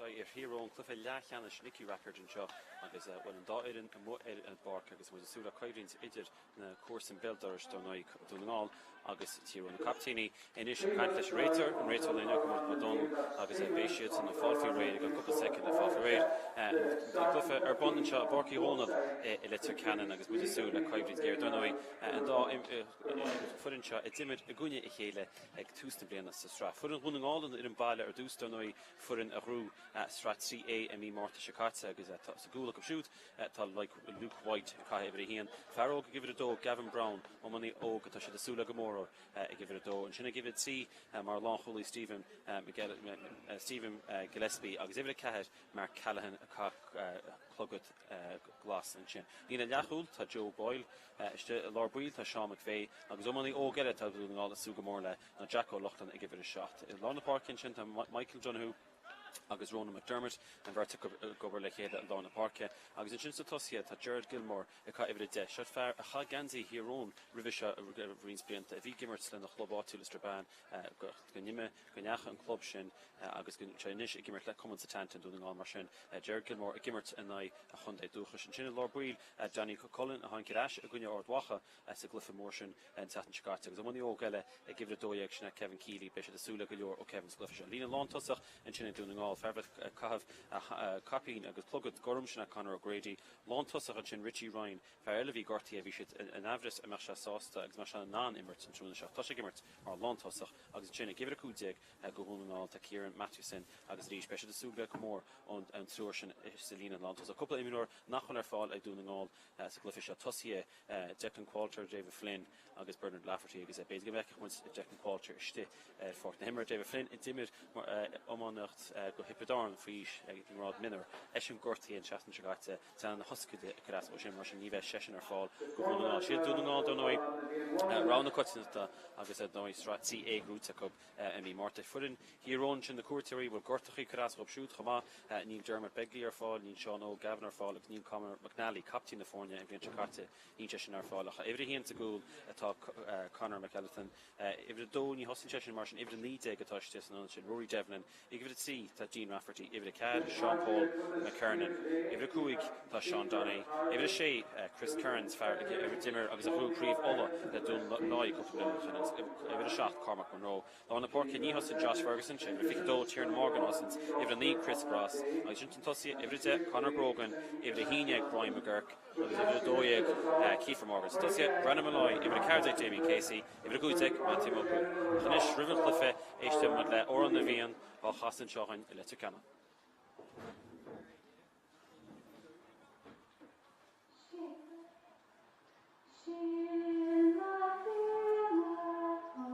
aghaidh ar Thír Eoghain, cluiche leathcheannais Nicky Rackard anseo agus bhuel an dá fhoireann amuigh ar an bpáirc agus muid ag súil le coimhlint idir na comharsain béal dorais dar ndóigh, Dún na nGall agus Tír Eoghain. Na captaeiní anois ag caint leis an réiteoir, an réiteoir inniu Mac Mac Dónaill agus beidh siadsan ag fáil faoi réir i gceann cúpla soicind le fáil faoi réir. An cluiche ar bun anseo i bPáirc Uí Dhónaill i Leitir Ceanainn agus muid ag súil le coimhlint ghéar. Dar ndóigh an dá foireann seo a d'imir i gcoinne a chéile ag tús na bliana sa tsraith. Foireann Dhún na nGall an fhoireann baile ar dtús, dar ndóigh, foireann a ghnóthaigh Sraith 3A i mí Márta seo caite agus sa gcúl acu siúd tá Luke White ag caitheamh uimhir 1, fear óg ag uimhir 2, Gavin Browne, iománaí óg atá siad ag súil le go mór air ag uimhir 2. Ansin ag uimhir 3 mar lánchúlaí Stephen Stephen Gillespie agus uimhir 4 Mark Callaghan ag caitheamh clogad glas ansin. Líne leathchúil tá Joe Boyle istigh i lár baill tá Seán McVeigh agus iománaí óg eile atá Dún na nGall ag súil go mór le ná Jack O'Loughlin ag uimhir 7. I lár na páirce ansin tá Michael Donoghue agus Ronan McDermott, an bheirt acu ag obair le chéile i lár na páirce. Agus ansin sna tosaithe tá Gerard Gilmore ag caitheamh uimhir 10. Seo fear a chaith geansaí Thír Eoghain roimhe seo roinnt blianta, a bhí ag imirt lena chlub áitiúil i Strabane go n-imigh, go ndeachaigh an club sin agus go sé anois ag imirt le Cumann Setanta i nDún na nGall mar sin. Gerard Gilmore ag imirt in aghaidh a chontae dúchais. Ansin i lár baill Johnny Cullen a tháinig ar ais i gcoinne Ard Mhacha sa gcluiche mór sin an tseachtain seo caite agus iománaí óg eile ag uimhir 12, sin é Kevin Kealy. Beidh siad ag súil le go leor ó Kevin sa gcluiche seo. Líne lántosach ansin ag Dún na nGall, fear a bheidh ag caitheamh caipín agus clogad gorm, sin é Conor O'Grady. Lántosach ansin Richie Ryan, fear eile a bhí gortaithe, bhí siad in aimhreas an mbeadh sé sásta agus an mbeadh sé in ann imirt an tráthnóna seo. Tá sé ag imirt mar lántosach agus ansin ag uimhir 15 do Dhún na nGall tá Kieran Mathewson agus arís beidh siad ag súil le go mór ón triúr sin sa líne lántosach. Cúpla imreoir nach bhfuil ar fáil ag Dún na nGall sa gcluiche seo, tosaithe Declan Qualter, David Flynn agus Bernard Lafferty agus b'fhéidir go bhfeicfeadh muid Declan Qualter istigh ar pháirc na himeartha. David Flynn a d'imir iománaíocht do Thiobraid Árann faoi aois ag an ngrád mionúr. Eisean gortaithe an tseachtain seo caite, teannán na hioscaide ag cur as dó sin, mar sin ní bheidh seisean ar fáil do Dhún na nGall. Siad Dún na nGall, dar ndóigh, rogha na coitiantachta agus ar ndóigh sraith 3A gnóthaithe acu i mí Márta. Foireann Thír Eoghain sin na cuairteoirí, bhfuil gortachaí ag cur as dhóibh siúd chomh maith. Níl Dermot Begley ar fáil, níl Seán Óg Gavin ar fáil agus níl Conor McNally, captaen na foirne an bhliain seo caite, níl sé sin ar fáil. Ach uimhir a haon sa gcúl atá Conor McElhatton. Uimhir a dó, ní thosaíonn sé sin mar sin, uimhir 19 atá istigh san ionad sin, Rory Devlin. Ag uimhir a 3 tá Dean Rafferty, uimhir a 4 Sean Paul McKernan, uimhir a 5 tá Sean Donnelly, uimhir a 6 Chris Kearns, fear a d'imir agus a ghnóthaigh Craobh Uladh le Dún Láí cúpla bliain ó shin, agus uimhir a 7 Cormac Munro. Lár na páirce ní thosaíonn Josh Ferguson, sé uimhir a 22 Tiernan Morgan a thosaíonns, uimhir a 9 Chris Gross, agus ansin sna tosaithe uimhir a 10 Conor Grogan, uimhir a 11 Brian McGurk agus uimhir a 12 Kiefer Morgan. Sna tosaithe Brendan Molloy, uimhir a 14 Damien Casey, Uimhir 15, Matthew Mulgrew. Ach anois, roimh an chluiche, éistfidh muid le Amhrán na bhFiann á chasadh anseo againn i Leitir Ceanainn. Sin na fianna atá,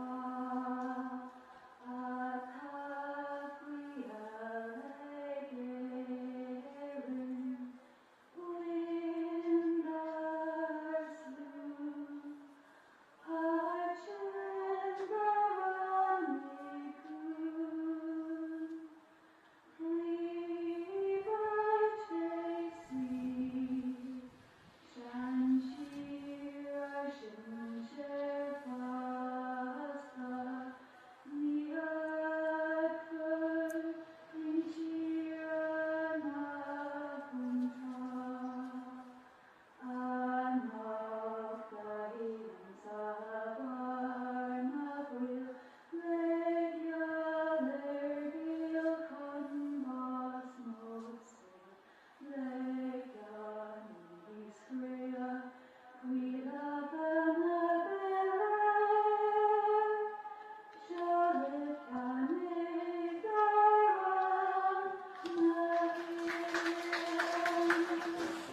atá faoi ag Éirinn.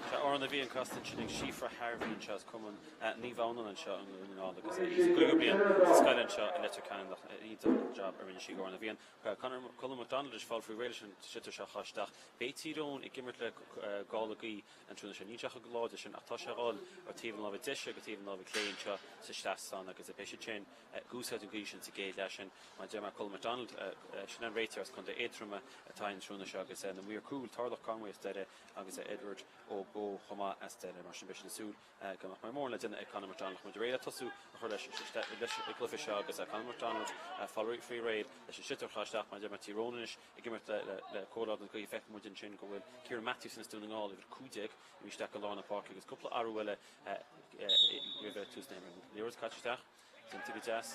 Sea, Amhrán na bhFiann casta ansin ag Síofra Harvey anseo as Cumann Naomh Adhamhnáin anseo i nDún na nGall agus í sa gcúigiú bliain sa scoil anseo i Leitir Ceanainn ach iontach an jab a rinne sí ag Amhrán na bhFiann. Conor Colm McDonald ag fáil faoi réir leis an sliotar seo a chur isteach. Beidh Tír Eoghain ag imirt le gála gaoth an tráthnóna seo. Níl sé chomh láidir sin ach tá sé ag dul ó taobh na láimhe deise go taobh na láimhe clé anseo sa seastán agus beidh siad sin ag úsáid an ghaoth sin sa gcéad leath sin. Mar a deir mé Colm McDonald, sin an réiteoir as Contae Aontroma atá ann an tráthnóna seo agus na maoir cúil, Tarlach Conway as Doire agus Edward Ó Bó chomh maith as. as deireadh. Mar sin beidh siad ag súil go mbeadh mórán le déanamh ag Conor McDonald. Muid réidh le tosú a chur leis an gcluiche seo agus Conor McDonald fáil faoi réir leis an sliotar a chur isteach mar a deir mé Tír Eoghain anois ag imirt le comhleá den ghaoth. Feiceann muid ansin go bhfuil Kieran Matthewson as Dún na nGall, uimhir 15, imithe isteach go lár na páirce agus cúpla athrú eile roimh tús na himeartha. Liathróid caite isteach. Déanta go deas.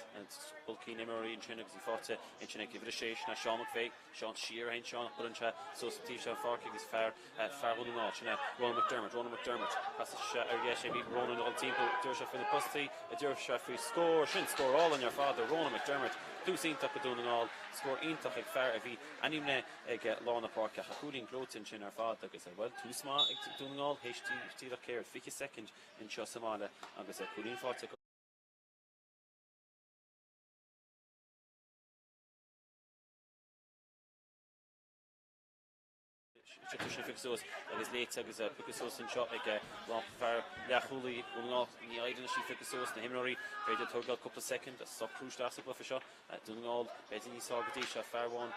Bulcín imreoirí ansin agus í faighte ansin ag uimhir a sé, sin é Seán McVeigh. Seán siar a théann Seán ach buaileann sé suas an taobh seo den pháirc agus fear fear Dhún na nGall, sin é Ronan McDermott. Ronan McDermott. Casann sé ar dheis é bhí Ronan ag dul timpeall, d'iarr sé faoi na postaí, d'iarr sé faoi scór. Sin scór álainn ar fad ó Ronan McDermott. Tús iontach do Dhún na nGall. Scór iontach ag fear a bhí ainmnithe ag lár na páirce ach cúilín gleoite ansin ar fad agus bhuel tús maith ag Dún na nGall théis díreach céard, 20 soicind anseo sa mbaile agus cúilín faighte acu. Sliotar sin pioctha suas agus léite agus pioctha suas anseo ag fear leathchúlaí Dhún na nGall. Ní éiríonn leis í a phiocadh suas. Na himreoirí, b'fhéidir, ag tógáil cúpla soicind a socrú isteach sa gcluiche seo. Dún na nGall, b'fhéidir níos fearr go dtí seo. Fear amháin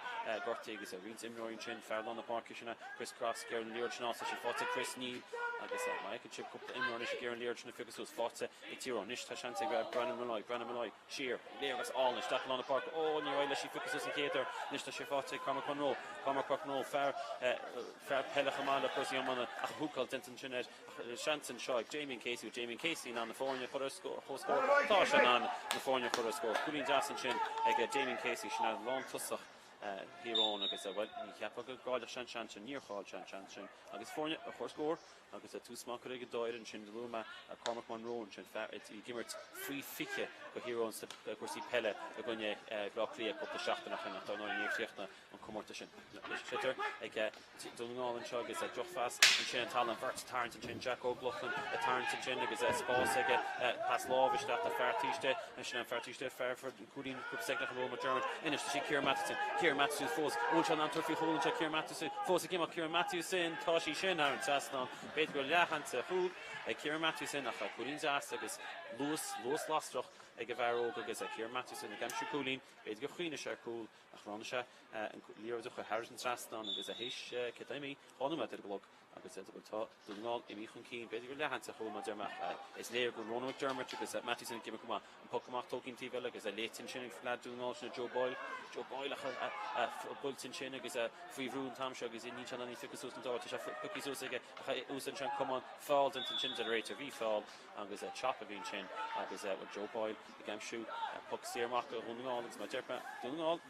gortaithe agus roinnt imreoirí ansin. Fear lár na páirce sin Chris Cross ag iarraidh an liathróid sin a fháil. Tá sí faighte ag Chris Neill agus má fheiceann sibh cúpla imreoir anois ag iarraidh an liathróid sin a phiocadh suas. Faighte ag Tír Eoghain. Anois tá seans ag Brandon Molloy. Brandon Molloy siar. Léargas álainn isteach i lár na páirce. Ó, níor éirigh leis í a phiocadh suas an chéad uair. Anois tá sé faighte ag Cormac Monroe. Cormac Monroe, fear fear peile chomh maith le cúrsaí iomána ach a húcáil déanta ansin air. Seans anseo ag Damien Casey. Damien Casey in ann na foirne a chur ar comhscór. Tá sé in ann na foirne a chur ar scór. Cúilín deas ansin ag Damien Casey. Sin é lántosach Thír Eoghain agus, bhuel, ní cheapfá go gcaillfeadh sé an seans sin. Níor chaill sé an seans sin agus foirne a chur ar scór agus tús maith curtha ag an dá fhoireann ansin. Luaigh mé Cormac Monroe ansin, fear a bhí ag imirt faoi 20 do Thír Eoghain sna cúrsaí peile i gcoinne Bhaile Átha Cliath cúpla seachtain ó shin ach dar ndóigh níor chríochnaigh an comórtas sin. Sliotar ag Dún na nGall anseo agus drochphas ansin an talamh, beirt ag tarraingt ansin, Jack Óg Loughlin ag tarraingt ansin agus spás aige, pas láimhe isteach do fear taobh istigh, ansin an fear taobh istigh, fear cúilín cúpla soicind ó shin McDermott, anois tá sé Kieran Mathewson, Kieran Mathewson fós, an bhfuil sé in ann tabhairt faoi chúl anseo, Kieran Mathewson fós ag imeacht, Kieran Mathewson, tá sí sin thar an trasnán, b'fhéidir go raibh leathsheans ar chúl ag Kieran Mathewson ach cúilín deas agus luas, luas lasrach ag an bhfear óg agus Kieran Mathewson ag aimsiú cúilín, b'fhéidir gur chuimhnigh sé ar chúl ach roghnaigh sé an liathróid a chur thar an trasnán agus théis céard imithe, 2 nóiméad ar an gclog agus bhuel tá Dún na Ngall imithe chun cinn, b'fhéidir gur leathsheans ar chúl mar a deir mé ach is léir go bhfuil Ronan McDermott agus Mathewson ag imirt go maith. An poc amach tógtha an taobh eile agus léite ansin ag leaid Dún na Ngall sin Joe Boyle, Joe Boyle ach buailte ansin agus faoi bhrú an t-am seo agus níl sé in ann í a phiocadh suas an dara, tá sé pioctha suas aige ach úsáideann sé an camán, feall déanta ansin deir an réiteoir, bhí feall agus chop a bhí ansin agus bhuel Joe Boyle ag aimsiú poc saor amach do Dhún na nGall agus mar a deir mé, Dún na nGall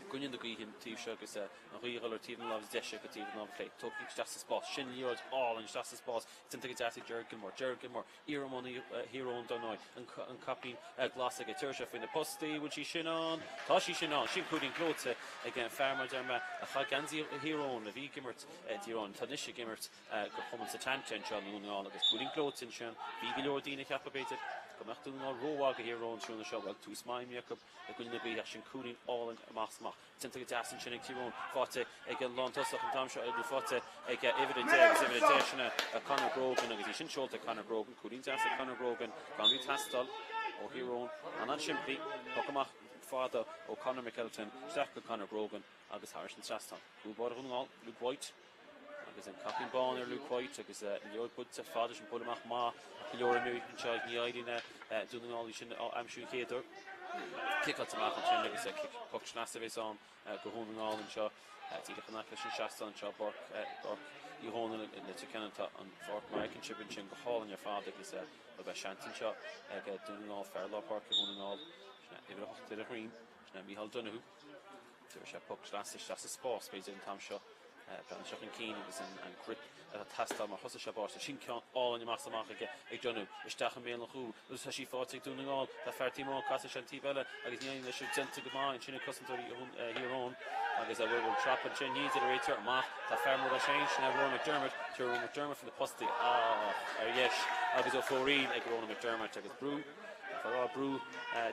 i gcoinne na gaoithe an taobh seo agus an ghaoth ag dul ar taobh na láimhe deise go taobh na láimhe clé. Tógtha isteach sa spás. Sin liathróid álainn isteach sa spás. Déanta go deas ag Gerard Gilmore. Gerard Gilmore, iar-iománaí Thír Eoghain dar ndóigh. An caipín glas aige. Tabharfaidh sé faoi na postaí. Bhfuil sí sin ann? Tá sí sin ann. Sin cúilín gleoite ag an fear mar a deir mé a chaith geansaí Thír Eoghain a bhí ag imirt d'Thír Eoghain. Tá anois ag imirt do chumann Setanta anseo i nDún na nGall agus cúilín gleoite ansin. Bhí go leor daoine a cheap b'fhéidir go mbeadh Dún na nGall rómhaith do Thír Eoghain tráthnóna seo. Bhuel, tús maith imeartha acu i gcoinne na gaoithe ach sin cúilín álainn amach is amach. Déanta go deas ansin ag Tír Eoghain, faighte ag an lántosach an t-am seo, nó faighte ag uimhir 10 agus uimhir 10 sin Conor Grogan agus í sin seolta ag Conor Grogan. Cúilín deas ag Conor Grogan gan bhí teastáil ó Thír Eoghain. An-an-simplí, poc amach fada ó Conor McElton isteach go Conor Grogan agus thairis an trasnán. Cúl báire Dhún na nGall, Luke White. Agus an caipín bán ar Luke White agus liathróid buailte fada sin buille amach maith ach go leor imreoirí anseo ag ní éiríonn le Dún na nGall í sin a aimsiú an chéad uair. Ciceáilte amach ansin agus poc sleasa a bheas ann do Dhún na nGall anseo díreach in aice leis an seastán anseo i bPáirc Uí Dhónaill i Leitir Ceanainn. Tá an pháirc mar a fheiceann sibh ansin go hálainn ar fad agus beidh seans anseo ag Dún na Ngall, fear lár páirce Dhún na nGall, sin é uimhir 8 ar a dhroim, sin é Micheál Donoghue. Tabharfaidh sé poc sleasa isteach sa spás, b'fhéidir, an t-am seo. Breathnaigh sé chun cinn agus an grip atá ag teastáil mar thosaigh sé báiste. Sin ceann álainn amach is amach aige ag Donoghue. Isteach i mbéal an chúil agus tá sí faighte ag Dún na nGall. Tá fear taobh amuigh, casann sé an taobh eile agus ní éiríonn leis sin. Déanta go maith ansin ag cosantóirí Thír Eoghain agus a bhfuil trap ansin. Ní deir an réiteoir amach. Tá fear mór leis féin, sin é Ronan McDermott. Tá Ronan McDermott faoi na postaí. Ach ar dheis agus ó phóirín ag Ronan McDermott agus brú. Caithfear a rá brú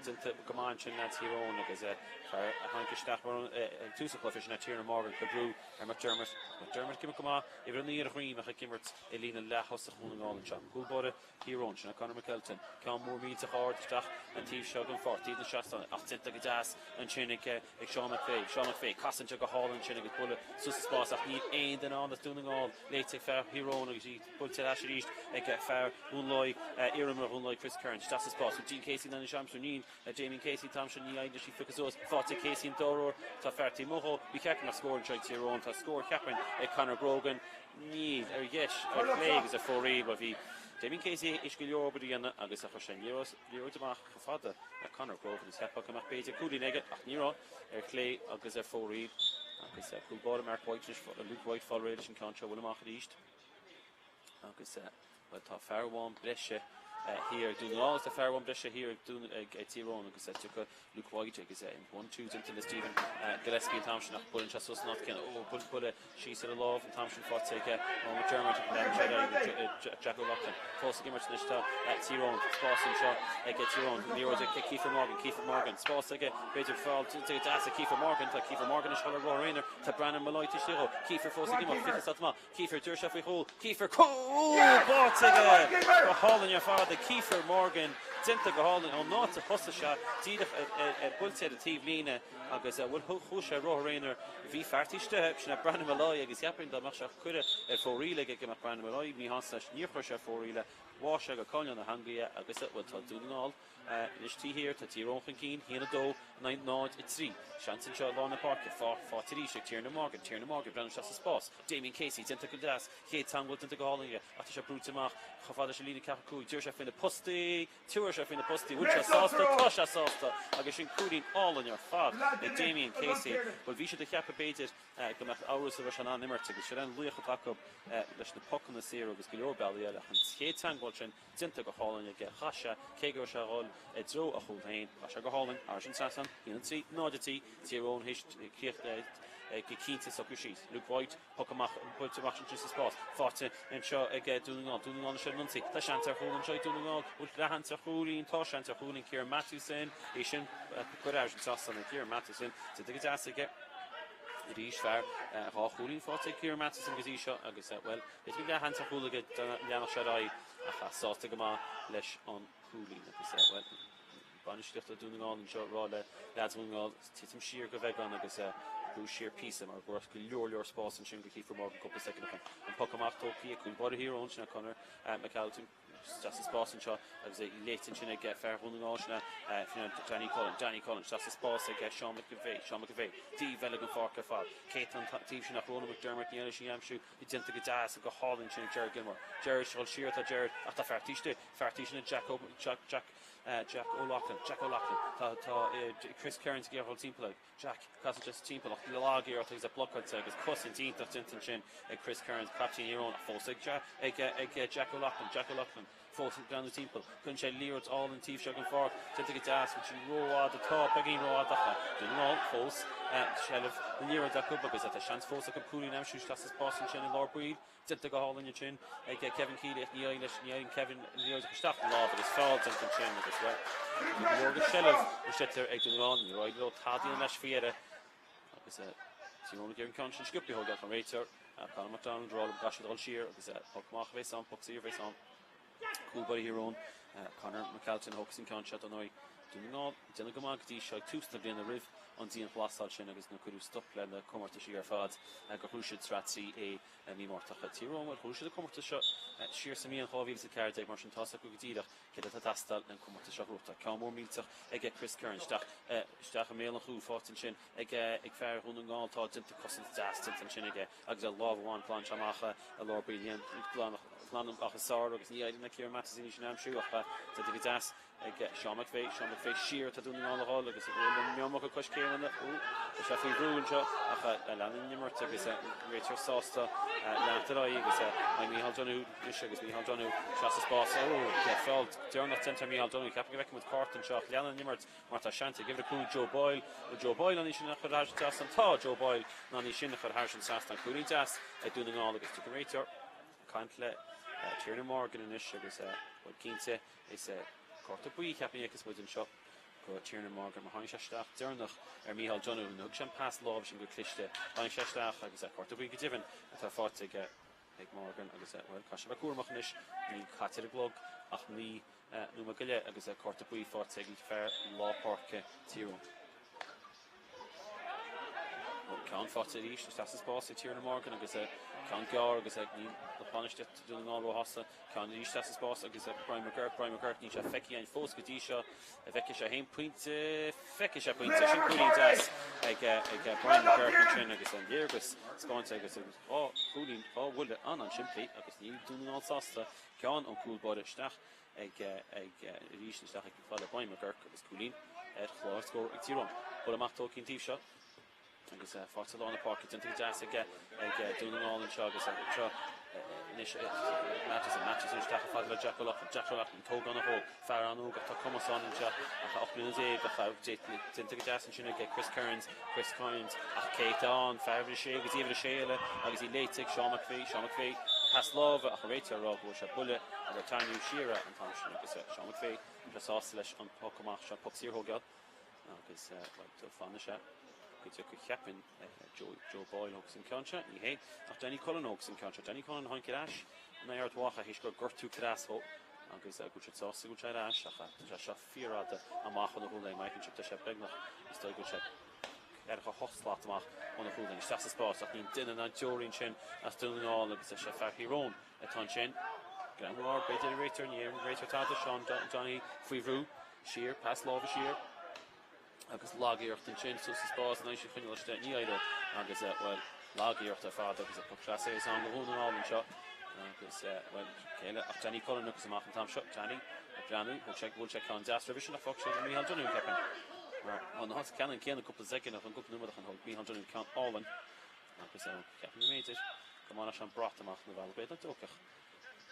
déanta go maith ansin leaids Thír Eoghain agus fear a tháinig isteach ag tús an chluiche sin Tiernan Morgan ag cur brú ar McDermott. McDermott ag imirt go maith, uimhir 9 ar a dhroim ach ag imirt i líne leath-thosach Dhún na nGall anseo. Cúl báire Thír Eoghain, sin é Conor McElton. Ceann mór millteach ard isteach an taobh seo den pháirc, taobh na seastán ach déanta go deas ansin ag Seán McVeigh. Seán McVeigh, casann sé go hálainn ansin agus buille suas sa spás ach níl aon duine ann as Dún na nGall. Léite ag fear Thír Eoghain agus í buailte ar ais arís ag fear Dhún Láí, iarimreoir Dhún Láí Chris Kearns. Isteach sa spás. Dean Casey in ann í a aimsiú. Níl Damien Casey an t-am seo, ní éiríonn leis í phiocadh suas. Faighte ag Casey an dara huair. Tá fear taobh amuigh dhó. Ba cheart go mbeadh scór anseo ag Tír Eoghain. Tá scór, cheapfainn, ag Conor Grogan. Níl. Ar dheis, ar chlé agus ar fóraoil. Bhuel, bhí Damien Casey théis go leor obair a dhéanamh agus chuir sé an liathróid amach chomh fada le Conor Grogan agus cheapfá go mbeadh b'fhéidir cúilín aige ach ní raibh. Ar chlé agus ar fóraoil agus cúl báire Mark White anois, Luke White fáil réidh leis an ceann seo a bhualadh amach arís agus bhuel tá fear amháin breise thiar ag Dún na nGall agus tá fear amháin breise thiar ag Dún ag Tír Eoghain agus tiocfaidh Luke White agus one-two déanta le Stephen Gillespie an t-am sin ach buaileann sé suas an áit céanna. Ó buille síos ar a lámh an t-am sin faighte aige ó McDermott leanann sé ar aghaidh Jack O'Loughlin fós ag imirt anois tá Tír Eoghain spás anseo ag Tír Eoghain liathróid ag Kiefer Morgan Kiefer Morgan spás aige b'fhéidir feall deas ag Kiefer Morgan tá Kiefer Morgan anois ag dul ar rothar aonair tá Brandon Molloy taobh istigh dhó Kiefer fós ag imeacht 20 slat amach Kiefer d'éirigh sé faoi chúl Kiefer cúl báite aige go hálainn ar fad ag Kiefer Morgan déanta go hálainn ón áit a thosaigh sé díreach buailte ar an taobh líne Agus, bhuel, chuaigh sé ar rothar aonair, bhí fear taobh istigh, sin é Brandon Molloy agus cheapfainn dá mbeadh sé á chur ar fóraoil aige go mbeadh Brandon Molloy míshásta leis. Níor chuir sé ar fóraoil é, bháigh sé go coirnéal na heangaí é agus, bhuel, tá Dún na nGall anois taobh thiar, tá Tír Eoghain chun cinn, 1-2 in aghaidh 0-3. Seans anseo i lár na páirce, faighte arís ag Tiernan Morgan, Tiernan Morgan, breathnú isteach sa spás, Damien Casey déanta go deas, chéad teagmháil déanta go hálainn aige ach tá sé brúite amach chomh fada leis an líne ceathracha 5, d'éirigh sé faoi na postaí! D'éirigh sé faoi na postaí. Bhfuil sé sásta? Tá sé sásta! Agus sin cúilín álainn ar fad ag Damien Casey. Bhuel, bhí siad ag ceapadh b'fhéidir go mbeadh amhras an raibh sé in ann imirt agus sin an laoch atá acu leis na pocanna saora agus go leor bealaí eile ach an chéad teagmháil sin déanta go hálainn aige. Chaith sé, cé go raibh sé a dhul i dtreo a chúil féin, chaith sé go hálainn thar an trasnán. 1 3, 0 3, Tír Eoghain théis críoch go cinnte socrú síos. Luke White. Poc amach, buailte amach ansin sa spás. Faighte anseo ag Dún na nGall. Dún na nGall anois ar an ionsaí. Tá seans ar chúl anseo ag Dún na nGall. Bhfuil seans ar chúilín? Tá seans ar chúilín. Kieran Mathewson. É sin curtha thar an trasnán ag Kieran Mathewson. Déanta go deas aige. Arís fear dhá chúilín faighte ag Kieran Mathewson go dtí seo agus, bhuel, b'fhéidir go leathsheans ar chúl aige dá leanfadh sé ar aghaidh ach sásta go maith leis an chúilín agus, bhuel, Bainistíocht Dún na nGall anseo ag rá le leaids Dhún na nGall titim siar go bheagán agus brú siar píosa mar go raibh go leor leor spás ansin go Kiefer Morgan cúpla soicind ó shin. An poc amach tógtha ag cúl báire Thír Eoghain, sin é Conor McAlton isteach sa spás anseo agus é léite ansin ag fear Dhún na nGall, sin é Danny Cullen. Danny Cullen isteach sa spás ag Seán McVeigh. Seán McVeigh taobh eile den pháirc ar fad. Cé atá an taobh sin ach Ronan McDermott ní leis í a aimsiú. Déanta go deas go hálainn ansin ag Gerard Gilmore. Gerard ag dul siar atá Gerard ach tá fear taobh istigh. Fear taobh sin é Jack Jack Jack Jack O'Loughlin, Jack O'Loughlin, Tá tá Chris Kearns ag iarraidh dul timpeall air. Jack, casann sé timpeall ach lag-iarracht agus é blocáilte agus cosaint iontach déanta ansin ag Chris Kearns, captaen Thír Eoghain ach fós ag ag ag Jack O'Loughlin, Jack O'Loughlin fós ag breathnú timpeall. Cuireann sé liathróid álainn taobh seo den pháirc, déanta go deas, bhfuil sí rófhada, tá beagáinín rófhada ach Dún na nGall fós seilbh na liathróide acu agus tá seans fós acu cúilín a aimsiú isteach sa spás ansin i lár baill. Déanta go hálainn ansin ag Kevin Kealy ach ní éiríonn leis, ní éiríonn Kevin an liathróid a chur isteach ina lámh agus feall déanta ansin agus, bhuel, bhí go leor de sheilbh buaite ag Dún na nGall, níor éirigh leo tada a dhéanamh leis faoi dheireadh agus Tír Eoghain ag iarraidh an ceann sin sciobtha a thógáil ach an réiteoir Conor McDonald ag rá leo go gcaithfidh siad a dhul siar agus poc amach a bheas ann, poc saor a bheas ann. Cúl báire Thír Eoghain, Conor McAlton a thógfas an ceann seo dar ndóigh. Dún na nGall ag déanamh go maith go dtí seo ag tús na bliana roimh an dianghlasáil sin agus nuair cuireadh stop le na comórtaisí ar fad gur ghnóthaigh siad Sraith 3A i mí Márta. Ach Tír Eoghain, bhuel, ghnóthaigh siad an comórtas seo siar sa mbliain 2014 mar sin tá's acu go díreach céard atá ag teastáil len comórtas seo a ghnóthachtáil. Ceann mór millteach aige Chris Kearns isteach isteach i mbéal an chúil faighte ansin ag ag fear Dhún na nGall tá déanta cosaint deas déanta ansin aige agus le lámh amháin glan sé amach i lár baill glan glan amach is sár agus ní éiríonn le Kieran Mathewson í sin a aimsiú ach déanta go deas ag Seán McVeigh, Seán McVeigh siar atá Dún na nGall a dhul agus an iomarca coiscéimeanna ó tá sé faoi bhrú anseo ach leanann an imirt agus an réiteoir sásta leanacht ar aghaidh agus Micheál Donoghue anois agus Micheál Donoghue isteach sa spás ó feall deireanach déanta ar Micheál Donoghue ceapaim go bhfeicfidh muid cárta anseo ach leanann an imirt mar tá seans ag uimhir 5 Joe Boyle bhfuil Joe Boyle in ann í sin a chur thar an trasnán tá Joe Boyle in ann í sin a chur thar an trasnán cúilín deas ag Dún na nGall agus tiocfaidh an réiteoir ag caint le Tiernan Morgan anois agus bhuel cinnte is. Cárta buí, cheapfainn, a fheicfeas muid anseo go Tiernan Morgan mar tháinig sé isteach deireanach ar Micheál Donoghue. Thug sé an pas láimhe sin go cliste. Tháinig sé isteach agus cárta buí go deimhin atá faighte aige ag Morgan agus, bhuel, caithfidh sé a bheith cúramach anois. Níl caite ar an gclog ach 9 nóiméad go leith agus cárta buí faighte ag fear lár páirce Tír Eoghain. Ceann faighte arís isteach sa spás ag Tiernan Morgan agus ceann gearr agus níl bainistíocht Dún na nGall róshásta. Ceann arís isteach sa spás agus Brian McGurk, Brian McGurk, níl sé feicthe againn fós go dtí seo. An bhfeicfidh sé féin pointe, feicfidh sé pointe. Sin cúilín deas ag Brian McGurk ansin agus an léargas spáinte agus dhá chúilín, dhá bhuille an-an-simplí agus níl Dún na nGall sásta. Ceann ón gcúl báire isteach ag arís isteach ag fad le Brian McGurk agus cúilín ar chlár scór ag Tír Eoghain. Buille amach tógtha an taobh seo agus faighte lár na páirce déanta go deas ag Dún na nGall anseo agus anseo anois Matheson, Matheson isteach fad le Jack O'Loughlin, Jack O'Loughlin tógánach óg, fear an-óg ach tá cumas ann anseo ach 18 mbliana ach déanta go deas ansin ag Chris Kearns, Chris Kearns ach cé atá ann, fear uimhir a sé agus uimhir a sé eile agus í léite ag Seán McVeigh, Seán McVeigh, pas láimhe ach an réiteoir ag rá go bhfuil sé buille agus tarraingíodh siar é an t-am sin agus Seán McVeigh tá sásta leis an poc amach seo, poc saor a thógáil agus bhuel fanfaidh sé go dtiocfaidh cheapfainn Joe, Joe Boyle a thógfas an ceann seo, ní hé ach Danny Cullen a thógfas an ceann seo. Danny Cullen a tháinig ar ais in Ard Mhacha théis gur gortú creas dhó agus go bhfuil siad sásta go bhfuil sé ar ais ach tá sé seo fíorfhada amach óna chúl line. Tá sé beagnach, is dóigh go bhfuil sé ceathracha hocht slat amach óna chúl line. Isteach sa spás ach níl duine ná deoraí ansin as Dún na nGall agus is é fear Thír Eoghain atá ansin. Greamú ard, b'fhéidir, ar réiteoir, ní deir an réiteoir tada, Seán Donaghy faoi bhrú. Siar, pas láimhe siar agus lag-iarracht ansin suas sa spás, an aimsir choinneáil istigh, ní éireoidh agus, bhuel, lag-iarracht ar fad agus poc trasna is ann do Dhún na nGall anseo agus, bhuel, cé eile ach Danny Cullen agus amach an t-am seo, Danny ag breathnú, thug sé, bhuail sé ceann deas roimhe sin ach fágfaidh sé do Micheál Donoghue, ceapaim, mar an áit ceannann céanna cúpla soicind ach an cúpla nóiméad ach an thóg Micheál Donoghue ceann álainn agus, ceapaim go mb'fhéidir go mbainfeadh sé an brat amach na bhealach, b'fhéidir nach dtógfadh.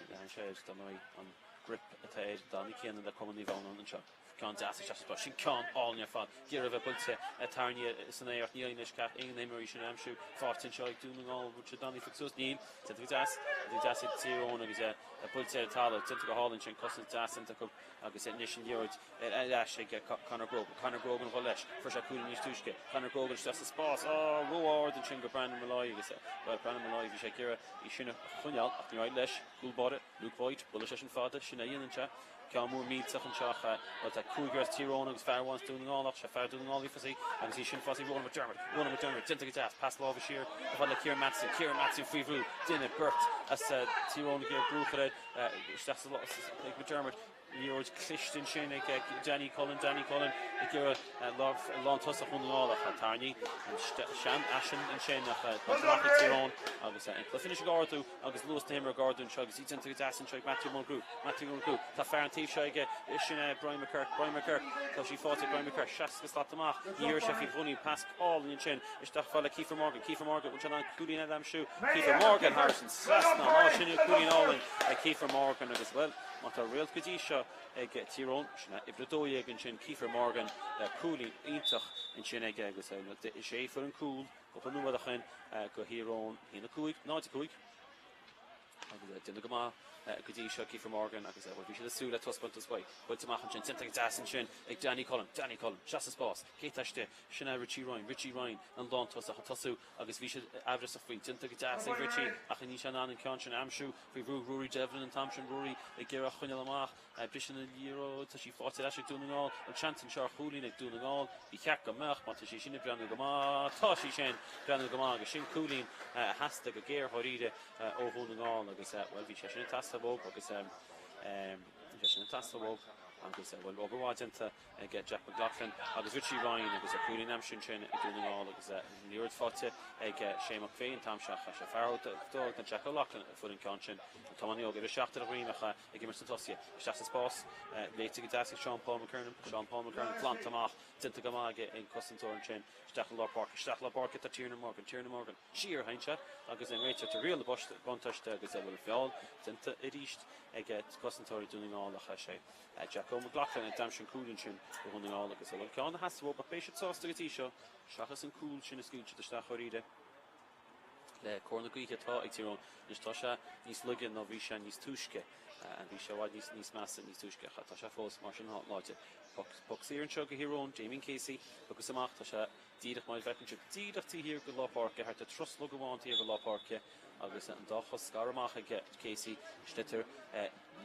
Lean sé air, dar ndóigh, an grip atá air Danny Kiernan le Cumann Naomh Adhamhnáin anseo. Ceann deas isteach sa spás. Sin ceann álainn ar fad. Ag iarraidh a bheith buailte tarraingthe san aer ach ní éiríonn leis ceart aon imreoirí sin a aimsiú. Faighte anseo ag Dún na nGall. Bhfuil sé Danny flic suas? Níl. Déanta go deas. Déanta go deas ag Tír Eoghain agus é buailte ar an talamh. Déanta go hálainn sin. Cosaint deas déanta acu agus anois an liathróid ar ais ag Conor Grogan. Conor Grogan dhul leis. Fuair sé cúilín níos túisce. Conor Grogan isteach sa spás. Á, ró-ard ansin go Brandon Molloy agus, bhuel, Brandon Molloy, bhí sé ag iarraidh í sin a choinneáil ach níor éirigh leis. Cúl báire, Luke Voit, buailfidh sé sin fada, sin é a dhéanann sé. Ceann mór millteach anseo ach, bhuel, tá cúigear as Tír Eoghain agus fear amháin as Dún na nGall ach sé fear Dún na Ngall a bhí fosaí agus í sin fós ag Ronan McDermott. Ronan McDermott, déanta go deas, pas láimhe siar chomh fada le Kieran Matheson. Kieran Matheson faoi bhrú, duine, beirt as Tír Eoghain ag iarraidh brú a chur air isteach sa ag McDermott. Liathróid cliste ansin ag Danny Cullen, Danny Cullen ag iarraidh lántosach Dhún na nGall ach tarraingthe an sean-fhaisean ansin ach bainte amach ag Tír Eoghain agus an cluiche anois ag ardú agus luas na himeartha ag ardú anseo agus í déanta go deas anseo ag Matthew Mulgrew, Matthew Mulgrew, tá fear an taobh seo aige, sin é Brian McGurk, Brian McGurk, tá sí faighte ag Brian McGurk, 60 slat amach, ní raibh sé faoi mhuinín, pas álainn ansin isteach fad le Kiefer Morgan, Kiefer Morgan, bhfuil sé in ann cúilín eile a aimsiú? Kiefer Morgan thar an trasnán, á sin cúilín álainn ag Kiefer Morgan agus bhuel, Má tá réalt go dtí seo ag Tír Eoghain, sin é uimhir 12 ansin, Kiefer Morgan, le cúilín iontach ansin aige agus is é a fuair an cúl cúpla nóiméad ó shin go Thír Eoghain, 1, 5, 0, 5. Agus déanamh go maith go dtí seo Kiefer Morgan agus bhuel bhí siad ag súil le taispeántas uaidh. Buailte amach ansin, déanta go deas ansin ag Danny Cullen, Danny Cullen, isteach sa spás, cé atá istigh? Sin é Richie Ryan, Richie Ryan, an lántosach ag tosú agus bhí siad aimhreasach faoi. Déanta go deas ag Richie ach níl sé in ann an ceann sin a aimsiú. Faoi bhrú Ruairí Devlin an t-am sin, Ruairí ag iarraidh a choinneáil amach. Briseann an liathróid, tá sí faighte ar ais ag Dún na nGall. An seans anseo ar chúilín ag Dún na nGall. Ba cheart go mbeadh, má tá sí sin ag breathnú go maith, tá sí sin breathnú go maith agus sin cúilín a theastaigh go géar dháiríre ó Dhún na nGall agus, bhuel, bhí sé sin ag teastáil uathu agus bhí sé sin ag teastáil uathu agus, bhuel, obair mhaith déanta. ag Jack McLoughlin agus Richie Ryan agus a cúilín aimsithe ansin ag Dún na nGall agus an liathróid faighte ag Shane McVeigh an t-am seo ach sé fear dó ná Jack O'Loughlin a fuair an ceann sin. An tiománaí óg uimhir a 7 ar a dhroim ach ag imirt sna tosaithe isteach sa spás léite go deas ag Sean Paul McKernan. Sean Paul McKernan glanta amach déanta go maith ag an cosantóir ansin isteach i lár páirce isteach i lár páirce tá Tiernan Morgan Tiernan Morgan siar a théann sé agus an réiteoir ag triail na buntáiste agus a bhfuil feall déanta arís ag cosantóirí Dún na nGall ach sé Jack O'Mcloughlin a d'aimsigh an cúl ansin do Dhún na nGall agus a bhfuil ceann a theastaigh uathu ach beidh siad sásta go dtí seo seachas an cúl sin a scaoil siad isteach dháiríre le cóir na gaoithe atá ag Tír Eoghain. Anois tá sé níos laige ná bhí sé níos túisce. Bhí sé i bhfad níos measa níos túisce ach tá sé fós mar sin láidir. Poc saor anseo go Thír Eoghain, Damien Casey, agus amach tá sé díreach mar a bhfeiceann sibh, díreach taobh thiar de lár páirce, thart ar truslóg amháin taobh thiar de lár páirce agus an dá chos scartha amach ag Casey, sliotar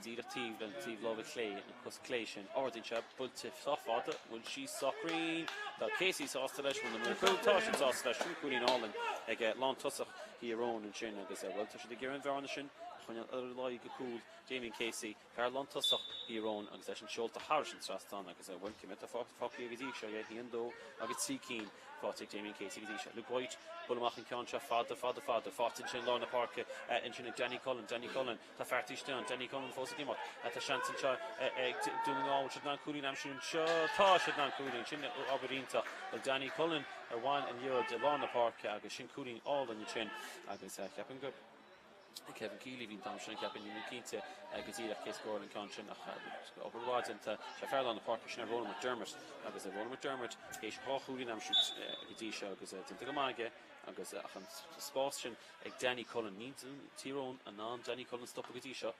díreach taobh lena taobh láimhe clé, an cos clé sin. Ardaíonn sé, buailte sách fada, bhfuil sí sách cruinn? Tá Casey sásta leis, bhfuil na mná cúil, tá siad sásta leis, sin cúilín álainn ag lántosach Thír Eoghain ansin agus, bhuel, tá siad ag iarraidh an bhearna sin a choinneáil ar a laghad go cúl Damien Casey. Fear lántosach Thír Eoghain agus eisean seolta thairis an trasnán agus bhuel cé mhéad atá fágtha go dtí seo? 1, 2 agus 3 cinn faighte ag Damien Casey go dtí seo. Luke White bualadh amach an ceann seo fada, fada, fada. Faighte ansin i lár na páirce ansin ag Danny Cullen. Danny Cullen, tá fear taobh istigh ann. Danny Cullen fós ag imeacht. Tá seans anseo ag Dún na nGall. Bhfuil siad in ann cúilín a aimsiú anseo? Tá siad in ann cúilín. Sin obair iontach. Bhuel Danny Cullen ar bhain an liathróid i lár na páirce agus sin cúilín álainn ansin agus ceapaim go. Kevin Keeley, bhí an t-am sin, ceapaim, níl mé cinnte go díreach cé scóráil an ceann sin ach obair mhaith déanta. Sé fear lár na páirce sin é Ronan McDermott agus Ronan McDermott théis dhá chúilín a aimsiú go dtí seo agus déanta go maith aige agus ach an spás sin ag Danny Cullen. Níl Tír Eoghain in ann Danny Cullen a stopadh go dtí seo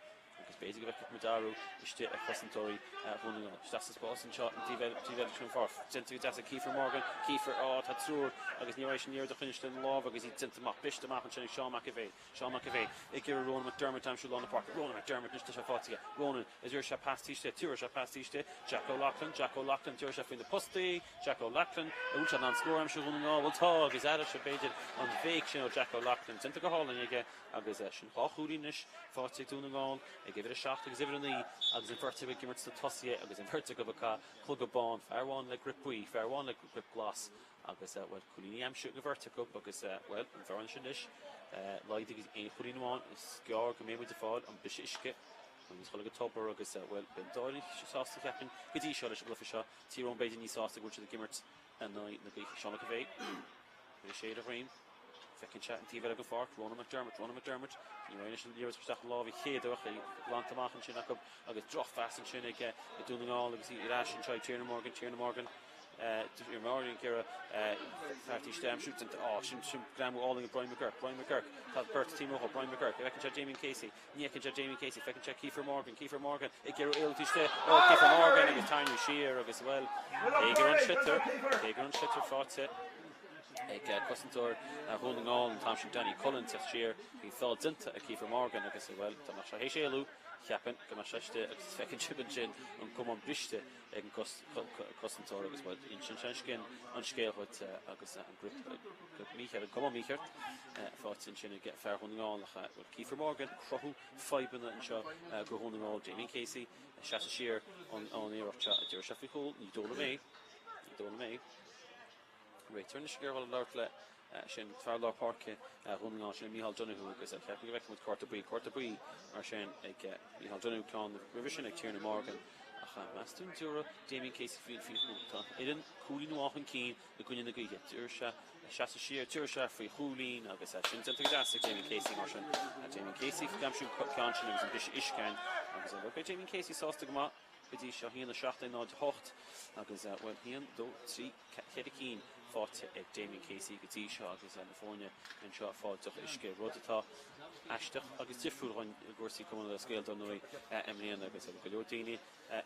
agus b'fhéidir go bhfeicfeadh muid athrú istigh ar chosantóirí Dhún na nGall. Isteach sa spás anseo an taobh eile taobh eile den pháirc. Déanta go deas ag Kiefer Morgan. Kiefer, á tá triúr agus ní raibh an liathróid a choinneáil lena lámh agus í déanta amach, briste amach ansin ag Seán McAvey. Seán McAvey ag iarraidh Ronan McDermott a aimsiú lár na páirce. Ronan McDermott anois tá sé faighte aige. Ronan, a dtabharfaidh sé pas taobh istigh, tabharfaidh sé pas taobh istigh. Jack O'Loughlin, Jack O'Loughlin, tabharfaidh sé faoi na postaí. Jack O'Loughlin, an bhfuil sé in ann scór a aimsiú Dhún na nGall? Bhuel tá agus aire b'fhéidir an bhéic sin ó Jack O'Loughlin. Déanta go hálainn aige agus sin dhá chúilín anois faighte ag Dún na nGall ag uimhir a 7 agus uimhir a 9 agus an bheirt acu ag imirt sna tosaithe agus an bheirt acu ag caitheamh clogadh bán, fear amháin le grip buí, fear amháin le grip glas. Agus, bhuel, cúilíní aimsithe ag an bheirt acu agus, bhuel, an bhearna sin anois laghdaithe go dtí aon chúilín amháin. Is gearr go mbeidh muid ag fáil an briseadh uisce agus dhul ag an tobar agus, bhuel, beidh an dá fhoireann sásta, cheapfainn, go dtí seo leis an gcluiche seo. Tír Eoghain b'fhéidir níos sásta go bhfuil siad ag imirt in aghaidh na gaoithe. Seán McAvey, ar sé ar a dhroim, feiceann sé an taobh eile den pháirc, Ronan McDermott, Ronan McDermott, ní raibh an liathróid isteach i lámh a chéad ach í glanta amach ansin acu agus drochphas ansin ag Dún na nGall agus í ar ais anseo ag Tiernan Morgan, Tiernan Morgan. Morgan ag iarraidh fear taobh istigh a aimsiú. Á, sin sin greamú álainn ag Brian McGurk. Brian McGurk. Tá beirt timpeall orthu. Brian McGurk. An bhfeiceann sé Damien Casey. Ní fheiceann sé Damien Casey. Feiceann sé Kiefer Morgan. Kiefer Morgan ag iarraidh éalú taobh istigh. Ó, Kiefer Morgan agus tarraingíodh siar agus, bhuel, cé go raibh an sliotar, cé go raibh an sliotar faighte ag cosantóir Dhún na nGall an t-am sin, Danny Cullen, teacht siar. Bhí feall déanta ag Kiefer Morgan agus, bhuel, dá mbeadh sé théis éalú, cheapfainn go mbeadh sé istigh agus feiceann sibh ansin an camán briste ag an gcosantóir agus bhuel, insíonn sé sin an scéal dhuit agus an grip mícheart, an camán mícheart faighte ansin ag fear Dhún na nGall ach bhuel, Kiefer Morgan ag cruthú fadhbanna anseo do Dhún na nGall, Damien Casey ag seasamh siar ón iarracht seo, an dtabharfaidh sé faoi chúl, ní dóigh liom é, ní dóigh liom é. Réiteoir anois ag iarraidh labhairt le sin fear lár páirce Dhún na nGall, sin é Micheál Donoghue agus cheapfainn go bhfeicfidh muid cárta buí, cárta buí mar sin ag Micheál Donoghue, ceann roimhe sin ag Tiernan Morgan. Ach meas tú an dtabharfaidh Damien Casey faoi faoi chúl? Tá an fhoireann cúilín amháin chun cinn i gcoinne na gaoithe. Tabharfaidh sé seasamh siar, tabharfaidh sé faoi chúilín agus sin déanta go deas ag Damien Casey mar sin. Damien Casey ag aimsiú an ceann sin agus an briseadh uisce ann agus bheadh Damien Casey sásta go maith go dtí seo. 1, 7, 1, 0, 8 agus bhuel 1, 2, 3, 4 cinn faighte ag Damien Casey go dtí seo agus na foirne anseo ag fáil deoch uisce, rud atá aisteach agus difriúil dhúinn i gcúrsaí Cumann Lúthchleas Gael dar ndóigh i mbliana agus go leor daoine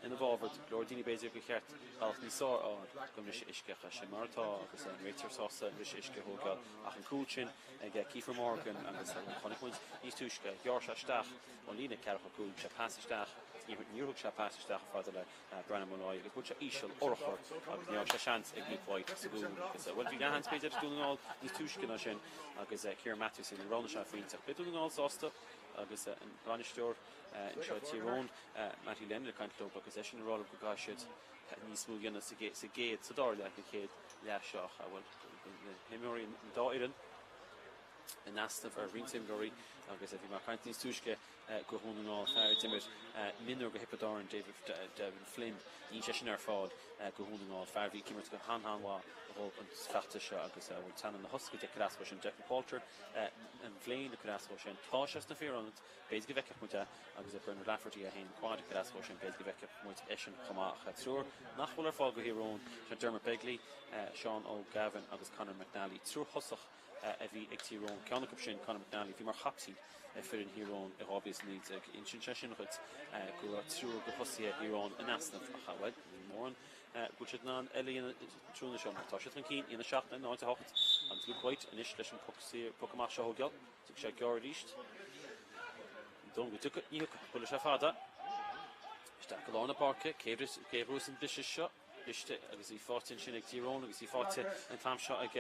ina bhfabhar, go leor daoine b'fhéidir gur cheart bealach níos fearr a fháil don bhriseadh uisce ach sin mar atá agus an réiteoir sásta an briseadh uisce a thógáil ach an cúl sin ag Kiefer Morgan agus chonaic muid níos túisce, ghearr sé isteach ón líne ceathracha cúig, sé pas isteach, níor thug sé pas isteach chomh fada le Brennan Molloy agus bhuail sé íseal urchar agus ní raibh sé seans ag Luke White sa gcúl agus bhuel bhí leathsheans b'fhéidir ag Dún na nGall níos túisce ná sin agus Kieran Mathewson ní roghnaigh sé a phointe ach beidh Dún na nGall sásta agus an bainisteoir anseo Tír Eoghain Mattie Lennon ag caint leo agus eisean ag rá leo go gcaithfidh siad níos mó a dhéanamh sa gcéad sa dara leath den chéad leath seo ach bhuel na himreoirí an dá fhoireann in easnamh ar roinnt imreoirí agus bhí mé ag caint níos túisce go Dhún na nGall, fear a d'imir mionúr go Thiobraid Árann, David Devin Flynn, níl seisean ar fáil go Dhún na nGall, fear a bhí ag imirt go han-han-mhaith dhóibh an feachtas seo agus a bhfuil teannán na thosca ag cur as dhó sin, Declan Qualter an bhliain ag cur as dhó sin, tá sé sna fir ionaid, b'fhéidir go bhfeicfeadh muid é agus Bernard Lafferty é féin quad ag cur as dhó sin, b'fhéidir go bhfeicfeadh muid eisean chomh maith ach triúr nach bhfuil ar fáil go Thír Eoghain, sin Dermot Begley, Seán Óg Gavin agus Conor McNally, triúr thosach. a bhí ag Tír Eoghain. Ceann acu sin, Conor McNally, bhí mar chaptaen ar foireann Thír Eoghain i 2019. Insíonn sé sin dhuit go raibh triúr de thosaithe Thír Eoghain in easnamh ach, bhuel, níl mórán go bhfuil siad in ann eile a dhéanamh an tráthnóna seo mar tá siad chun cinn, 1, 7, 0, 8 agus Luke White anois leis an poc saor, poc amach seo a thógáil. Tiocfaidh sé gearr arís. An dóigh go dtiocfaidh, ní thiocfaidh, buailfidh sé fada. Isteach go lár na páirce, cé a bhuafas an briseadh seo? Briste agus í faighte ansin ag Tír Eoghain agus í faighte an t-am seo ag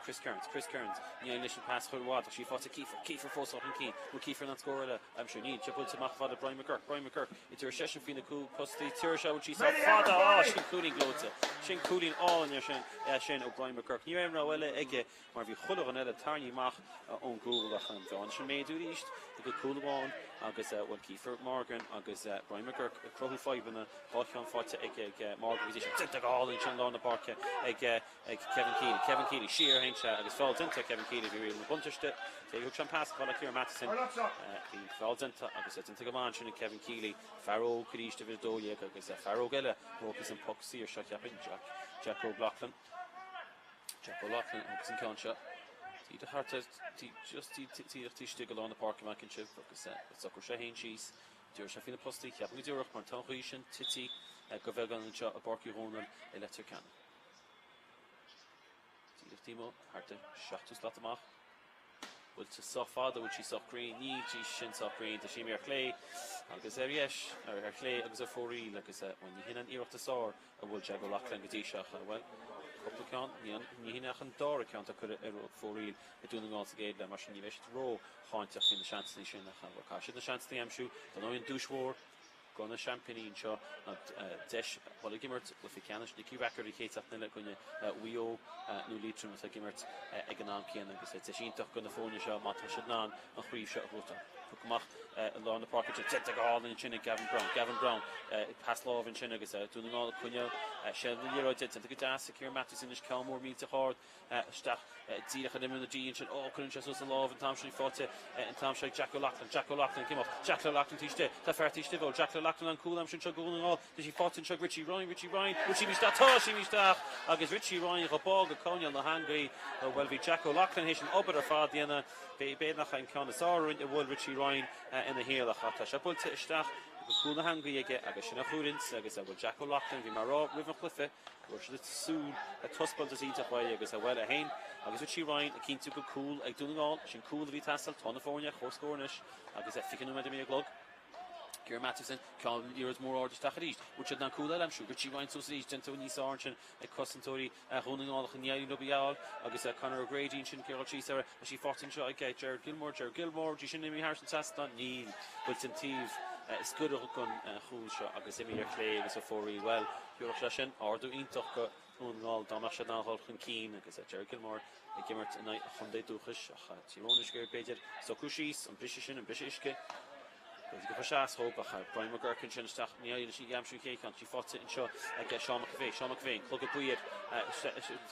Chris Kearns. Chris Kearns, ní éiríonn leis an pas a chur i bhfad ach sí faighte ag Keefer. Keefer fós chun cinn. Bhfuil Keefer in ann scór eile a aimsiú? Níl. Sé buailte amach fada Brian McGurk. Brian McGurk idir seisean faoi na cúl postaí. Tiúrfaidh sé bhfuil sí sách fada. Á, sin cúilín gleoite. Sin cúilín álainn ar sin, é sin ó Brian McGurk. Ní raibh aon rogha eile aige mar bhí chuile dhuine eile tarraingthe amach ón gcúl ach an bhearna sin méadú arís go cúl amháin agus bhuel Keefer Morgan agus Brian McGurk ag cruthú fadhbanna, 2 cheann faighte ag Morgan go dtí seo. Déanta go hálainn ansin lár na páirce ag Kevin Keeley. Kevin Keeley siar a théann sé agus feall déanta ar Kevin Keeley bhí riail na buntáiste. Cé gur thug sé an pas chomh fada le Kieran Matheson bhí feall déanta agus déanta go maith ansin ag Kevin Keeley. Fear óg arís uimhir 12 agus fear óg eile a thógfas an poc saor seo cheapfainn, Jack Jack O'Loughlin. Jack O'Loughlin agus an ceann seo díreach thart ar just díreach taobh istigh de lár na páirce amach anseo agus socróidh sé féin síos. Tiúrfaidh sé faoi na postaí, ceapaim go dtiúrfadh mar tá an ghaoth sin tite go bheagán anseo i bPáirc Uí Dhónaill i Leitir Ceanainn. Díreach taobh amuigh, thart ar 70 slat amach. Buailte sách fada, bhfuil sí sách cruinn? Níl sí sin sách cruinn. Tá sí imithe ar chlé agus ar dheis, ar chlé agus ar fóraoil agus, bhuel, ní hin an iarracht is fearr a bhfuil Jack O'Loughlin go dtí seo ach, bhuel, cúpla ceann, ní hin ach an dara ceann atá curtha ar fóraoil ag Dún na nGall sa gcéad leath, mar sin ní bheidh siad ró-cháinteach faoi na seansanna sin ach, bhuel, caithfidh siad na seansanna a aimsiú. Dar ndóigh an duais mhór do na seaimpíní anseo ná deis a dhul ag imirt i gcluiche ceannais Nicky Rackard an chéad seachtain eile i gcoinne Mhaigh Eo nó Liatroim atá ag imirt ag an am céanna agus deis iontach do na foirne seo má tá siad in ann an chraobh seo a bhuachtáil. Poc amach i lár na páirce déanta go hálainn ansin ag Gavin Browne. Gavin Browne pas láimhe ansin agus Dún na nGall ag coinneáil seilbh na liathróide déanta go deas ag Kieran Mathewson anois ceann mór millteach ard isteach díreach ar imeall na dí ansin. Ó, cuireann sé suas a lámh an t-am sin faighte an t-am seo ag Jack O'Loughlin. Jack O'Loughlin ag imeacht. Jack O'Loughlin taobh istigh. Tá fear taobh istigh. Bhuel, Jack O'Loughlin an cúl aimsithe anseo do Dhún na nGall. Tá sí faighte anseo ag Richie Ryan. Richie Ryan. Bhfuil sí imithe isteach? Tá sí imithe isteach! Agus Richie Ryan chomh bog ag coinneáil na heangaí. Bhuel, bhí Jack O'Loughlin théis an obair ar fad a dhéanamh. B'fhéidir nach an ceann is fearr a bhuail Richie Ryan ina shaol ach tá sé buailte isteach go cúl na heangaí aige agus sin a chúilín agus bhuel Jack O'Loughlin, bhí mé ag rá roimh an chluiche, Go raibh siad ag súil le taispeántas iontach uaidh agus, bhuel, é féin agus Richie Ryan ag cinntiú go cúl ag Dún na nGall. Sin cúl a bhí ag teastáil. Tá na foirne ar comhscór anois agus 20 nóiméad imithe ón gclog. Kieran Mathewson, ceann liathróid mór ard isteach arís. Bhfuil siad in ann cúl eile a aimsiú? Richie Ryan suas arís, déanta níos fearr ansin ag cosantóirí Dhún na nGall ach ní éiríonn leo í a fháil agus Conor O'Grady ansin ag dul síos air. Tá sí faighte anseo ag Gerard Gilmore. Gerard Gilmore, bhfuil sí sin imithe thar an trasnán? Níl. Buailte an taobh is gaire don chúl seo agus imithe ar chlé agus ar fóraoil. Bhuel, Thabharfadh sé sin ardú iontach do Dhún na nGall dá mbeadh siad in ann dul chun cinn agus Gerard Gilmore ag imirt in aghaidh a chontae dúchais ach Tír Eoghain anois ag iarraidh b'fhéidir socrú síos, an briseadh sin, an briseadh uisce, b'fhéidir go chuir sé as dhóibh ach Brian McGurk ansin isteach, ní éiríonn leis í a aimsiú an chéad cheann, sí faighte anseo ag Seán McAvey, Seán McAvey, an clogad buí air,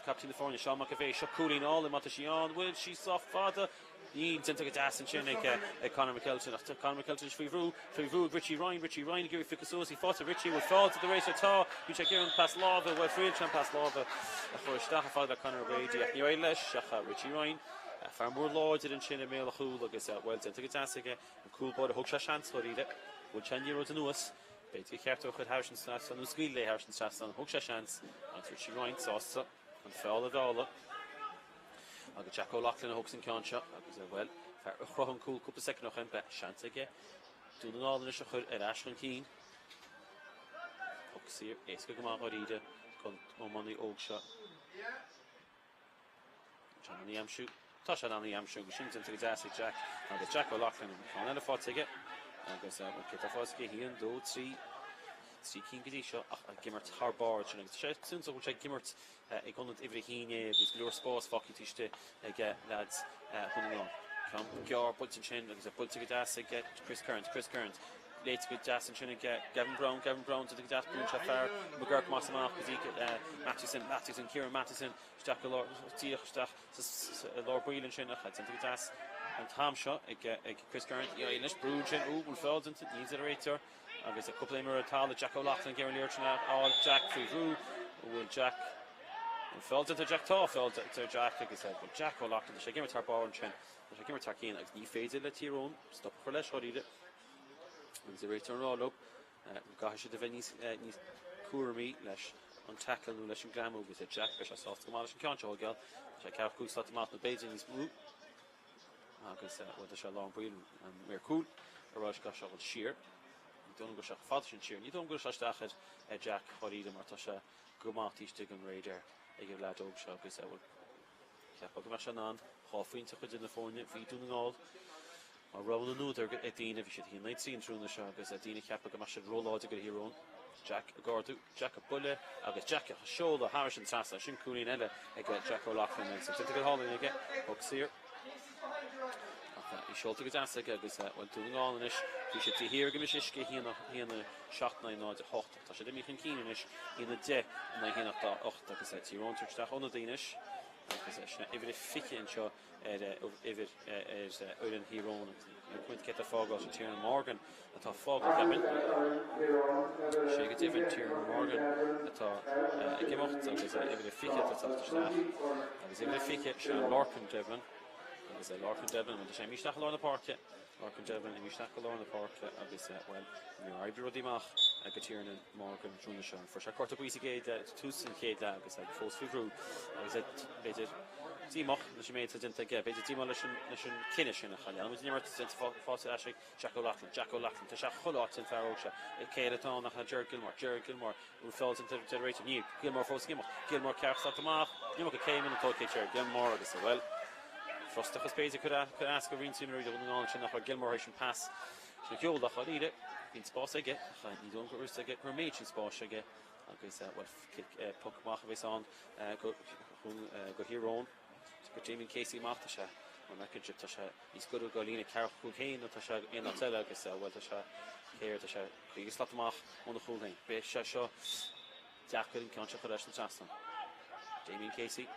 captaen na foirne, Seán McAvey, seo cúilín álainn má tá sí ann, bhfuil sí sách fada? Níl, déanta go deas ansin ag Conor McKelton ach tá Conor McKelton anois faoi bhrú, faoi bhrú ag Richie Ryan, Richie Ryan ag iarraidh piocadh suas, í faighte Richie, bhfuil feall de réir tá, bhí sé ag iarraidh an pas láimhe, bhuel thriail sé an pas láimhe a chur isteach chomh fada le Conor O'Grady ach níor éirigh leis ach Richie Ryan, fear mór láidir ansin i mbéal an chúil agus bhuel déanta go deas aige an cúl báire, thóg sé seans dháiríre, bhuail sé an liathróid anuas, b'fhéidir gur cheart dó a chur thairis an trasnán nó scaoileadh léi thairis an trasnán, thóg sé seans agus Richie Ryan sásta an feall a mhealladh. Agus Jack O'Loughlin a thógas an ceann seo agus, bhuel, fear a chruthaigh an cúl cúpla soicind ó shin, beidh seans aige Dún na nGall anois a chur ar ais chun cinn. Poc saor éasca go maith dháiríre don iománaí óg seo. Tá sé in ann í a aimsiú. Tá sé in ann í a aimsiú agus sin déanta go deas ag Jack agus Jack O'Loughlin an ceann eile faighte aige agus, bhuel, cé atá faighte aige? 1, 2, 3, 3 cinn go dtí seo ach ag imirt thar barr ansin agus tá sé suntasach go bhfuil sé ag imirt ag ionad uimhir a haon é agus go leor spáis fágtha taobh istigh ag leaids Dhún na nGall. Ceann gearr buailte ansin agus é buailte go deas ag Chris Kearns. Chris Kearns léite go deas ansin ag Gavin Browne. Gavin Browne déanta go deas buaileann sé fear McGurk amach amach go dtí Mathewson. Mathewson, Kieran Mathewson isteach go lár, díreach isteach sa lár baill ansin ach déanta go deas an t-am seo ag Chris Kearns. Anois brú ansin, ó bhfuil feall déanta, níl a deir an réiteoir. Agus cúpla imreoir ar an talamh, Jack O'Loughlin ag iarraidh an liathróid sin a fháil, Jack faoi bhrú, an bhfuil Jack. An feall déanta ar Jack? Tá feall déanta ar Jack agus bhuel Jack O'Loughlin, tá sé ag imirt thar barr ansin, tá sé ag imirt thar cionn agus ní féidir le Tír Eoghain stop a chur leis dháiríre. Agus an réiteoir ag rá leo go gcaithfidh siad a bheith níos níos cúramaí leis an tackle nó leis an ngreamú agus Jack beidh sé sásta go maith leis an ceann seo a thógáil. Tá sé 45 slat amach nó b'fhéidir níos mó agus bhuel tá sé i lár an bhaill an maor cúil ag rá go gcaithfidh sé dhul siar. Ní dóigh liom go bhfuil sé chomh fada sin siar. Ní dóigh liom go bhfuil sé isteach ar Jack dháiríre mar tá sé go maith taobh istigh den radar ag an leaid óg seo agus bhuel Cheapfá go mbeadh sé in ann 2 phointe a chur idir na foirne. Bhí Dún na nGall mar rogha na n-údar ag daoine. Bhí siad 1-9-3 an tráthnóna seo agus daoine ag ceapadh go mbeadh siad róláidir do Thír Eoghain. Jack ag ardú, Jack ag buille agus Jack ag seoladh thairis an trasnán. Sin cúilín eile ag Jack O'Loughlin agus déanta go hálainn aige. Poc saor. Ach í seolta go deas aige agus, bhuel, Dún na nGall anois, bhí siad taobh thiar roimis uisce, 1, 1, 7 in aghaidh 0, 8. Tá siad imithe chun cinn anois, 1, 10 in aghaidh 1, 8 agus Tír Eoghain ag tabhairt isteach ionadaí anois agus sin uimhir 20 anseo ar uimhir ar fhoireann Thír Eoghain agus níl púnt céad fágáil sin Tiernan Morgan atá fágáil cheapfainn. Sé go deimhin Tiernan Morgan atá ag imeacht agus uimhir 20 atá teacht isteach agus uimhir 20 sin Lorcan Devlin agus Lorcan Devlin tá sé imithe isteach i lár na páirce Lorcan Devlin imithe isteach go lár na páirce agus, bhuel, níor oibrigh rudaí amach do Tiernan Morgan an tráthnóna seo. Fuair sé cárta buí sa gcéad, tús an chéad leath agus é fós faoi bhrú agus é, b'fhéidir, díomách leis an méid atá déanta aige, b'fhéidir díomá leis an, leis an cinneadh sin ach leanfaidh muid den imirt déanta fáilte ar ais ag Jack O'Loughlin. Jack O'Loughlin, tá sé chuile áit an fear óg seo. Cé eile atá ann ach Gerard Gilmore. Gerard Gilmore, bhfuil feall déanta ar an réiteoir? Níl. Gilmore fós ag imeacht. Gilmore ceathracha slat amach. An iomarca céimeanna tógtha ag Gerard Gilmore agus, bhuel, Frustrachas b'fhéidir cur as do roinnt imreoirí Dhún na nGall ansin nach raibh Gilmore théis an pas sin a sheoladh ach dháiríre bhí an spás aige ach ní dóigh liom go raibh fhios aige go raibh an méid sin spáis aige agus bhuel cic poc amach a bheas ann go go Thír Eoghain go Damien Casey amach tá sé mar a fheiceann sibh tá sé níos gaire go líne ceathracha cúig féin ná tá sé aon áit eile agus bhuel tá sé céard tá sé 50 slat amach óna chúl féin. Beidh sé seo deacair an ceann seo a chur thar an trasnán. Damien Casey.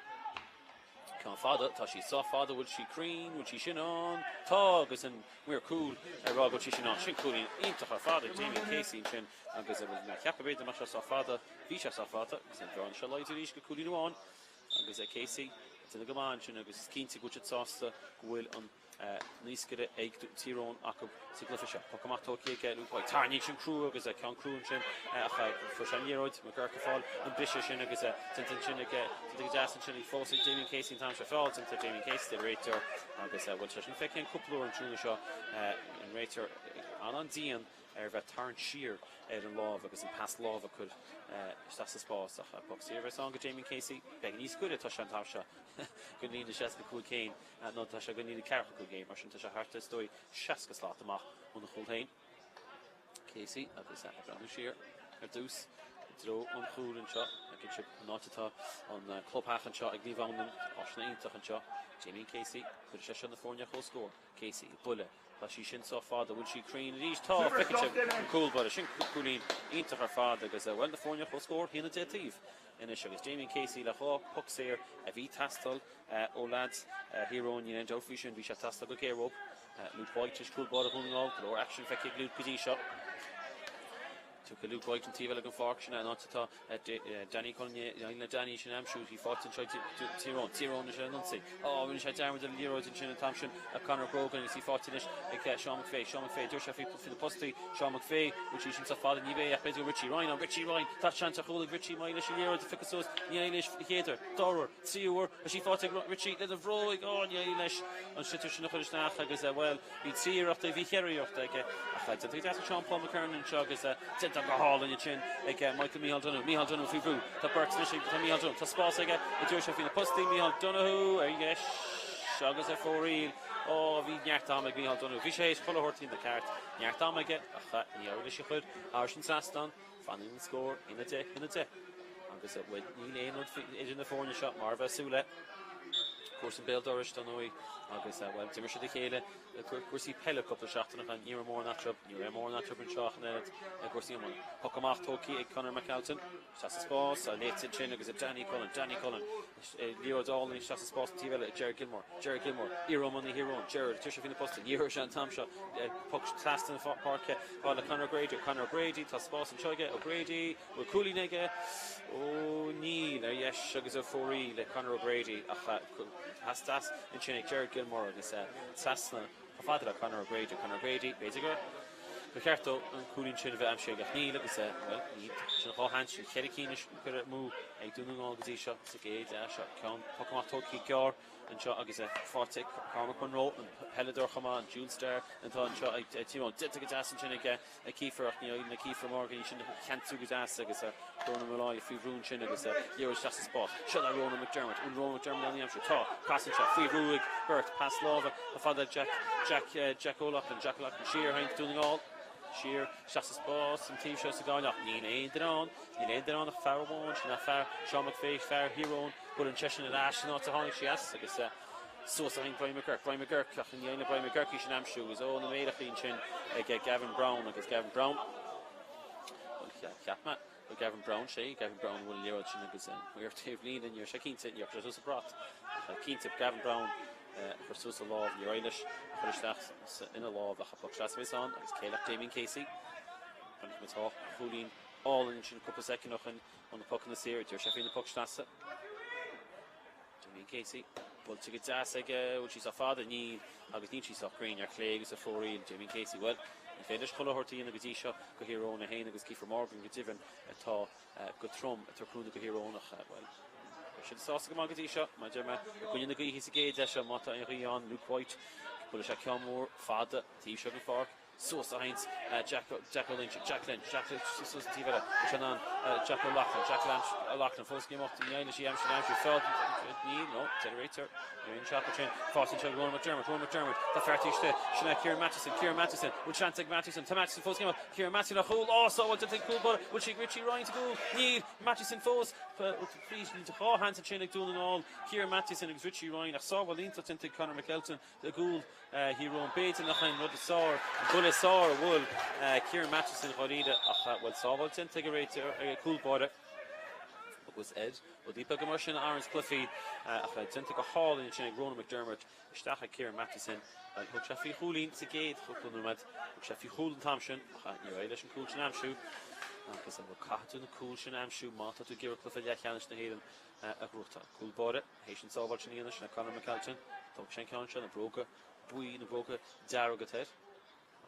Ceann fada, tá sí sách fada, bhfuil sí cruinn, bhfuil sí sin ann? Tá agus an maor cúil ag rá go bhfuil sí sin ann. Sin cúilín iontach ar fad ag Damien Casey ansin agus bhuel mé ag ceapadh b'fhéidir go mbeadh sé sách fada, bhí sé sách fada agus an bhearna seo laghdaithe arís go cúilín amháin agus Casey ag déanamh go maith ansin agus is cinnte go bhfuil siad sásta go bhfuil an naoscaire ag Tír Eoghain acu sa gcluiche seo. Poc amach tógtha aige Luke White. Tarraingíonn sin crua agus ceann crua ansin ach fuair sé an liathróid. McGurk ag fáil an briseadh sin agus déanta ansin aige, déanta go deas ansin ag fós ag Damien Casey an t-am seo. Feall déanta ar Damien Casey deir an réiteoir agus bhuel sé sin feicthe an cúpla uair an tráthnóna seo an réiteoir an-dian ar bheith tarraingt siar ar an lámh agus an pas láimhe a chur isteach sa spás ach poc saor a bheas ann go Damien Casey. Beagán níos gaire atá sé an t-am seo don líne 65 féin. Nó tá sé don líne 45 féin, mar sin tá sé thart is dóigh 60 slat amach óna chúl féin. Casey agus ag breathnú siar ar dtús i dtreo an chúil anseo. Feiceann sibh an áit atá an clubtheach anseo ag Naomh Adhamhnáin, áiseanna iontach anseo. Damien Casey, cuirfidh sé seo na foirne ar comhscór. Casey, buille, tá sí sin sách fada, bhfuil sí cruinn arís? Tá, feiceann sibh an cúl báire, sin cúilín iontach ar fad agus bhuel na foirne ar comhscór, 1-10 taobh anois agus Damien Casey le dhá poc saor a bhí ag teastáil ó leaids Thír Eoghain, níl aon dabht faoi sin, bhí sé ag teastáil go géar uathu. Luke White anois cúl báire Dhún na nGall, go leor aicsin feicthe ag Luke go dtí seo. Tugtha Luke White an taobh eile den pháirc, sin é an áit atá Danny Cullen, éiríonn le Danny sin a aimsiú, í faighte anseo ag Tír Eoghain, Tír Eoghain anois ar an ionsaí. Á, rinne sé dearmad ar an liathróid ansin an t-am sin ag Conor Grogan agus í faighte anois ag Seán McVeigh, Seán McVeigh, dúirt sé faoi na postaí, Seán McVeigh, bhfuil sí sin sách fada, ní bheidh ach b'fhéidir go Richie Ryan, Richie Ryan, tá seans ar chúl ag Richie, má éiríonn leis an liathróid a phiocadh suas, ní éiríonn leis a chéad uair, dara huair, tríú huair, tá sí faighte ag Richie lena bhróig, á, ní éiríonn leis an sliotar sin a chur isteach agus, bhuel, bhí trí iarracht, bhí cheithre iarracht aige ach déanta go deas ag Seán Paul McKernan anseo agus déanta go hálainn ansin ag Michael Mícheál Donoghue. Mícheál Donoghue faoi bhrú. Tá beirt anois ag, tá Mícheál Donoghue, tá spás aige, an dtabharfaidh sé faoi na postaí, Mícheál Donoghue ar dheis agus ar fóraoil. Ó, bhí neart ama ag Mícheál Donoghue. Bhí sé théis chuile shórt a dhéanamh ceart. Neart ama aige ach ní éireoidh leis a chur thairis an trasnán. Fanann an scór 1-10, 1-10 agus níl aon rud idir na foirne seo mar a bheadh súil le. Comharsan béal dorais, dar ndóigh, agus, bhuel, d'imir siad a chéile i gcúrsaí peile cúpla seachtain ó shin. Ní raibh mórán eatarthu, ní raibh mórán eatarthu anseo ach an oiread i gcúrsaí iomána. Poc amach tógtha ag Conor McAlton. Isteach sa spás, léite ansin agus ag Danny Cullen, Danny Cullen, liathróid álainn isteach sa spás an taobh eile ag Gerard Gilmore, Gerard Gilmore, iariománaí Thír Eoghain, Gerard, ag toiseacht faoi na postaí, ní raibh sé an t-am seo, poc trasna na páirce, fad le Conor O'Grady, Conor O'Grady, tá spás anseo aige, O'Grady, bhfuil cúilín aige? Ó níl, ar dheis agus ar fóraoil ag Conor O'Grady ach pas deas ansin ag Gerard Gilmore agus trasna chomh fada le Conor O'Grady, Conor O'Grady, b'fhéidir go gur cheart dó an cúilín sin a bheith aimsithe aige ach níl agus, bhuel, níl. Sin 2 sheans, sin cheithre cinn curtha amú ag Dún na nGall go dtí seo sa gcéad leath seo. Ceann poc amach tógtha gearr anseo agus faighte ag Cormac Munroe, an peileadóir chomh maith, an dual star atá anseo ag Tír Eoghain. Déanta go deas ansin ag Keefer ach ní fhaigheann Keefer Morgan í sin a cheansú go deas agus Ronan Molloy faoi bhrú ansin agus liathróid isteach sa spás. Seo le Ronan McDermott. An Ronan McDermott in ann í a aimsiú? Tá. Pas anseo faoi bhrú ag beirt. Pas láimhe chomh fada le Jack Jack Jack O'Loughlin. Jack O'Loughlin siar a tharraingt Dún na nGall. Siar isteach sa spás an taobh seo sa gcáil ach níl aon duine ann. Níl aon duine ann ach fear amháin. Sin é fear Seán McVeigh, fear Thír Eoghain. Buaileann seisean ar ais san áit a tháinig sí as agus suas a tharraingt Brian McGurk. Brian McGurk ach ní éirigh le Brian McGurk í sin a aimsiú agus ó na méarachaí ansin ag Gavin Brown agus Gavin Brown bhuel cheap mé go Gavin Brown sé Gavin Brown a bhuail an liathróid sin agus ar taobh líne ní raibh sé cinnte níor chuir sé suas an brat ach cinnte Gavin Brown a chuir suas a lámh níor éirigh leis a chur isteach ina lámh ach a poc trasna a bheas ann agus céileach Damien Casey chonaic muid dhá chúilín álainn ansin cúpla soicind ó shin ó na pocanna saora d'iarr sé faoi na poc sleasa. Damien Casey, buailte go deas aige, bhfuil sí sách fada? Níl, agus níl sí sách cruinn, ar chlé agus ar fóraoil. Damien Casey, bhuel, ní féidir leis chuile shórt a dhéanamh go dtí seo go Thír Eoghain, é féin agus Kiefer Morgan go deimhin atá go trom ag tabhairt cúnamh go Thír Eoghain ach, bhuel, beidh siad sásta go maith go dtí seo, mar a deir mé, i gcoinne na gaoithe sa gcéad leath seo, má tá aon ghaoth ann, Luke White, buailfidh sé ceann mór fada, taobh seo den pháirc. Suas a tharraingt Jack Jack Lynch Jack Lynch Jack Lynch suas an taobh eile leis an an Jack O'Loughlin Jack Lynch O'Loughlin fós ag imeacht ní fhaigheann sí aimsir aimsir feall níl no deir an réiteoir níor aon seach sin faighte anseo ag Ronan McDermott Ronan McDermott tá fear taobh istigh sin é Kieran Mathewson Kieran Mathewson bhfuil seans ag Mathewson tá Mathewson fós ag imeacht Kieran Mathewson ar chúl á sábháil déanta ag cúl báire bhfuil sí ag Richie Ryan sa gcúl níl Mathewson fós fríd níl 2 sheans ansin ag Dún na nGall Kieran Mathewson agus Richie Ryan ach sábháil iontach déanta ag Conor McElton i gcúl Thír Eoghain. B'fhéidir nach é an rud is fearr, an buille is fearr a bhuail Kieran Mathewson dháiríre ach bhuel sábháil déanta ag an réiteoir, ag an gcúl báire agus ar rudaí beaga mar sin a athraíonns cluichí ach déanta go hálainn ansin ag Ronan McDermott isteach ag Kieran Mathewson. Bhuel thug sé faoi chúilín sa gcéad chúpla nóiméad, thug sé faoi chúl an t-am sin ach níor éirigh leis an cúl sin a aimsiú agus bhuel caithfidh tú na cúil sin a aimsiú má tá tú ag iarraidh cluiche leathcheannais na hÉireann a ghnóthachtáil. Cúl báire. Théis an tsábháil sin a dhéanamh, sin é Conor McAlton. Thóg sé an ceann seo, na bróga buí, na bróga dearga air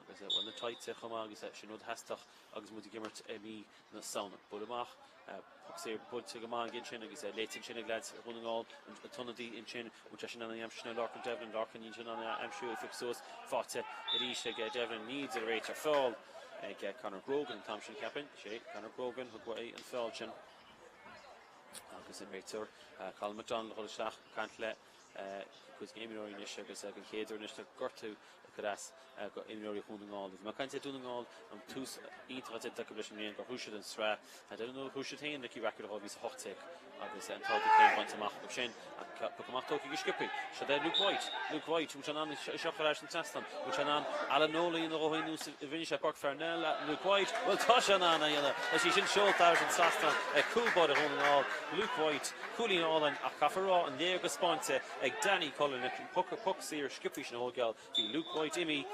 agus bhuel na tights air chomh maith agus sin rud theastach agus muid ag imirt i mí na Samhna. Buail amach, poc saor buailte go maith aige ansin agus léite ansin ag leaids Dhún na nGall, an t-ionadaí ansin, bhfuil sé sin in ann aimsiú sin é Lorcan Devlin, Lorcan níl sé in ann é a aimsiú, é phiocadh suas, faighte arís ag Devlin, ní deir an réiteoir feall ag Conor Grogan an t-am sin cheapfainn, sé Conor Grogan thug uaidh an feall sin. Agus an réiteoir Colin McDonald ag dul isteach ag caint le cuid de na himreoirí anois agus den chéad uair anois tá gortú ag cur as go imreoirí Dhún na nGall. Bhí mé ag caint ar Dhún na nGall an tús iontach atá déanta acu leis an mbliain gur ghnóthaigh siad an tsraith. I don't know ghnóthaigh siad féin Nicky Rackard 2018 agus an t-ardú céim bainte amach acu sin. Ach poc amach tógtha go sciobtha. Seo é Luke White. Luke White, bhfuil sé in ann seo a chur ar ais an trasnán? Bhfuil sé in ann Alan Nolan a dhéanamh dhó féin nós a rinne sé Burke Farnell? Luke White, bhuel tá sé in ann a dhéanamh. Tá sí sin seolta thar an trasnán ag cúl báire Dhún na nGall, Luke White. Cúilín álainn ach caithfear a rá an léargas spáinte ag Danny Cullen an poc poc saor sciobtha sin a thógáil. Bhí Luke White imithe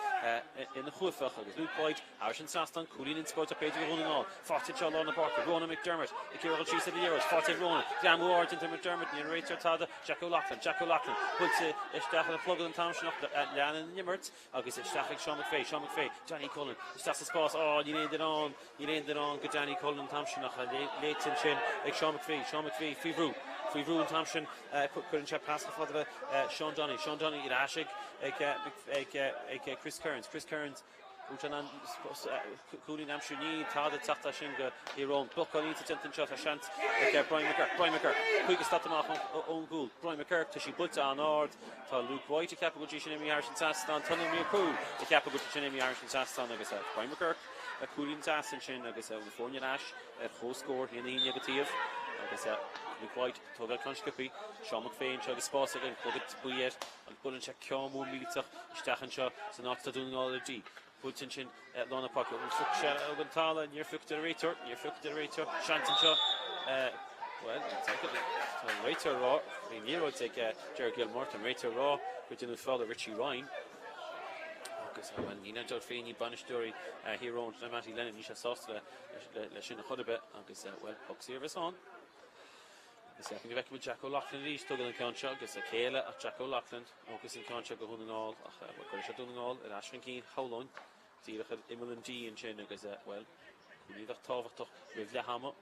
ina chuaifeach agus Luke White thar an trasnán, cúilín inspioráideach b'fhéidir do Dhún na nGall. Faighte anseo i lár na páirce, Ronan McDermott ag iarraidh dul síos ar an liathróid, faighte ag Ronan, greamú ard déanta ar McDermott, ní an réiteoir tada, Jack O'Loughlin, Jack O'Loughlin buailte isteach ar a chlogad an t-am sin ach leanann an imirt agus isteach ag Seán McVeigh, Seán McVeigh, Danny Cullen isteach sa spás, á níl aon duine ann, níl aon duine ann go Danny Cullen an t-am sin ach léite ansin ag Seán McVeigh, Seán McVeigh faoi bhrú, faoi bhrú an t-am sin, cuireann sé pas chomh fada le Seán Donnelly, Seán Donnelly ar ais ag ag ag Chris Kearns, Chris Kearns, Bhfuil sé in ann cúilín a aimsiú? Níl tada ag teacht as sin go Thír Eoghain. Blocáil iontach déanta anseo. Tá seans ag Brian McGurk. Brian McGurk, 50 slat amach ón gcúl. Brian McGurk, tá sí buailte an-ard. Tá Luke White ag ceapadh go bhfuil sí sin imithe thar an trasnán. Tá na Murchú ag ceapadh go bhfuil sí sin imithe thar an trasnán agus Brian McGurk le cúilín deas ansin agus na foirne ar ais ar comhscór, 1-1 an taobh. Agus Luke White ag tógáil ceann sciobthaí. Seán McVeigh anseo agus spás aige, an clogad buí air agus buaileann sé ceann mór millteach isteach anseo san áit atá Dún na nGall ar díth. Buailte ansin i lár na páirce. Bhuel, phioc sé ag an talamh, níor phioc deir an réiteoir, níor phioc deir an réiteoir. Seans anseo, bhuel, tá an réiteoir ag rá, bhí an liathróid ag Ger Gilmore, tá an réiteoir ag rá gur déanadh feall ar Richie Ryan. Agus, bhuel, níl aon dabht faoi, ní bainisteoirí Thír Eoghain, ná Mattie Lennon, níl sé sásta le sin a chor ar bith agus, bhuel, poc saor a bheas ann. Agus ceapaim go bhfeicfidh muid Jack O'Loughlin arís, tógáil an ceann seo agus a chéile ach Jack O'Loughlin thógas an ceann seo go Dhún na nGall ach, bhuel, cuirfidh sé Dún na nGall ar ais chun cinn, shamhlóinn, díreach ar imeall an D ansin agus, bhuel, cúilín a bheadh tábhachtach roimh leath ama.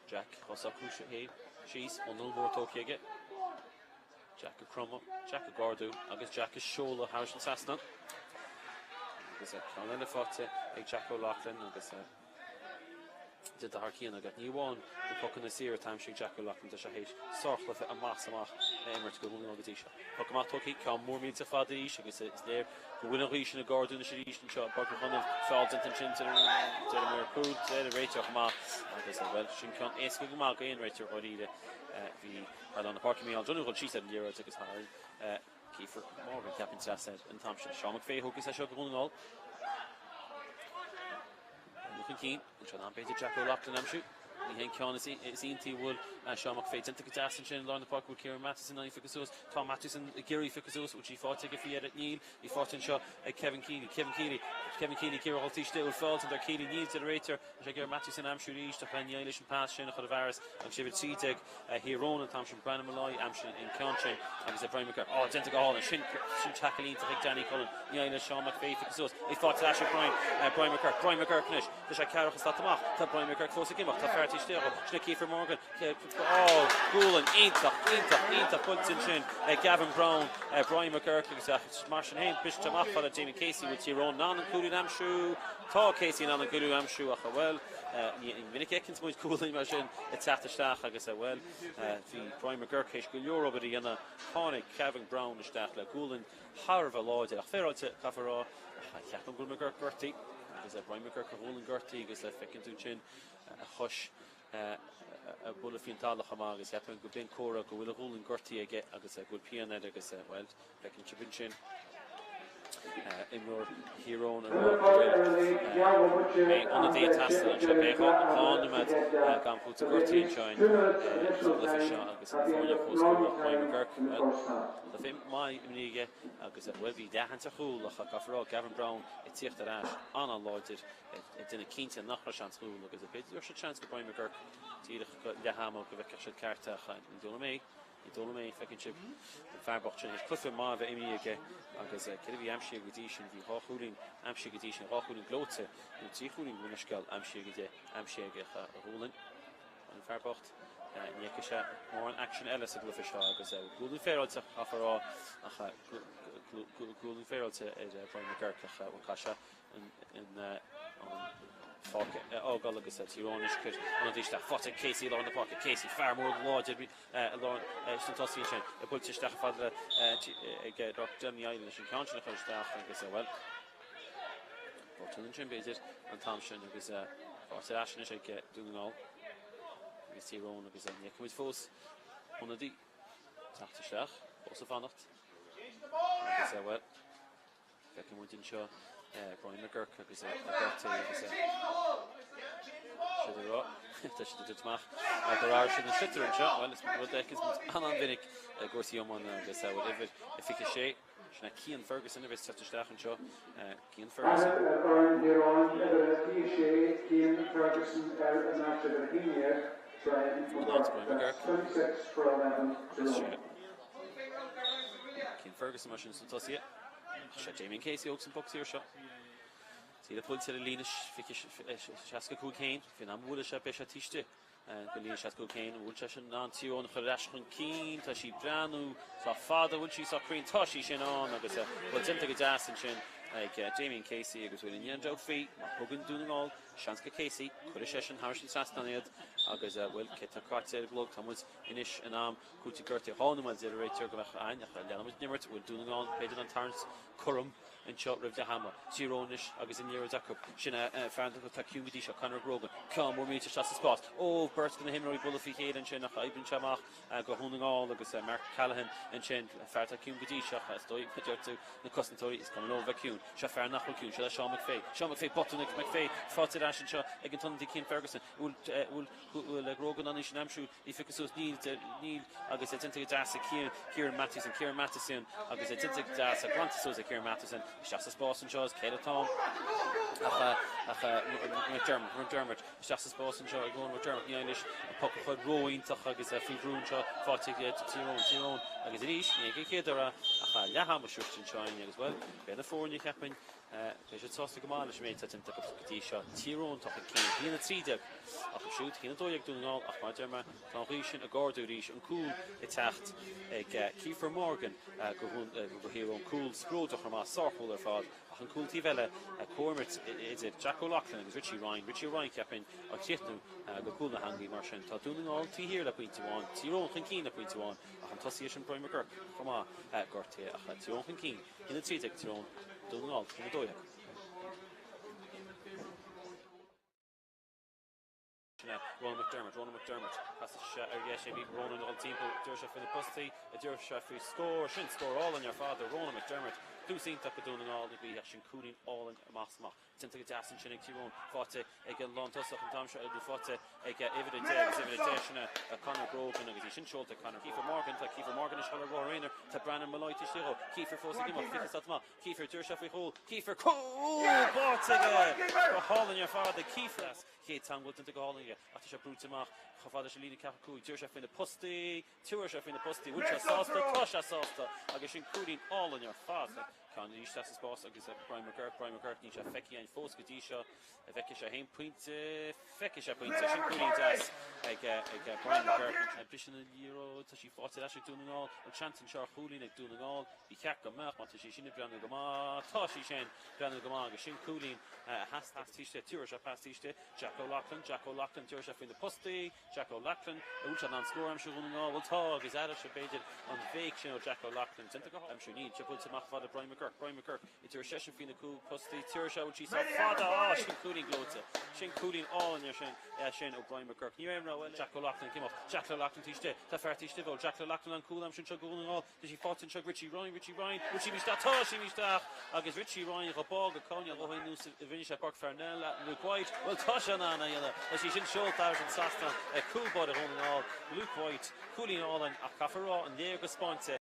Jack á socrú féin síos, anáil mhór tógtha aige. Jack ag cromadh, Jack ag ardú agus Jack ag seoladh thairis an trasnán. Agus ceann eile faighte ag Jack O'Loughlin agus déanta thar cionn aige. Ní amháin na pocanna saora atá aimsithe ag Jack O'Loughlin, tá sé théis sárchluiche amach is amach a imirt do Dhún na nGall go dtí seo. Poc amach tógtha, ceann mór millteach fada arís agus is léir go bhfuil an ghaoth sin ag ardú anois arís anseo i bPáirc Uí Chonaill. Feall déanta ansin, deir an maor cúil, deir an réiteoir chomh maith agus, bhuel, sin ceann éasca go maith d'aon réiteoir dháiríre. Bhí fear lár na páirce Mícheál Donoghue ag dul síos ar an liathróid agus tharraing Kiefer Morgan, ceapaim, trasna air an t-am sin. Seán McVeigh a thógfas é seo do Dhún na nGall. Dul chun cinn, bhfuil sé in am b'fhéidir Jack O'Loughlin a aimsiú? Ní hé an ceann is iontaí a bhfuil Seán McVeigh déanta go deas ansin i lár na páirce. Bhfuil Kieran Matheson in ann í a phiocadh suas? Tá Matheson ag iarraidh í a phiocadh suas. Bhfuil sí faighte aige faoi dheireadh? Níl. Í faighte anseo ag Kevin Kealy. Kevin Kealy. Kevin Kealy ag iarraidh dul taobh istigh. Bhfuil feall déanta ar Kealy? Níl, deir an réiteoir. Tá sé ag iarraidh Matheson a aimsiú arís ach ní éiríonn leis an pas sin a chur i bhfearas agus uimhir 13 Thír Eoghain an t-am sin, Brandon Molloy aimsíonn an ceann sin agus Brian McGurk, á, déanta go hálainn, sin, sin tackle iontach ag Danny Cullen, ní éiríonn le Seán McVeigh piocadh suas, í faighte ar ais ag Brian, Brian McGurk, Brian McGurk anois, tá sé ceathracha slat amach, tá Brian McGurk fós ag imeacht, tá fear taobh istigh dhó, sin é Kiefer Morgan, á, gualainn, iontach, iontach, iontach buailte ansin ag Gavin Browne, Brian McGurk agus ach mar sin féin, briste amach fada Damien Casey, bhfuil Tír Eoghain in ann an cúilín a aimsiú? Tá Casey in ann an cúilín a aimsiú ach, bhuel, Ní minic a fheiceanns muid cúilín mar sin ag teacht isteach agus, bhuel, bhí Brian McGurk théis go leor obair a dhéanamh. Tháinig Gavin Browne isteach le gualainn thar a bheith láidir ach féaráilte, caithfear a rá, ach ceapaim go bhfuil McGurk gortaithe agus Brian McGurk a ghualainn gortaithe agus feiceann tú ansin a chois ag bualadh faoin talamh chomh maith agus ceapaim go b'in comhartha go bhfuil a ghualainn gortaithe aige agus go bhfuil pian air agus, bhuel, Feiceann sibh ansin imreoir Thír Eoghain ag rá go bhfuil ionadaí ag teastáil anseo. Beidh dhá nóiméad d'am cúitimh gortaithe anseo sa gcluiche seo agus na foirne fós cúthaileach. Brian McGurk, bhuel, tá feidhm maith imeartha aige agus, bhuel, bhí leathsheans ar chúl ach caithfear a rá, Gavin Browne ag tíocht ar ais an-láidir ag déanamh cinnte nach raibh seans chúl agus b'fhéidir go raibh siad seans go Brian McGurk díreach go leath ama go bhfeicfeadh siad ceart ach ní dóigh liom é. Ní dóigh liom é, feiceann sibh an fear bocht sin théis cluiche maith a bheith imeartha aige agus céard a bhí aimsithe go dtí sin, bhí dhá chúilín aimsithe go dtí sin, dhá chúilín gleoite, nó trí chúilín gabh mo leithscéal aimsithe aige, aimsithe aige a ghualainn. An fear bocht, ní fheicfidh sé mórán aicsin eile sa gcluiche seo agus gualainn féaráilte, caithfear a rá, ach gualainn féaráilte ar Brian McGurk ach bhuel caithfidh sé an pháirc a fhágáil agus Tír Eoghain anois cur ionadaí isteach. Faighte ag Casey i lár na páirce. Casey, fear mór láidir i lár sna tosaithe ansin. Buailte isteach fad le ag Rock Delaney Island leis an ceann sin a chur isteach agus bhuel, botún ansin b'fhéidir an t-am sin agus faighte ar ais anois ag Dún na nGall agus Tír Eoghain agus ní fheicimid fós ionadaí teacht isteach, fós ag fanacht agus bhuel, Feicfidh muid anseo Brian McGurk agus a bheirt agus siad ag rá tá siad ag tabhairt amach gur athraigh siad an sliotar anseo. Bhuel, is rud a fheiceanns muid an-an-mhinic i gcúrsaí iomána agus bhuel uimhir 26, sin é Cian Ferguson a bheas ag teacht isteach anseo. Cian Ferguson. Athrú ar fhoireann Thír Eoghain, uimhir 26, Cian Ferguson ar an áit uimhir 11, Brian McGurk. That's 26 for 11 Tyrone. Cian Ferguson mar sin sna tosaithe. Sé Damien Casey a thógas an poc saor seo. Díreach buailte ar an líne 65 féin. Faoin am a bhuailfidh sé beidh sé taobh istigh den líne 65 féin. An bhfuil sé sin in ann Tír Eoghain a chur ar ais chun cinn? Tá sí ag breathnú sách fada. Bhfuil sí sách cruinn? Tá sí sin ann agus bhuel déanta go deas ansin ag Damien Casey agus bhuel níl aon dabht faoi má thugann Dún na nGall seans go Casey cuirfidh seisean thairis an trasnán iad agus bhuel cé tá caite ar an gclog tá muid anois in am Cúiteamh gortaithe 2 nóiméad deir an réiteoir go mbeadh againn ach leanfaimid den imirt. Bhfuil Dún na nGall b'fhéidir in ann tarraingt cothrom. anseo roimh leath ama. Tír Eoghain anois agus an liathróid acu. Sin é fear atá ciúin go dtí seo, Conor Grogan. Ceann mór millteach isteach sa spás. Ó, beirt de na himreoirí ag bualadh faoi chéile ansin ach oibríonn sé amach go Dhún na nGall agus Mark Callaghan ansin, fear atá ciúin go dtí seo. Is dóigh, a deir tú, na cosantóirí, is cuma leo a bheith ciúin. Seo fear nach bhfuil ciúin. Seo é Seán McVeigh. Seán McVeigh, botún ag McVeigh. Faighte ar ais anseo ag an t-ionadaí Cian Ferguson. Bhfuil Grogan in ann í sin a aimsiú? Í a phiocadh suas, níl, níl, agus é déanta go deas ag Kieran Mathewson, Kieran Mathewson, agus é déanta go deas, glanta suas ag Kieran Mathewson, isteach sa spás anseo is céard atá ann ach, ach McDermott, McDermott, isteach sa spás anseo ag Ronan McDermott, ní éiríonn leis an poc a chur ró-iontach agus é faoi bhrú anseo, faighte ag Tír Eoghain, Tír Eoghain, agus arís, ní ag an chéad uair ach leath ama sroichte anseo againn agus, bhuel, beidh na foirne, cheapfainn, Beidh siad sásta go maith leis an méid atá déanta acu go dtí seo. Tír Eoghain atá chun cinn, 1-13 acu siúd, 1-12 Dún na nGall ach mar a deir mé, tá an ghaoth sin ag ardú arís, an cúl ag teacht ag Kiefer Morgan go Thír Eoghain, cúl spleodrach ar maith, sárchúl ar fad ach an cúl taobh eile, comhimirt idir Jack O'Loughlin agus Richie Ryan, Richie Ryan cheapfainn á chríochnú go cúl na heangaí mar sin tá Dún na nGall taobh thiar le pointe amháin, Tír Eoghain chun cinn le pointe amháin ach an tosaí sin Brian McGurk chomh maith gortaithe ach Tír Eoghain chun cinn. 1-13 Tír Eoghain, Dún na nGall, 1-12. Sin é Ronan McDermott, Ronan McDermott, casfaidh sé ar dheis é, bhí Ronan ag dul timpeall, d'iarr sé faoi na postaí, d'iarr sé faoi scór, sin scór álainn ar fad ó Ronan McDermott, tús iontach do Dhún na nGall, ní ach sin cúilín álainn amach is amach. Déanta go deas ansin ag Tír Eoghain, faighte ag an lántosach an t-am seo, nó faighte ag uimhir 10 agus uimhir 10 sin é Conor Grogan agus í sin seolta ag Conor. Kiefer Morgan, tá Kiefer Morgan anois ag dul ar rothar aonair, tá Brandon Molloy taobh istigh dhó, Kiefer fós ag imeacht, 20 slat amach, Kiefer, d'iarr sé faoi chúl, Kiefer, cúl! Báite aige! Go hálainn ar fad ag Kiefer. Chéad teagmháil déanta go hálainn aige ach tá sé brúite amach chomh fada leis an líne ceathracha 5, d'iarr sé faoi na postaí, Tabharfaidh sé faoi na postaí. Bhfuil sé sásta? Tá sé sásta! Agus sin cúilín álainn ar fad. Ceann arís isteach sa spás agus Brian McGurk, Brian McGurk, níl sé feicthe againn fós go dtí seo. An bhfeicfidh sé féin pointe? Feicfidh sé pointe. Sin cúilín deas ag Brian McGurk. Briseann an liathróid, tá sí faighte ar ais ag Dún na nGall. An seans anseo ar chúilín ag Dún na nGall. Ba cheart go mbeadh, má tá sí sin ag breathnú go maith. Tá sí sin ag breathnú go maith agus sin cúilín a theastaigh. Pas taobh istigh, tabharfaidh sé pas taobh istigh. Jack O'Loughlin, Jack O'Loughlin, tabharfaidh sé faoi na postaí. Jack O'Loughlin, an bhfuil sé in ann scór a aimsiú Dhún na nGall? Bhuel tá, agus arais b'fhéidir an bhéic sin ó Jack O'Loughlin. Déanta go aimsiú níl sé buailte amach fada Brian McGurk, Brian McGurk, idir seisean faoi na cúig postaí, tabharfaidh sé, bhfuil sí sách fada, á, sin cúilín gleoite, sin cúilín álainn ar sin, é sin ó Brian McGurk. Ní raibh aon rogha eile. Jack O'Loughlin ag imeacht, Jack O'Loughlin taobh istigh, tá fear taobh istigh bhfuil Jack O'Loughlin in ann cúl a aimsiú anseo do Dhún na nGall? Tá sí faighte anseo ag Richie Ryan, Richie Ryan, bhfuil sí isteach? Tá sí isteach agus Richie Ryan dha bá go cáineadh ó shin nós a rinne sé i bPáirc Pharnell le Luke White. Bhuel tá sé in ann a dhéanamh. Tá sí sin seolta thar an trasnán ag cúl báire Dhún na nGall, Luke White. Cúilín álainn ach caithfear a rá an léargas spáinte.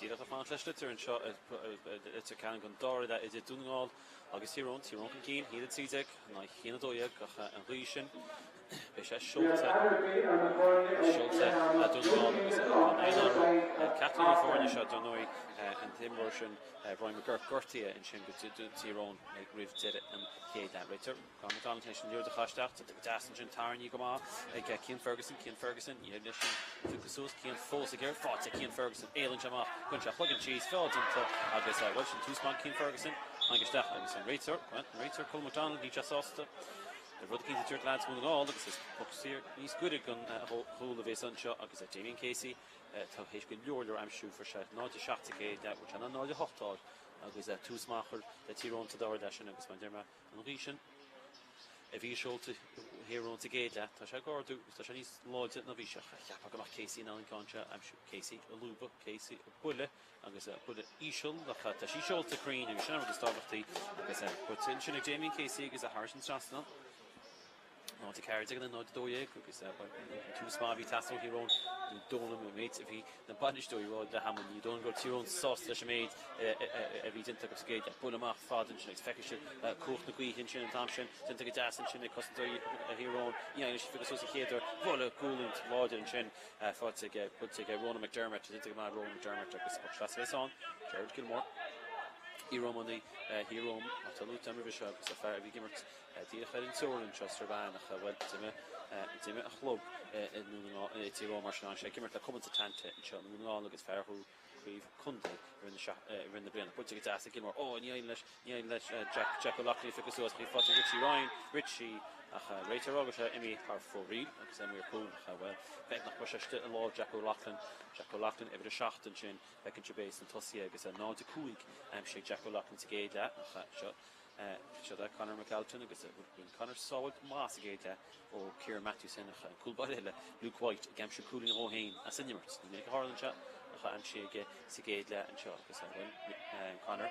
Díreach ag fanacht le sliotar anseo i Leitir Ceanainn don dara leath idir Dún na nGall agus Tír Eoghain, Tír Eoghain chun cinn, 1-13 in aghaidh 1-12 ach an ghaoth sin, beidh sé seolta, seolta ag Dún na nGall agus gan aon athrú ar captaen na foirne seo, dar ndóigh, an t-imreoir sin Brian McGurk gortaithe ansin do Tír Eoghain roimh deireadh an chéad leath. Réiteoir. Conor McDonald tar éis an liathróid a chaitheamh isteach, déanta go deas ansin, tarraingthe go maith ag Cian Ferguson, Cian Ferguson, ní éiríonn leis sin piocadh suas, Cian fós ag iarraidh, faighte ag Cian Ferguson, éalaíonn sé amach, cuireann sé a chloigeann síos, feall déanta agus, bhuel, sin tús maith Cian Ferguson, tháinig isteach agus an réiteoir, bhuel, an réiteoir Colm McDonald, níl sé sásta le rud eicínt a dúirt leaids Dhún na nGall agus is poc saor níos gaire don chúl a bhéas anseo agus Damien Casey tar éis go leor leor aimsiú, fuair sé 0-7 sa gcéad leath, bhfuil sé in ann 0-8 a fháil agus tús maith a chur le Tír Eoghain sa dara leath sin agus mar a deir mé, An ghaoth sin a bhí seolta Thír Eoghain sa gcéad leath, tá sé ag ardú agus tá sé níos láidre ná bhí sé. Cheapfá go mbeadh Casey in ann an ceann seo a aimsiú. Casey ag lúbadh, Casey ag buille agus buille íseal ach tá sí seolta cruinn agus sin an rud is tábhachtaí agus buailte ansin ag Damien Casey agus thar an trasnán. 0-14 in aghaidh 0-12 agus tús maith a bhí ag teastáil ó Thír Eoghain. Ní dóigh liom an méid a bhí na bainisteoirí ag rá le tamall, ní dóigh liom go raibh Tír Eoghain sásta leis an méid a bhí déanta acu sa gcéad leath. Buille amach fada ansin agus feicfidh sibh cumhacht na gaoithe ansin an t-am sin. Déanta go deas ansin ag cosantóirí Thír Eoghain. Ní éiríonn leis piocadh suas an chéad uair. Buille gualainn láidir ansin faighte ag, buailte ag Ronan McDermott. Déanta go maith ag Ronan McDermott agus poc sleasa a bheas ann. Gerard Gilmore. Iar-iománaí Thír Eoghain atá luaite agam roimhe seo agus fear a bhí ag imirt Díreach ar an teorainn anseo sa Mheánach, bhuel, d'imigh a chlub i nDún na nGall, i dTír Eoghain mar sin, sé ag imirt le Cumann Setanta anseo i nDún na nGall agus fear a ghnóthaigh craobh contae i rith na bliana. Buailte go deas ag Gilmore. Ó, ní éiríonn leis, ní éiríonn leis Jack, Jack O'Loughlin a phiocadh suas. Bhí faighte ag Richie Ryan, Richie, ach réiteoir ag rá go raibh sé imithe thar fóraoil agus é maor cúl, ach, bhuel, bheag nach raibh sé istigh i lámh Jack O'Loughlin. Jack O'Loughlin, uimhir a 7 ansin, feiceann sibh é sna tosaithe agus 0-5 aimsithe ag Jack O'Loughlin sa gcéad leath, ach seo Seo é Conor McAlpin agus bhain Conor sábháilt mhaith sa gcéad leath ó Kieran Matthewson ach an cúl báire eile, Luke White, ag aimsiú cúilín dhó féin as an imirt. Ní minic a tharlaíonn sé ach aimsithe aige sa gcéad leath anseo agus bhuel Conor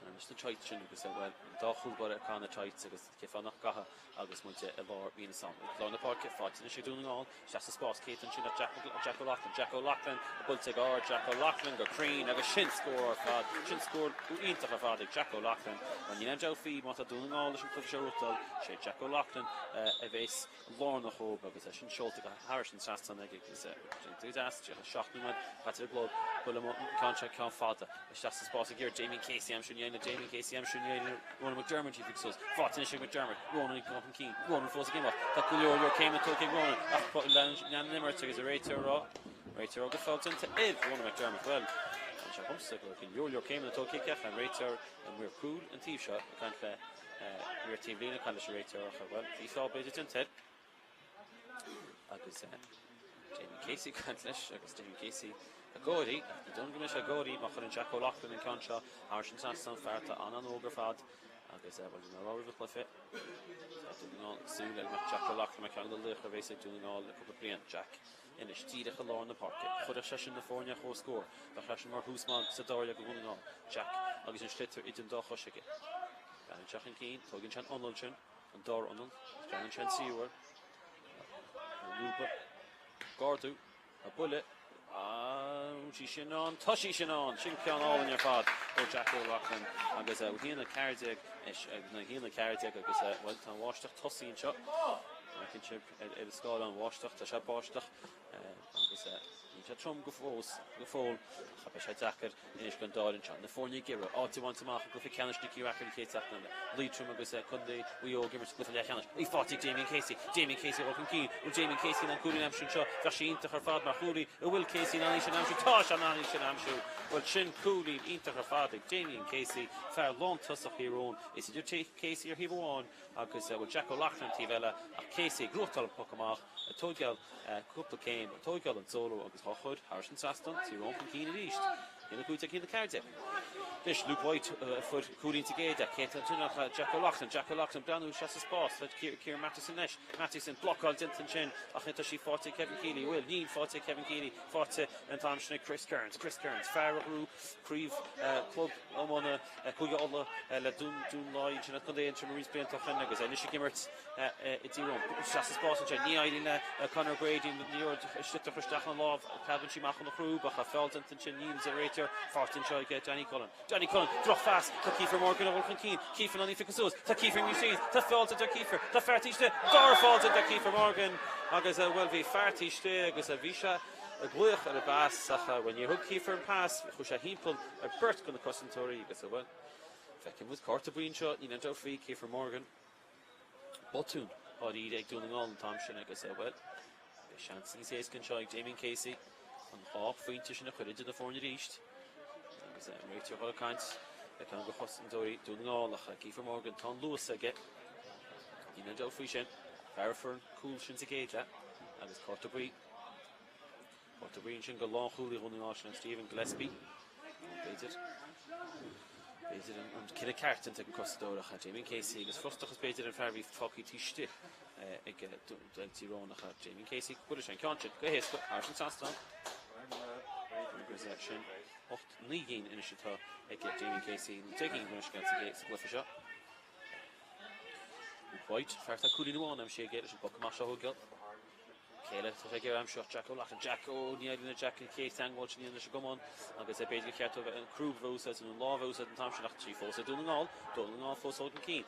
Conor leis na tights sin agus bhuel an dá chúl báire ag caitheamh na tights agus cén fáth nach gcaithfeadh agus muid i lár mhí na Samhna. Lár na páirce, faighte anois ag Dún na nGall, isteach sa spás céad ansin ach Jack, Jack O'Loughlin, Jack O'Loughlin, buailte go hard, Jack O'Loughlin go cruinn agus sin scór ar fad, sin scór iontach ar fad ag Jack O'Loughlin. Mar níl aon dabht faoi, má tá Dún na nGall leis an cluiche seo a ghnóthachtáil, sé Jack O'Loughlin a bheas lárnach dhóibh agus é sin seolta go thairis an trasnán aige agus déanta go deas, 37 nóiméad caite ar an gclog, buille ceann seo ceann fada. Isteach sa spás ag iarraidh Damien Casey aimsiú ní éiríonn le Damien Casey aimsiú ní éiríonn le Ronan McDermott í a phiocadh suas. Faighte anois ag McDermott. Ronan ag dul chun cinn. Ronan fós ag imeacht. Tá go leor leor céimeanna tógtha ag Ronan ach leanann an imirt agus an réiteoir ag rá réiteoir ag rá gur feall déanta ar Ronan McDermott. Bhuel, tá sé dhomsa go raibh go leor leor céimeanna tógtha aige ach an réiteoir an maor cúil an taobh seo ag caint le maor taobhlíne ag caint leis an réiteoir ach bhuel bhí feall b'fhéidir déanta air. Agus Damien Casey ag caint leis agus Damien Casey ag gáirí, ach ní dóigh liom go mbeidh sé ag gáirí má chuireann Jack O'Loughlin an ceann seo thairis an trasnán, fear atá an-an-óg ar fad agus bhuel, bhí mé ag rá roimh an chluiche, tá Dún na nGall ag súil go mbeadh Jack O'Loughlin mar cheann de na laochra a bheas ag Dún na nGall le cúpla bliain. Jack anois díreach i lár na páirce. Chuirfeadh sé sin na foirne ar comhscór. Bheadh sé sin mar thús maith sa dara leath do Dhún na nGall. Jack agus an sliotar idir an dá chois aige. Breathnaíonn sé chun cinn, tógann sé an anáil sin. An dara anáil, déanann sé an tríú huair. Lúbadh, ag ardú, ag buille, Tá sí sin ann, tá sí sin ann! Sin ceann álainn ar fad ó Jack O'Loughlin agus 1-14 1-14 agus bhuel tá an bháisteach tosaithe anseo. Feiceann sibh ar an scáileán bháisteach, tá sé ag báisteach agus níl sé trom go fós, go fóill, ach beidh sé deacair anois don dá fhoireann seo na foirne ag iarraidh áit a bhaint amach i gcluiche ceannais Nicky Rackard an chéad seachtain eile. Liatroim agus Contae Mhaigh Eo ag imirt sa gcluiche leathcheannais. Í faighte ag Damien Casey. Damien Casey ag dul chun cinn. Bhfuil Damien Casey in ann cúilín a aimsiú anseo? Bheadh sé iontach ar fad mar chúilín. An bhfuil Casey in ann í sin a aimsiú? Tá sé in ann í sin a aimsiú! Bhuel sin cúilín iontach ar fad ag Damien Casey, fear lántosach Thír Eoghain. Is idir Casey ar thaobh amháin agus bhuel Jack O'Loughlin an taobh eile ach Casey ag gnóthachtáil an poc amach, ag tóigeáil cúpla céim, ag tóigeáil an solo agus á chur thairis an trasnán, Tír Eoghain chun cinn arís. 1, 15, 1, 14. Anois Luke White a fuair cúilín sa gcéad leath. Cé atá ansin ach Jack O'Loughlin. Jack O'Loughlin breathnú isteach sa spás. Tá Kieran Matheson leis. Matheson, blocáil déanta ansin ach tá sí faighte ag Kevin Kealy. Bhuel, níl faighte ag Kevin Kealy. Faighte an t-am sin ag Chris Kearns. Chris Kearns, fear a ghnóthaigh craobh club iomána Cúige Uladh le Dún Láí ansin as Contae Aontroim roinnt blianta ó shin agus anois ag imirt i dTír Eoghain. Isteach sa spás ansin. Ní éiríonn le Conor Brady an liathróid a sliotar isteach ina lámh. Preabann sí amach óna chrúb ach feall déanta ansin. Níl a réiteoir faighte anseo ag Danny Cullen. Danny Cullen, drochphas. Tá Kiefer Morgan ag dul chun cinn. Kiefer in ann í a phiocadh suas. Tá Kiefer níos síos. Tá feall déanta ar Kiefer. Tá fear taobh istigh. Dara feall déanta ar Kiefer Morgan agus bhuel bhí fear taobh istigh agus bhí sé ag glaoch ar an bpas ach bhuel níor thug Kiefer an pas. Chuaigh sé thimpeall ar beirt de na cosantóirí agus bhuel feicfidh muid cárta buí anseo. Níl aon dabht faoi Kiefer Morgan. Botún dáiríre ag Dún na nGall an t-am sin agus, bhuel, beidh seans níos éasca anseo ag Damien Casey an dá phointe sin a chur idir na foirne arís agus an réiteoir ag dul ag caint le ceann de chosantóirí Dún na nGall ach Kiefer Morgan, tá an luas aige, níl aon dabht faoi sin. Fear a fuair an cúl sin sa gcéad leath agus cárta buí. Cárta buí ansin go lánchúlaí Dhún na nGall sin Stephen Gillespie. B'fhéidir b'fhéidir an cinneadh ceart déanta ag an cosantóir ach Damien Casey agus frustrachas b'fhéidir an fear a bhí fágtha taobh istigh ag Tír Eoghain ach Damien Casey buailfidh sé an ceann sin go héasca thar an trasnán. Agus sin 8 9 gcinn anois atá ag Damien Casey, 10 gcinn anois sa gcluiche seo. Luke White, fear atá cúilín amháin aimsithe aige leis an bpoc amach seo a thógáil. Cé eile atá ag iarraidh aimsiú ach Jack O'Loughlin. Jack, ó, ní éiríonn le Jack an chéad teagmháil sin a dhéanamh leis an gcamán agus b'fhéidir gur cheart dó an crúb a bheith úsáidte nó an lámh a úsáid an t-am sin ach tá fós ag Dún na nGall. Dún na nGall fós chun cinn.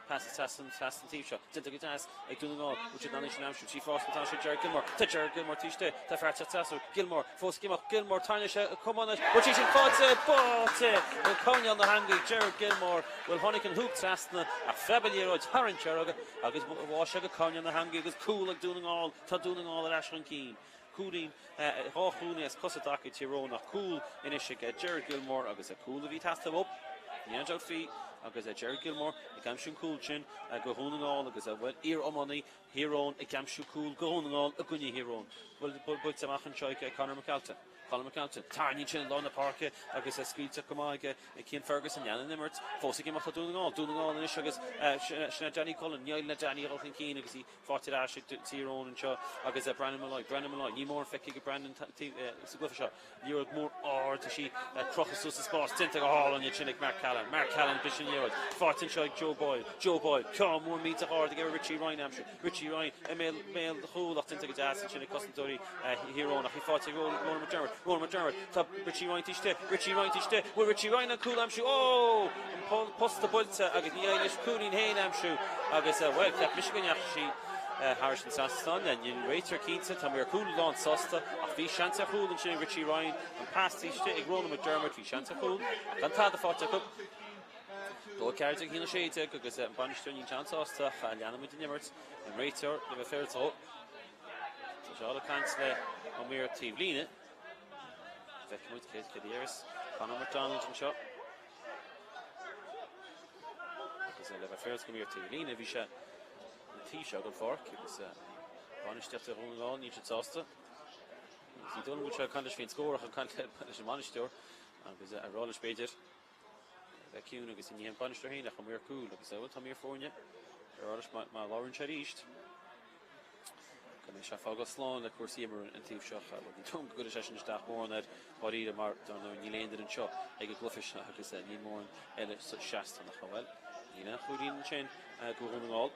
Pas trasna an taobh seo. Déanta go deas ag Dún na nGall. Bhfuil siad in ann é sin a aimsiú? Trí fás an t-am sin Gerard Gilmore. Tá Gerard Gilmore taobh istigh. Tá fear teacht trasna. Gilmore fós ag imeacht. Gilmore tarraingíonn sé an camán leis. Bhfuil sí sin faighte? Faighte! Ó choirnéal na heangaí Gerard Gilmore. Bhuel tháinig an húc trasna ach phreab an liathróid thar an tsearg. Agus bháigh sé go coirnéal na heangaí agus cúl ag Dún na nGall. Tá Dún na nGall ar ais chun cinn. Cúilín, dhá chúilín as cosa i dtaca Tír Eoghain ach cúl anois ag Gerard Gilmore agus cúl a bhí ag teastáil uathu. Níl aon dabht faoi agus Gerard Gilmore ag aimsiú an cúl sin go Dhún na nGall agus bhuel, iar-iománaí Thír Eoghain ag aimsiú cúl go Dhún na nGall i gcoinne Thír Eoghain. Bhuel, buailte amach anseo ag Conor McAlpin. Conor McAlpin, tarraingíonn sin i lár na páirce agus é scaoilte go maith ag Cian Ferguson. Leanann an imirt fós ag imeacht do Dhún na nGall. Dún na nGall anois agus sin é Danny Cullen. Ní éiríonn le Danny a dhul chun cinn agus í faighte ar ais ag Tír Eoghain anseo agus Brandon Molloy. Brandon Molloy, níl mórán feicthe ag Brandon sa gcluiche seo. Liathróid mór ard, tá sí crochta suas sa spás. Déanta go hálainn ansin ag Mark Callahan. Mark Callahan, b'shin an liathróid. Faighte anseo ag Joe Boyle. Joe Boyle, ceann mór millteach ard ag iarraidh Richie Ryan a aimsiú. Richie Ryan i mbéal an chúil ach déanta go deas ansin ag cosantóirí Thír Eoghain ach í faighte ag Ronan McDermott. Ronan McDermott, tá Richie Ryan taobh istigh, Richie Ryan taobh istigh, bhfuil Richie Ryan an cúl a aimsiú? Ó! An posta buailte agus ní éiríonn leis cúilín féin a aimsiú agus, bhuel, cheap mise go ndeachaigh sí thairis an trasnán. Níl an réiteoir cinnte, tá maor cúil lán sásta ach bhí seans ar chúl ansin ag Richie Ryan, an pas taobh istigh ag Ronan McDermott, bhí seans ar chúl ach gan tada faighte acu. 2, 14, 1, 16 agus an bainisteoir níl sé an-sásta ach leanfaidh muid den imirt. An réiteoir le bheith féaráilte dhó. Tá sé ag caint le an maor taobh líne. Feicfidh muid céard a déarfas Conor McDonald anseo. Agus le bheith féaráilte don maor taobh líne bhí sé an taobh seo den pháirc agus bainistíocht Dhún na nGall níl siad sásta. Agus ní dóigh liom go bhfuil sé ag caint leis faoin scór ach ag caint leis an mbainisteoir agus a rá leis b'fhéidir. bheith ciúin agus ní hé an bainisteoir féin ach an maor cúil agus bhuel tá maor foirne ar eolas má labhrann sé arís go mbeidh sé ag fágáil slán le cúrsaí imeartha an taobh seo. Bhuel ní dóigh liom go gcuirfidh sé sin isteach mórán air dháiríre mar dar ndóigh níl aon duine anseo ag an gcluiche seo agus níl mórán eile sa seastán ach bhuel níl aon chúilín ansin go Dhún na nGall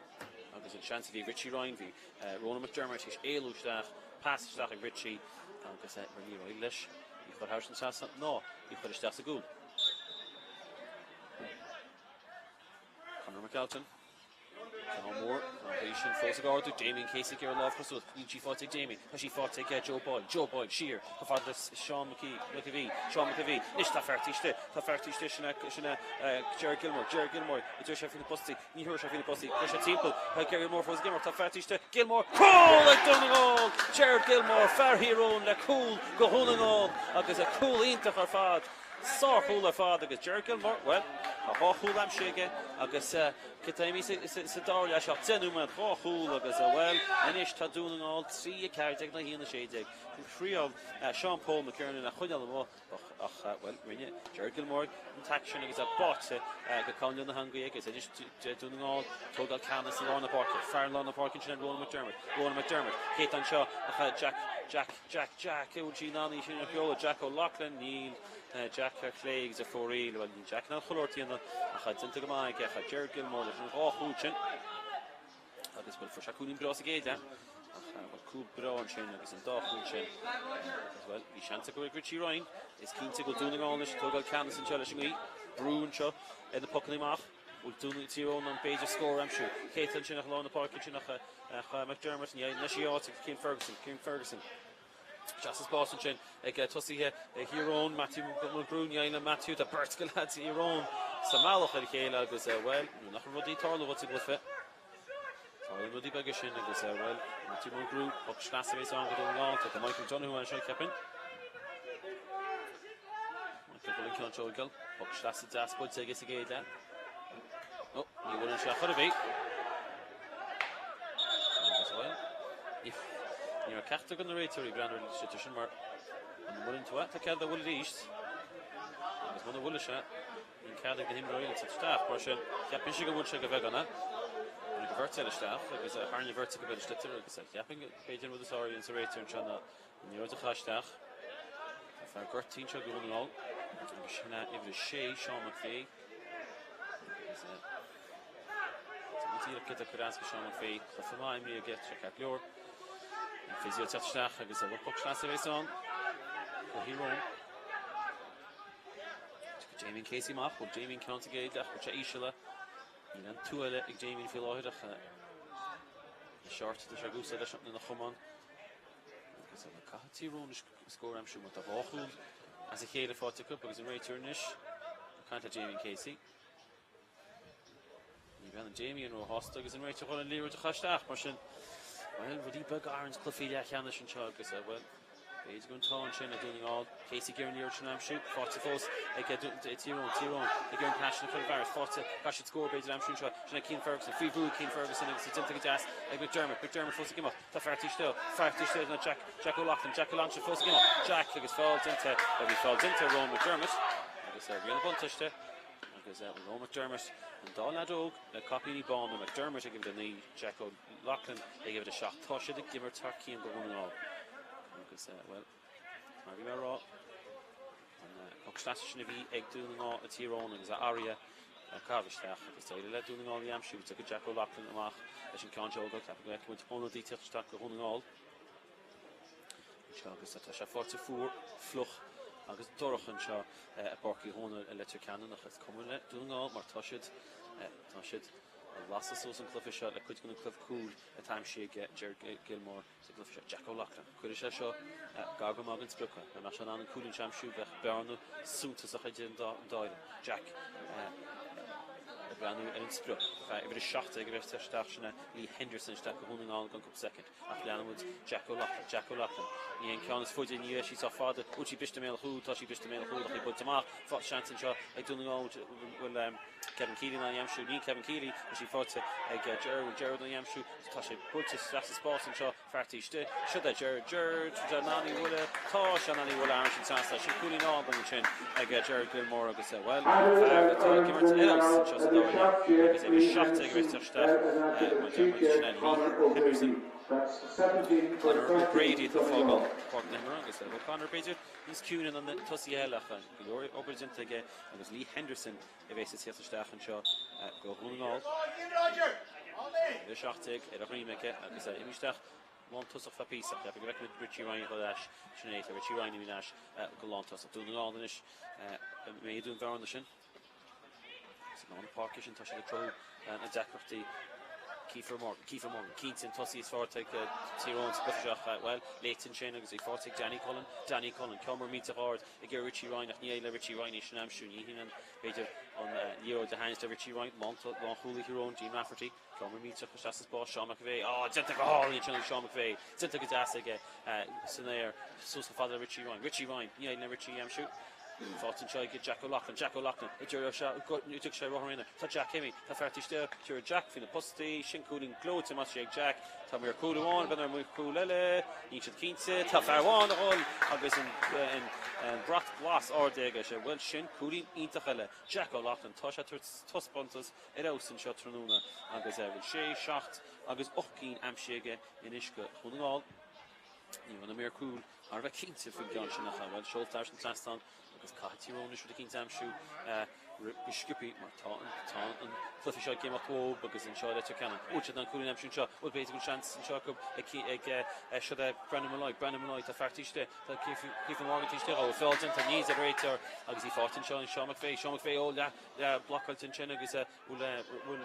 agus an seans a bhí ag Richie Ryan bhí Ronan McDermott théis éalú isteach pas isteach ag Richie agus níor éirigh leis í chur thairis an trasnán ná í chur isteach sa gcúl. Conor McAlpin. Ceann mór, an ghaoth sin fós ag ardú. Damien Casey ag iarraidh lámh a chur suas. Níl sí faighte ag Damien. Tá sí faighte ag Joe Boyle. Joe Boyle siar chomh fada le Seán McAvee. Seán McAvee. Anois tá fear taobh istigh. Tá fear taobh istigh. Sin é, sin é Gerard Gilmore. Gerard Gilmore. An dtabharfaidh sé faoi na postaí. Ní thabharfaidh sé faoi na postaí. Chuir sé timpeall. Tá Gerard Gilmore fós ag imirt. Tá fear taobh istigh. Gilmore. Cúl ag Dún na nGall! Gerard Gilmore, fear Thír Eoghain le cúl go Dhún na nGall agus cúl iontach ar fad. Sárchúl ar fad agus Gerard Gilmore, bhuel, tá 2 chúl aimsithe aige agus cad tá imithe sa dara leath seo, 10 nóiméad, 2 chúl agus, bhuel, anois tá Dún na nGall 3, 14 in aghaidh 1, 16. Thriail Seán Paul McKiernan a choinneáil amuigh ach, bhuel, rinne Gerard Gilmore an t-aicsean agus é báite go coirnéal na heangaí agus anois Dún na nGall tógáil ceannas i lár na páirce. Fear i lár na páirce ansin Ronan McDermott. Ronan McDermott, cé atá anseo ach Jack, Jack, Jack, Jack, an bhfuil sí in ann í sin a sheoladh? Jack O'Loughlin, níl Jack ar chlé agus ar fóraoil. Bhuel, níl Jack in ann chuile shórt a dhéanamh ach déanta go maith aige ach Gerard Gilmore leis an 2 chúl sin. Agus bhuel, fuair sé cúilín breá sa gcéad leath, ach bhuel, cúl breá ansin agus an dá chúl sin. Agus bhuel, bhí seans acu ag Richie Ryan. Is cinnte go bhfuil Dún na nGall anois ag tógáil ceannas anseo leis an ngaoth. Brú anseo ar na pocanna amach. Bhfuil Dún Tír Eoghain in ann b'fhéidir scór a aimsiú. Cé atá ansin ach lár na páirce ansin ach McDermott, ní fhaigheann sí áit ag Cian Ferguson. Cian Ferguson. Isteach sa spás ansin ag tosaithe Thír Eoghain, Matthew Mulgrew, ní fhaigheann Matthew, tá beirt de leaids Thír Eoghain sa mbealach ar a chéile agus, bhuel, nuair nach bhfuil rudaí ag tarlú dhuit i gcluiche, tarlaíonn rudaí beaga sin agus, bhuel, Matthew Mulgrew, poc sleasa a bheas ann go Dún na nGall, tá Michael Donoghue anseo, cheapfainn. Michael bhfuil an ceann seo ag dul, poc sleasa deas buailte aige sa gcéad leath. Ó, ní bhfuil an seo chor ar bith. Agus bhuel, ní ní raibh ceachtar de na réiteoirí ag breathnú ar an sliotar sin mar muna mbuaileann tú é, tá cead a bhualadh arís. Agus muna bhfuil sé, níl cead ag na himreoirí eile teacht isteach. Mar sin, cheap mise go bhfuil sé go bheagán é. Tháinig an bheirt eile isteach agus tharraing an bheirt acu ar an sliotar agus cheapfainn go b'fhéidir an rud is fearr a dhéanfas an réiteoir anseo ná an liathróid a chaitheamh isteach. Tá fear gortaithe anseo do Dhún na nGall agus sin é uimhir 6, Seán McVeigh. Agus díreach cé go deas go Seán McVeigh, cluiche maith imrithe aige, sé ceart go leor. An physio teacht isteach agus a bhfuil poc sleasa a bheas ann do Thír Eoghain. Damien Casey amach, bhuail Damien ceann sa gcéad leath, bhfuil sé íseal. Níl aon tua eile ag Damien faoi láthair ach na shorts atá sé ag úsáid leis ina chamán. Agus caithfidh Tír Eoghain scór a aimsiú mar tá 2 chúl as a chéile faighte acu agus an réiteoir anois ag caint le Damien Casey. Ní bheann Damien róshásta agus an réiteoir chun an liathróid a chaitheamh isteach mar sin bhuel rudaí beaga a athraíonns cluichí leathcheannais anseo agus bhuel b'fhéidir go an t-ádh ansin ag Dún na nGall. Casey ag iarraidh an liathróid sin a aimsiú, faighte fós ag Tír Eoghain, Tír Eoghain ag iarraidh an pas sin a chur i bhfearas, faighte, caithfidh siad scór b'fhéidir a aimsiú anseo, sin é Cian Ferguson, faoi bhrú ag Cian Ferguson agus é déanta go deas ag McDermott, McDermott fós ag imeacht. Tá fear taobh istigh, fear taobh istigh ná Jack, Jack O'Loughlin, Jack O'Loughlin fós ag imeacht, Jack agus feall déanta, bhuel bhí feall déanta ar Ronan McDermott agus riail an bhuntáiste agus Ronan McDermott, an dá leaid óg le caipíní bána, McDermott ag uimhir 9, Jack O'Loughlin ag uimhir 7. Tá siad ag imirt thar cionn do Dhún na nGall agus bhuel, mar a bhí mé a rá, an poc sleasa sin a bhí ag Dún na nGall, Tír Eoghain agus a athraithe a caitheamh isteach agus d'éirigh le Dún na Ngall í a aimsiú. Tiocfaidh Jack O'Loughlin amach leis an ceann seo a fhágáil. Ceapaim go bhfeicfidh muid ionadaí teacht isteach do Dhún na nGall anseo agus tá sé faighte fuar, fliuch agus dorcha anseo i bPáirc Uí Dhónaill i Leitir Ceanainn ach is cuma le Dún na Ngall mar tá siad, tá siad ag lasadh suas an cluiche seo le cuid de na cluiche cúil atá aimsithe ag Gerard Gilmore. Sa gcluiche seo, Jack O'Loughlin. Cuirfidh sé seo gar go maith don sprioc. Dá mbeadh sé in ann an cúilín seo a aimsiú, bheadh bearna suntasach idir an dá fhoireann. Jack ag breathnú ar an sprioc. Fear uimhir 17 a bheas ag teacht isteach, sin é Lee Henderson isteach do Dhún na nGall i gceann cúpla soicind. Ach leanann muid Jack O'Loughlin. Jack O'Loughlin. Ní hé an ceann is faide, ní bheidh sí sách fada. Bhfuil sí briste i mbéal an chúil? Tá sí briste i mbéal an chúil ach í buailte amach. Seans anseo ag Dún na nGall. Bhfuil Kevin Keeley in ann í a aimsiú? Níl Kevin Keeley. Tá sí faighte ag Gerard. Bhfuil Gerard in ann í a aimsiú? Tá sé buailte isteach sa spás anseo, fear taobh istigh. Siod é Gerard. Gerard, tá sé in ann í a bhualadh. Tá sé in ann í a bhualadh thar an trasnán. Sin cúilín álainn ansin ag Gerard Gilmore agus, bhuel, fear atá ag imirt ar fheabhas anseo sa dara leath agus uimhir 17 a bheas ag teacht isteach, mar deir muid, sin é Lee Henderson. Conor O'Grady atá ag fágáil páirc na himeartha agus, bhuel, Conor, b'fhéidir, níos ciúine ná na tosaithe eile ach go leor obair déanta aige agus Lee Henderson a bheas ag teacht isteach anseo go Dhún na nGall. Uimhir 17 ar a dhroim aige agus é imithe isteach lántosach feadh píosa. Ceapaim go bhfeicfimid Richie Ryan ag dul ar ais. Sin é, tá Richie Ryan imithe ar ais go lántosach. Dún na nGall anois ag méadú an bhearna sin. Sa lár na páirce sin tá siad ag cruthú na deacrachtaí. Kiefer Morgan, Kiefer Morgan, cinnte an tosaí is fearr ag Tír Eoghain sa gcluiche seo ach, bhuel, léite ansin agus í faighte ag Danny Cullen, Danny Cullen, ceann mór millteach ard ag iarraidh Richie Ryan ach ní éirigh le Richie Ryan é sin a aimsiú. Ní hionann, b'fhéidir, an liathróid a thaitníos le Richie Ryan, lánchúlaí Thír Eoghain, Dean Rafferty, ceann mór millteach isteach sa spás, Seán McVeigh, á, déanta go hálainn ansin ag Seán McVeigh, déanta go deas aige san aer, suas chomh fada le Richie Ryan, Richie Ryan, ní éirigh le Richie í a aimsiú. Faighte anseo ag Jack O'Loughlin, Jack O'Loughlin ag deireadh sé go dtiocfaidh sé rothar aonair. Tá Jack imithe, tá fear taobh istigh, tabharfaidh Jack faoi na postaí, sin cúilín gleoite maisithe ag Jack. Tá maor cúil amháin, beidh ar maor cúil eile, níl siad cinnte. Tá fear amháin a dhul agus an brat glas ardaithe aige sé. Bhuel sin cúilín iontach eile. Jack O'Loughlin, tá sé ag tabhairt taispeántas ar fheabhas anseo tráthnóna agus bhfuil sé, seacht agus 8 gcinn aimsithe aige anois do Dhún na nGall. Ní raibh na maoir cúil thar a bheith cinnte faoin gceann sin ach, bhuel, seolta thar an trasnán agus caithfidh Tír Eoghain anois rud eicínt a aimsiú go sciobtha mar tá an tá an cluiche seo ag imeacht uathu agus anseo i Leitir Ceanainn. Bhfuil siad in ann cúilín a aimsiú anseo? Bhuel, b'fhéidir go bhfuil seans anseo acu ag ag seo é Brandon Molloy, Brandon Molloy, tá fear taobh istigh, tá Kiefer Morgan taobh istigh, ó, feall déanta, níl ar réiteoir agus í faighte anseo ag Seán McVeigh, Seán McVeigh, ó, leath leath blocáilte ansin agus Bhfuil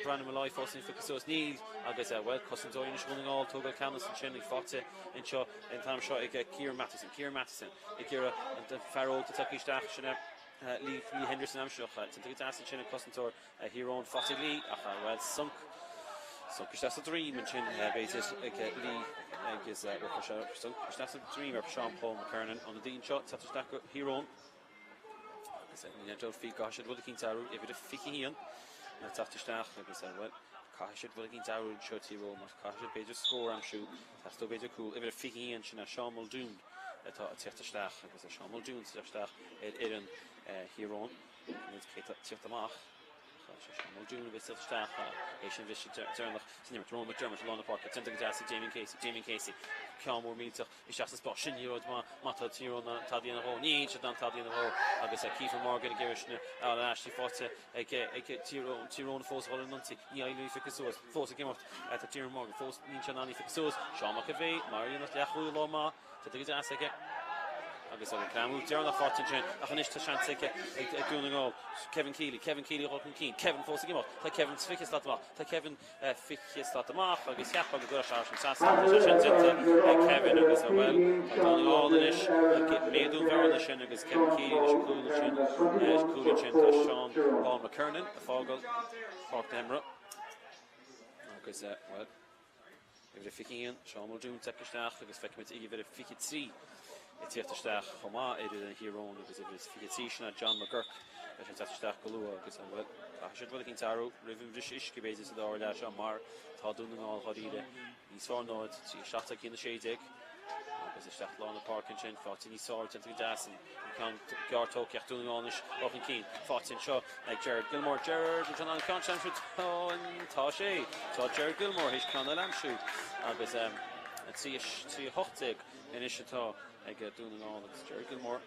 Brandon Molloy fós ní phiocadh suas? Níl agus, bhuel, cosantóirí anois Dhún na nGall tógáil ceannas ansin í faighte anseo an t-am seo ag Kieran Matheson. Kieran Matheson ag iarraidh an fear óg atá tagtha isteach sin é Lee Lee Henderson aimsithe. Déanta go deas ansin an cosantóir Thír Eoghain faighte ag Lee ach, bhuel, sonc sonc isteach sa droim ansin b'fhéidir ag Lee agus bhuel chuir sé sonc isteach sa droim ar Sean Paul McKernan ionadaí anseo teacht isteach go Thír Eoghain. Agus ní dul faoi caithfidh siad rud eicínt a athrú uimhir a 21 le teacht isteach agus bhuel caithfidh siad rud eicínt a athrú anseo Tír Eoghain mar caithfidh siad b'fhéidir scór a aimsiú teastóidh b'fhéidir cúl uimhir a 21 sin é Seán Muldoon atá ag teacht isteach agus Seán Muldoon ag teacht isteach ar fhoireann Thír Eoghain. Cé tá ag teacht amach? Seán Muldoon a bheas ag teacht isteach théis an bhriseadh deireanach san imirt. Ronan McDermott i lár na páirce, déanta go deas ag Damien Casey. Damien Casey, ceann mór millteach isteach sa spás. Sin liathróid maith má tá Tír Eoghain in ann tada a dhéanamh dhó. Níl siad in ann tada a dhéanamh dhó agus Kiefer Morgan ag iarraidh sin a fháil ar ais. Í faighte ag Tír Eoghain fós a dhul ar an ionsaí. Ní éiríonn í a phiocadh suas. Fós ag imeacht tá Kieran Morgan. Fós níl sé in ann í a phiocadh suas. Seán McAvey, mar a dhéanfadh leathchúlaí lá maith. Déanta go deas aige agus an greamú deireanach faighte ansin ach anois tá seans ag Dún na nGall. Kevin Kealy, Kevin Kealy a dhul chun cinn. Kevin fós ag imeacht. Tá Kevin 20 slat amach. Tá Kevin 20 slat amach agus cheapfá go gcuirfeadh sé thar an trasnán. Tá sé sin déanta ag Kevin agus, bhuel, tá Dún na nGall anois ag méadú an bhearna sin agus Kevin Kealy leis an gcúl ansin. Cúl ansin tá Sean Paul McKernan ag fágáil páirc na himeartha agus, bhuel, Uimhir a 21, Seán Muldoon tagtha isteach agus feicimid uimhir a 23 ag tíocht isteach chomh maith ar fhoireann Thír Eoghain agus uimhir a 23 sin é John McGurk beidh sé ag teacht isteach go luath agus bhuel caithfidh siad rud eicínt a athrú roimh an bhriseadh uisce b'fhéidir sa dara leath seo mar tá Dún na nGall dháiríre níos fearr 0, 3, 17 1, 16 agus isteach lár na páirce ansin faighte níos fearr déanta go deas an ceann gearr tógtha ach Dún na nGall anois dul chun cinn faighte anseo ag Gerard Gilmore. Gerard ansin an ceann sin aimsiú tá sé tá Gerard Gilmore théis ceann eile a aimsiú agus 3 3 18 anois atá ag Dún na nGall agus Gerard Gilmore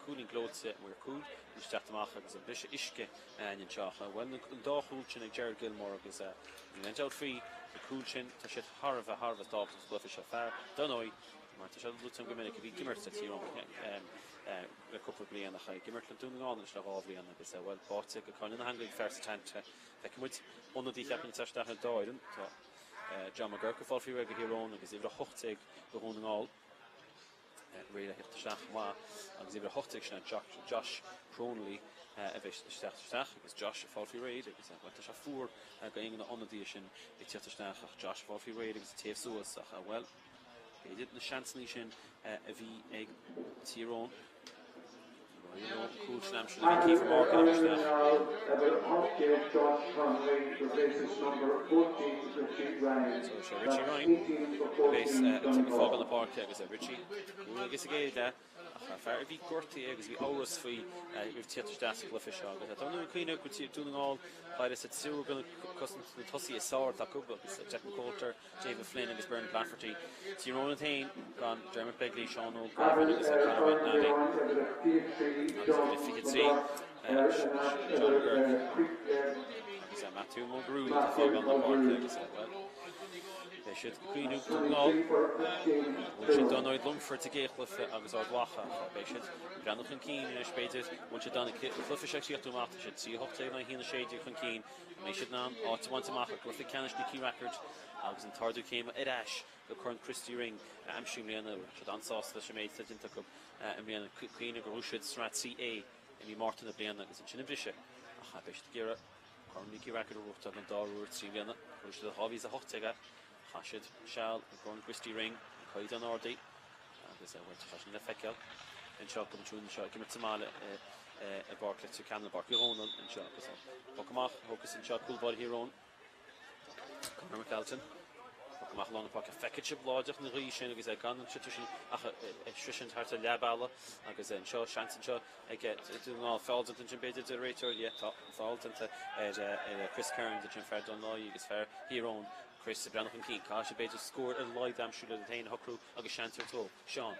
cúilín gleoite maor cúil anois teacht amach agus an briseadh uisce anseo. Bhuel an dá chúl sin ag Gerard Gilmore agus níl aon dabht faoi na cúil sin tá siad thar a bheith thar a bheith tábhachtach sa gcluiche seo. Fear, dar ndóigh, mar tá sé luaite agam go minic, a bhí ag imirt le Tír Eoghain le cúpla bliain ach ag imirt le Dún na nGall anois le dhá bhliain agus bhuel báite go Carn na hEangaí ag fear sa teannta. Feicfidh muid ionadaí cheapfainn ag teacht isteach ar an dá fhoireann. Tá John McGurk ag fáil faoi réir do Thír Eoghain agus uimhir 18 do Dhún na nGall. Réidh le theacht isteach chomh maith agus uimhir 18 sin é Josh Cronley a bheidh ag teacht isteach agus Josh ag fáil faoi réir agus bhuel tá sé fuar do aon de na ionadaithe sin ag teacht isteach ach Josh ag fáil faoi réir agus ag téamh suas ach bhuel b'fhéidir na seansanna sin a bhí ag Tír Eoghain cúl sin aimsithe ag Kiefer Morgan isteach. So sé Richie Ryan a bheas ag fágáil na páirce agus Richie cúl agus ag éirí ach fear a bhí gortaithe agus bhí amhras faoi roimh tíocht isteach sa gcluiche seo agus tá an cuimhne go Dún na nGall chailleadh sa triúr de cosaint na tosaithe is fearr atá acu agus Declan Coulter David Flynn agus Bernard Lafferty. Tír Eoghain féin gan Dermot Begley, Seán Óg Gavin agus Conor McNally agus uimhir 23 John McGurk agus Matthew Mulgrew atá fágáil na páirce agus bhuel beidh siad ag cuimhniú Dún na nGall. Bhuail siad dar ndóigh Longfort sa gcéad chluiche agus Ard Mhacha ach beidh siad ag breathnú chun cinn anois b'fhéidir bhfuil siad in ann an cluiche seo a chríochnú amach tá siad 3 18 in aghaidh 1 16 chun cinn. An mbeidh siad in ann áit a bhaint amach i gcluiche ceannais Nicky Rackard agus an t-ardú céime ar ais go Corn Christy Ring a aimsiú i mbliana? Bheadh siad an-sásta leis an méid atá déanta acu i mbliana. Cuimhnigh gur bhuaigh siad Sraith 3A i mí Márta na bliana agus ansin an briseadh ach beidh siad ag iarraidh Corn Nicky Rackard a bhuachtáil don dara huair 3 mbliana. Bhuaigh siad i 2018 é. Chaith siad seal i gCorn Christy Ring, an caighdeán ardaithe agus bhuel tá sé sin le feiceáil. anseo go bhfuil anseo ag imirt sa mbaile i bPáirc Leitir Ceanainn, i bPáirc Uí Dhónaill anseo agus an poc amach thógfas anseo cúl báire Thír Eoghain, Conor McAlton. Poc amach i lár na páirce. Feicfidh sibh láidreacht na gaoithe sin agus é gan an sliotar sin ach ag sroisint thart ar leath bealaigh agus anseo seans anseo ag Dún na nGall. Feall déanta ansin b'fhéidir deir an réiteoir. Yeah, tá an feall déanta ar Chris Kearns ansin, fear Dún Láí agus fear Thír Eoghain. Chris ag breathnú chun cinn. Caithfidh sé b'fhéidir scór ar a laghad a aimsiú le féin a shocrú agus seans ar dó. Seán,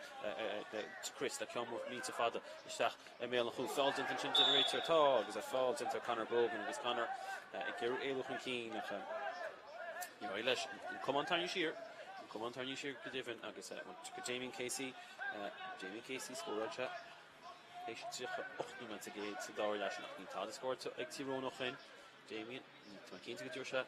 Chris le ceann mór millteach fada isteach i mbéal an chúil. Feall déanta ansin deir an réiteoir. Tá agus feall déanta ar Conor Brogan agus Conor ag iarraidh éalú chun cinn ach níor éirigh leis. An camán tarraingthe siar. An camán tarraingthe siar go deimhin agus go Damien Casey. Damien Casey scóráil sé théis 38 nóiméad sa gcéad sa dara leath sin ach níl tada scóráilte ag Tír Eoghain ó shin. Damien, tá mé cinnte go dtabharfaidh sé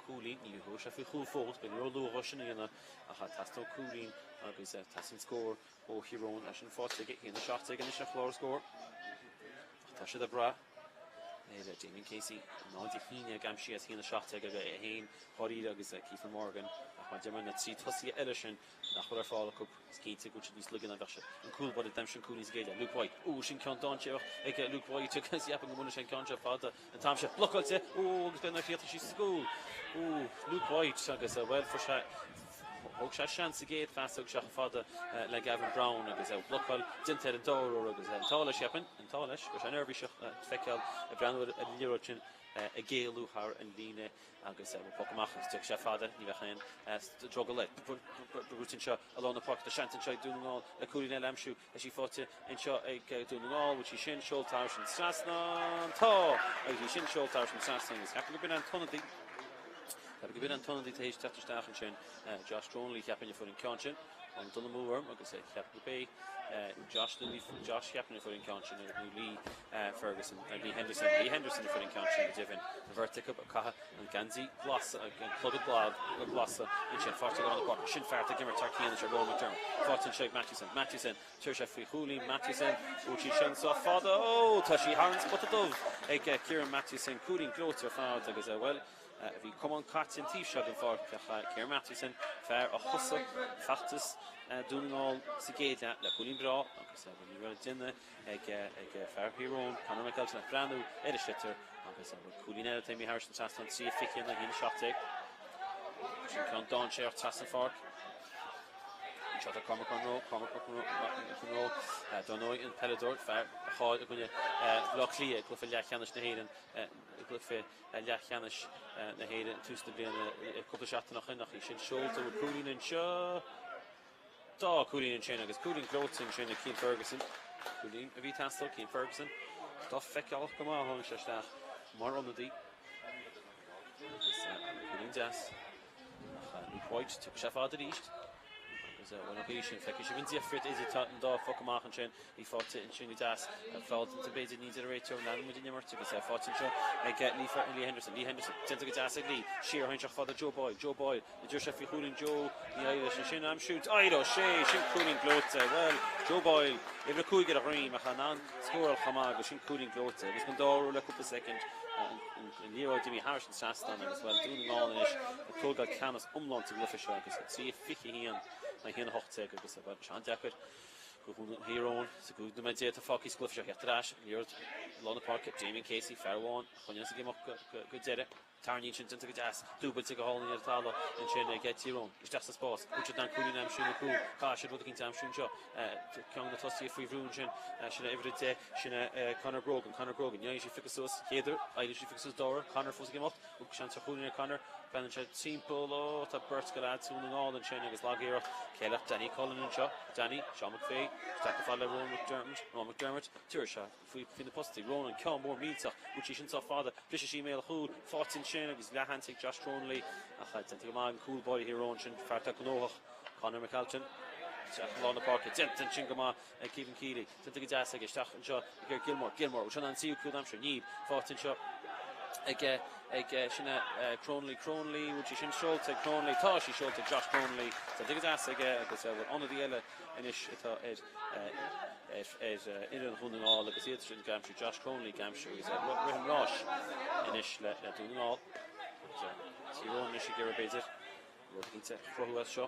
cúilín, ní thógfaidh sé faoi chúl fós, beidh ró-luath dhó sin a dhéanamh ach teastóidh cúilín agus teastaíonn scór ó Thír Eoghain leis an faighte aige, 1-17 anois ar chlár scór ach tá siad ag brath ar Damien Casey, 0-11 aimsithe as 1-17 aige, é féin, dháiríre agus Kiefer Morgan ach mar a deir mé na trí tosaithe eile sin nach bhfuil ar fáil acu, is cinnte go bhfuil siad níos laige ná bheadh siad. An cúl báire d'aimsigh an cúilín sa gcéad leath, Luke White. Ó, sin ceann dainséarach ag Luke White agus cheapfainn go mbuailfidh sé an ceann seo fada an t-am seo. Blocáilte! Ó, agus b'fhéidir nár chríochnaigh sí sa gcúl. Ó, Luke White agus, bhuel, fuair sé, thóg sé seans sa gcéad phas, thug sé chomh fada le Gavin Browne agus blocáil déanta ar an dara huair agus an t-ádh leis, cheapfainn, an t-ádh leis, go raibh sé neirbhíseach feiceáil ag breathnú ar an liathróid sin ag éalú thar an líne. Agus an poc amach agus tiocfaidh sé fada, ní bheadh aon drogall air. Brúite anseo i lár na páirce, tá seans anseo ag Dún na nGall le cúilín eile a aimsiú. Tá sí faighte anseo ag Dún na nGall, bhfuil sí sin seolta thar an trasnán? Tá! Agus í sin seolta thar an trasnán agus ceapaim gurb in an t-ionadaí, ceapaim gurb in an t-ionadaí tar éis teacht isteach ansin, Josh Dronley, cheapfainn a fuair an ceann sin. An dul amú orm agus cheapfainn gurb é Josh Josh cheapfainn a fuair an ceann sin nó Lee Ferguson, Lee Henderson, Lee Henderson a fuair an ceann sin go deimhin. An bheirt acu ag caitheamh an geansaí glas, an clogad glas ansin. Faighte i lár na páirce. Sin fear atá ag imirt thar cionn anseo, Ronan McDermott. Faighte anseo ag Mathewson. Mathewson, tabharfaidh sé faoi chúilín. Mathewson, bhfuil sí sin sách fada? Ó, tá sí thar an spota dubh ag Kieran Mathewson. Cúilín gleoite ar fad agus, bhuel, Bhí camán caite an taobh seo den pháirc ach Kieran Mathewson, fear a thosaigh feachtas Dún na nGall sa gcéad leath le cúilín breá agus ní raibh le déanamh ag fear Thír Eoghain, Conor McElton ach breathnú ar an sliotar agus cúilín eile atá imithe thar an trasnán, 3-21 1-17. Sin ceann dainséarach trasna an pháirc. Anseo tá Cormac Monroe, Cormac Monroe, dar ndóigh an peileadóir, fear a chaill i gcoinne Bhaile Átha Cliath i gcluiche leathcheannais na hÉireann, i gcluiche leathcheannais na hÉireann tús na bliana cúpla seachtain ó shin ach í sin seolta bhfuil cúilín anseo. Tá cúilín ansin agus cúilín gleoite ansin ag Cian Ferguson. Cúilín a bhí ag teastáil, Cian Ferguson. Tá feiceálach go maith tháinig sé isteach mar ionadaí. Agus cúilín deas. Ach Luke White, tiocfaidh sé fada arís. Agus bhuel an chaoi sin, feicfidh sibh an difríocht idir an dá phoc amach ansin. Í faighte ansin go deas. Feall déanta b'fhéidir, ní deir an réiteoir, leanann muid an imirt agus é faighte anseo ag Lee Lee Henderson. Lee Henderson, déanta go deas ag Lee. Siar a seo fada Joe Boyle. Joe Boyle, an dtabharfaidh sé faoi chúilín Joe, ní éireoidh leis ansin. Aimsiú, éireoidh sé, sin cúilín gleoite. Bhuel, Joe Boyle, uimhir 5 ar a dhroim ach in ann scóráil chomh maith agus sin cúilín gleoite. Agus an dá le cúpla soicind an liathróid imithe thar an trasnán agus bhuel Dún na nGall anois ag tógáil ceannas iomlán sa gcluiche seo agus 3-21 1-18 agus bhuel an-deacair do Thír Eoghain sa gcúig nóiméad déag atá fágtha sa gcluiche seo theacht ar ais liathróid i lár na páirce Damien Casey fear amháin a choinneos ag imeacht go deireadh. Tarraingíonn sin déanta go deas, dúbailte go hálainn ar an talamh ansin ag Tír Eoghain. Isteach sa spás. Bhfuil siad in ann cúilín a aimsiú nó cúl? Caithfidh siad rud eicínt a aimsiú anseo. Ceann de na tosaithe faoi bhrú ansin. Sin é uimhir 10, sin é Conor Grogan. Conor Grogan. Ní fhaigheann sí piocadh suas chéad uair. Éiríonn sí piocadh suas dara. Conor fós ag imeacht. Seans ar chúilín ag Conor. Breathnaíonn sé timpeall. Ó, tá beirt de leaids Dhún na nGall ansin agus lag-iarracht. Céileach Danny Cullen anseo. Danny, Seán McVeigh. Isteach go fada le Ronan McDermott. Ronan McDermott. Tabharfaidh sé. Faoi na postaí. Ronan, ceann mór millteach, bhfuil sí sin sách fada, briseann sí i mbéal an chúil, faighte ansin agus leathsheans ag Josh Cronley ach déanta go maith ag an cúl báire Thír Eoghain sin, fear atá gnóthach, Conor McAlton. Isteach i lár na páirce, déanta ansin go maith ag Kevin Keeley, déanta go deas aige, isteach anseo ag Gilmore, Gilmore, bhfuil sé in ann an tríú cúl a aimsiú? Níl, faighte anseo ag ag sin é Cronley, Cronley, bhfuil sí sin seolta ag Cronley? Tá sí seolta ag Josh Cronley, déanta go deas aige agus bhfuil ionadaí eile anois atá ar ar fhoireann Dhún na nGall agus iad sin ag aimsiú Josh Cronley ag aimsiú agus ag rith an ráis anois le Dún na nGall. Tír Eoghain anois ag iarraidh b'fhéidir rud eicínt a chruthú as seo.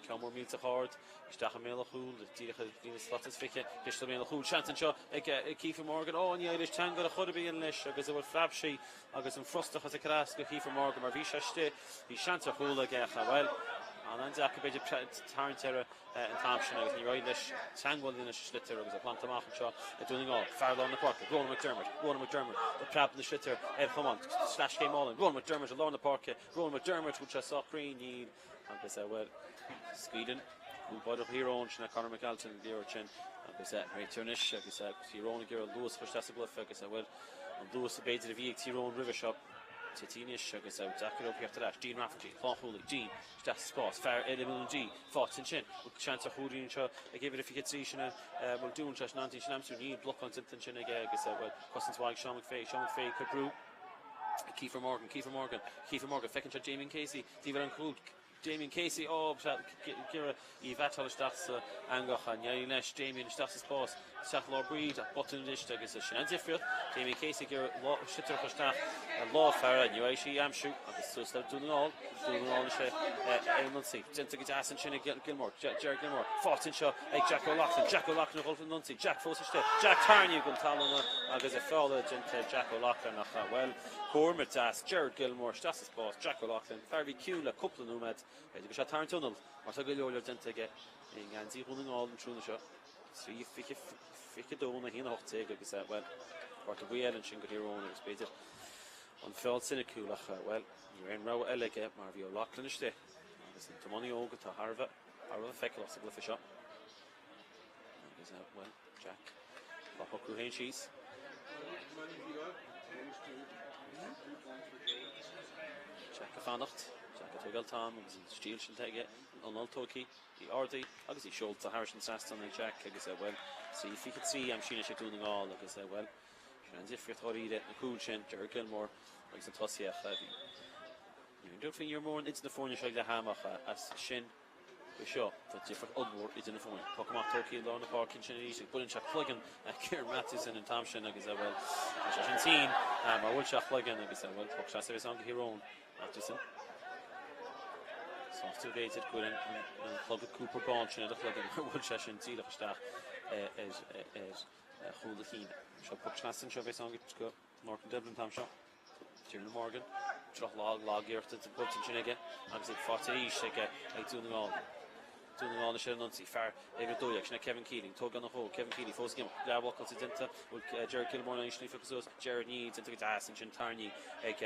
Ceann mór millteach ard isteach i mbéal an chúil, díreach ar líne slat is 20, deis do bhéal an chúil. Seans anseo ag Kiefer Morgan. Ó, ní éireoidh teanga le chor ar bith in leis agus a bhfuil phreab sí agus an frustrachas ag cur as do Kiefer Morgan mar bhí sé istigh, bhí seans ar chúl aige ach, bhuel, an-deacair b'fhéidir tarraingt air an t-am sin agus níor éirigh leis teagmháil a dhéanamh leis an sliotar agus é glanta amach anseo ag Dún na nGall. Fear lár na páirce, Ronan McDermott, Ronan McDermott, ag preab na sliotar ar chomáint, sleaschéim álainn, Ronan McDermott i lár na páirce, Ronan McDermott, bhfuil sé sách cruinn? Níl agus, bhuel, scaoileann cúl báire Thír Eoghain, sin é Conor McAlton an liathróid sin agus réiteoir anois agus Tír Eoghain ag iarraidh luas a chur isteach sa gcluiche agus, bhuel, an luas b'fhéidir a bhí ag Tír Eoghain roimhe seo tite anois agus deacair leo theacht ar ais. Dean Rafferty, lánchúlaí, Dean isteach sa spás, fear ar imeall an D, faighte ansin, bhfuil seans ar chúilín anseo ag uimhir a 23 sin a Muldoon, sé sin an sin aimsiú, níl blocáil déanta ansin aige agus, bhuel, cosaint mhaith ag Seán McVeigh, Seán McVeigh ag cur brú. Kiefer Morgan, Kiefer Morgan, Kiefer Morgan, feiceann sé Damien Casey, taobh eile an chúil, Damien Casey, ó, ag iarraidh í a bhattáil isteach sa eangach, ní éiríonn leis, Damien isteach sa spás, isteach lár bríd, ach botún arís agus sin an difríocht, Damien Casey ag iarraidh sliotar a chur isteach i lámh fear, ní raibh sí a aimsiú agus suas le Dún na nGall, Dún na nGall anois ar an ionsaí, déanta go deas ansin ag Gilmore, Gerard Gilmore, faighte anseo ag Jack O'Loughlin, Jack O'Loughlin ag dul chun an ionsaí, Jack fós istigh, Jack tarraingthe chun talún agus feall déanta ar Jack O'Loughlin ach, bhuel, cúram deas, Gerard Gilmore isteach sa spás, Jack O'Loughlin, fear a bhí ciúin le cúpla nóiméad, b'fhéidir go bhfuil sé ag tarraingt anall mar tá go leor leor déanta aige i ngeansaí Dhún na nGall an tráthnóna seo. 3, 20, 22 nó 1, 18 agus, bhuel, cárta buí eile ansin go Thír Eoghain agus b'fhéidir an feall soiniciúil ach, bhuel, ní raibh aon rogha eile aige mar bhí O'Loughlin istigh agus an tiománaí óg atá thar a bheith thar a bheith feiceálach sa gcluiche seo. Agus, bhuel, Jack á shocrú féin síos. Jack ag fanacht. Jack ag tógáil t-am agus an stíl sin atá aige, an anáil tógtha, í ardaithe agus í seolta thairis an trasnán ag Jack agus, bhuel, 3:23 aimsithe anois ag Dún na nGall agus, bhuel, sin an difríocht dháiríre, na cúil sin, Gerard Gilmore agus an tosaí ach bhí ní raibh dul faoi ní raibh mórán idir na foirne seo ag leath ama ach as sin go seo, tá difríocht ollmhór idir na foirne. Poc amach tógtha i lár na páirce ansin arís ag buaileann sé cloigeann Kieran Mathewson an t-am sin agus, bhuel, tá sé sin tinn mar bhuail sé a chloigeann agus, bhuel, poc seasta a bheas ann go Thír Eoghain. Mathewson. Sásta b'fhéidir go bhfuil an clogad cúpar bán sin ar a chloigeann mar bhuail sé sin díreach isteach ar chúl a chinn. Seo poc trasna anseo a bheas ann go Lorcan Devlin an t-am seo. Tiernan Morgan, droch-lá, lag-iarracht buailte ansin aige agus í faighte arís ag Dún na nGall. Dún na nGall anois ar an ionsaí. Fear uimhir 12, sin é Kevin Keeling. Tógann an chúl. Kevin Keeling fós ag imeacht. Leathbhlocáilte déanta. Bhfuil Gerard Gilmore in ann í a phiocadh suas? Gerard níl. Déanta go deas ansin. Tarraingthe ag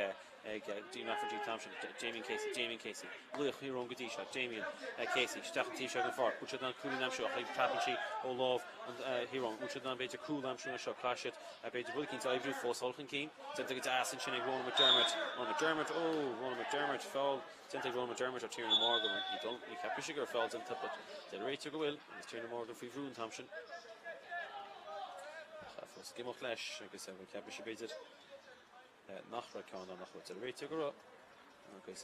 ag Dean Rafferty an t-am sin. Damien Casey. Damien Casey. Laoch Thír Eoghain go dtí seo. Damien Casey. Isteach an taobh seo den pháirc. Bhfuil siad in ann cúilín a aimsiú ach preabann sí ó lámh Thír Eoghain. Bhfuil siad in ann b'fhéidir cúl a aimsiú anseo? Caithfidh siad b'fhéidir rud eicínt a oibriú fós dul chun cinn. Déanta go deas ansin ag Ronan McDermott. Ronan McDermott, ó, Ronan McDermott, feall déanta ag Ronan McDermott ar Tiernan Morgan. Ní dul, ní cheap mise go raibh feall déanta, but deir an réiteoir go bhfuil, agus Tiernan Morgan faoi bhrú an t-am sin. Ach fós ag imeacht leis, agus bhuel, cheap mise b'fhéidir nach raibh ceann ann, ach bhuel, deir an réiteoir go raibh, agus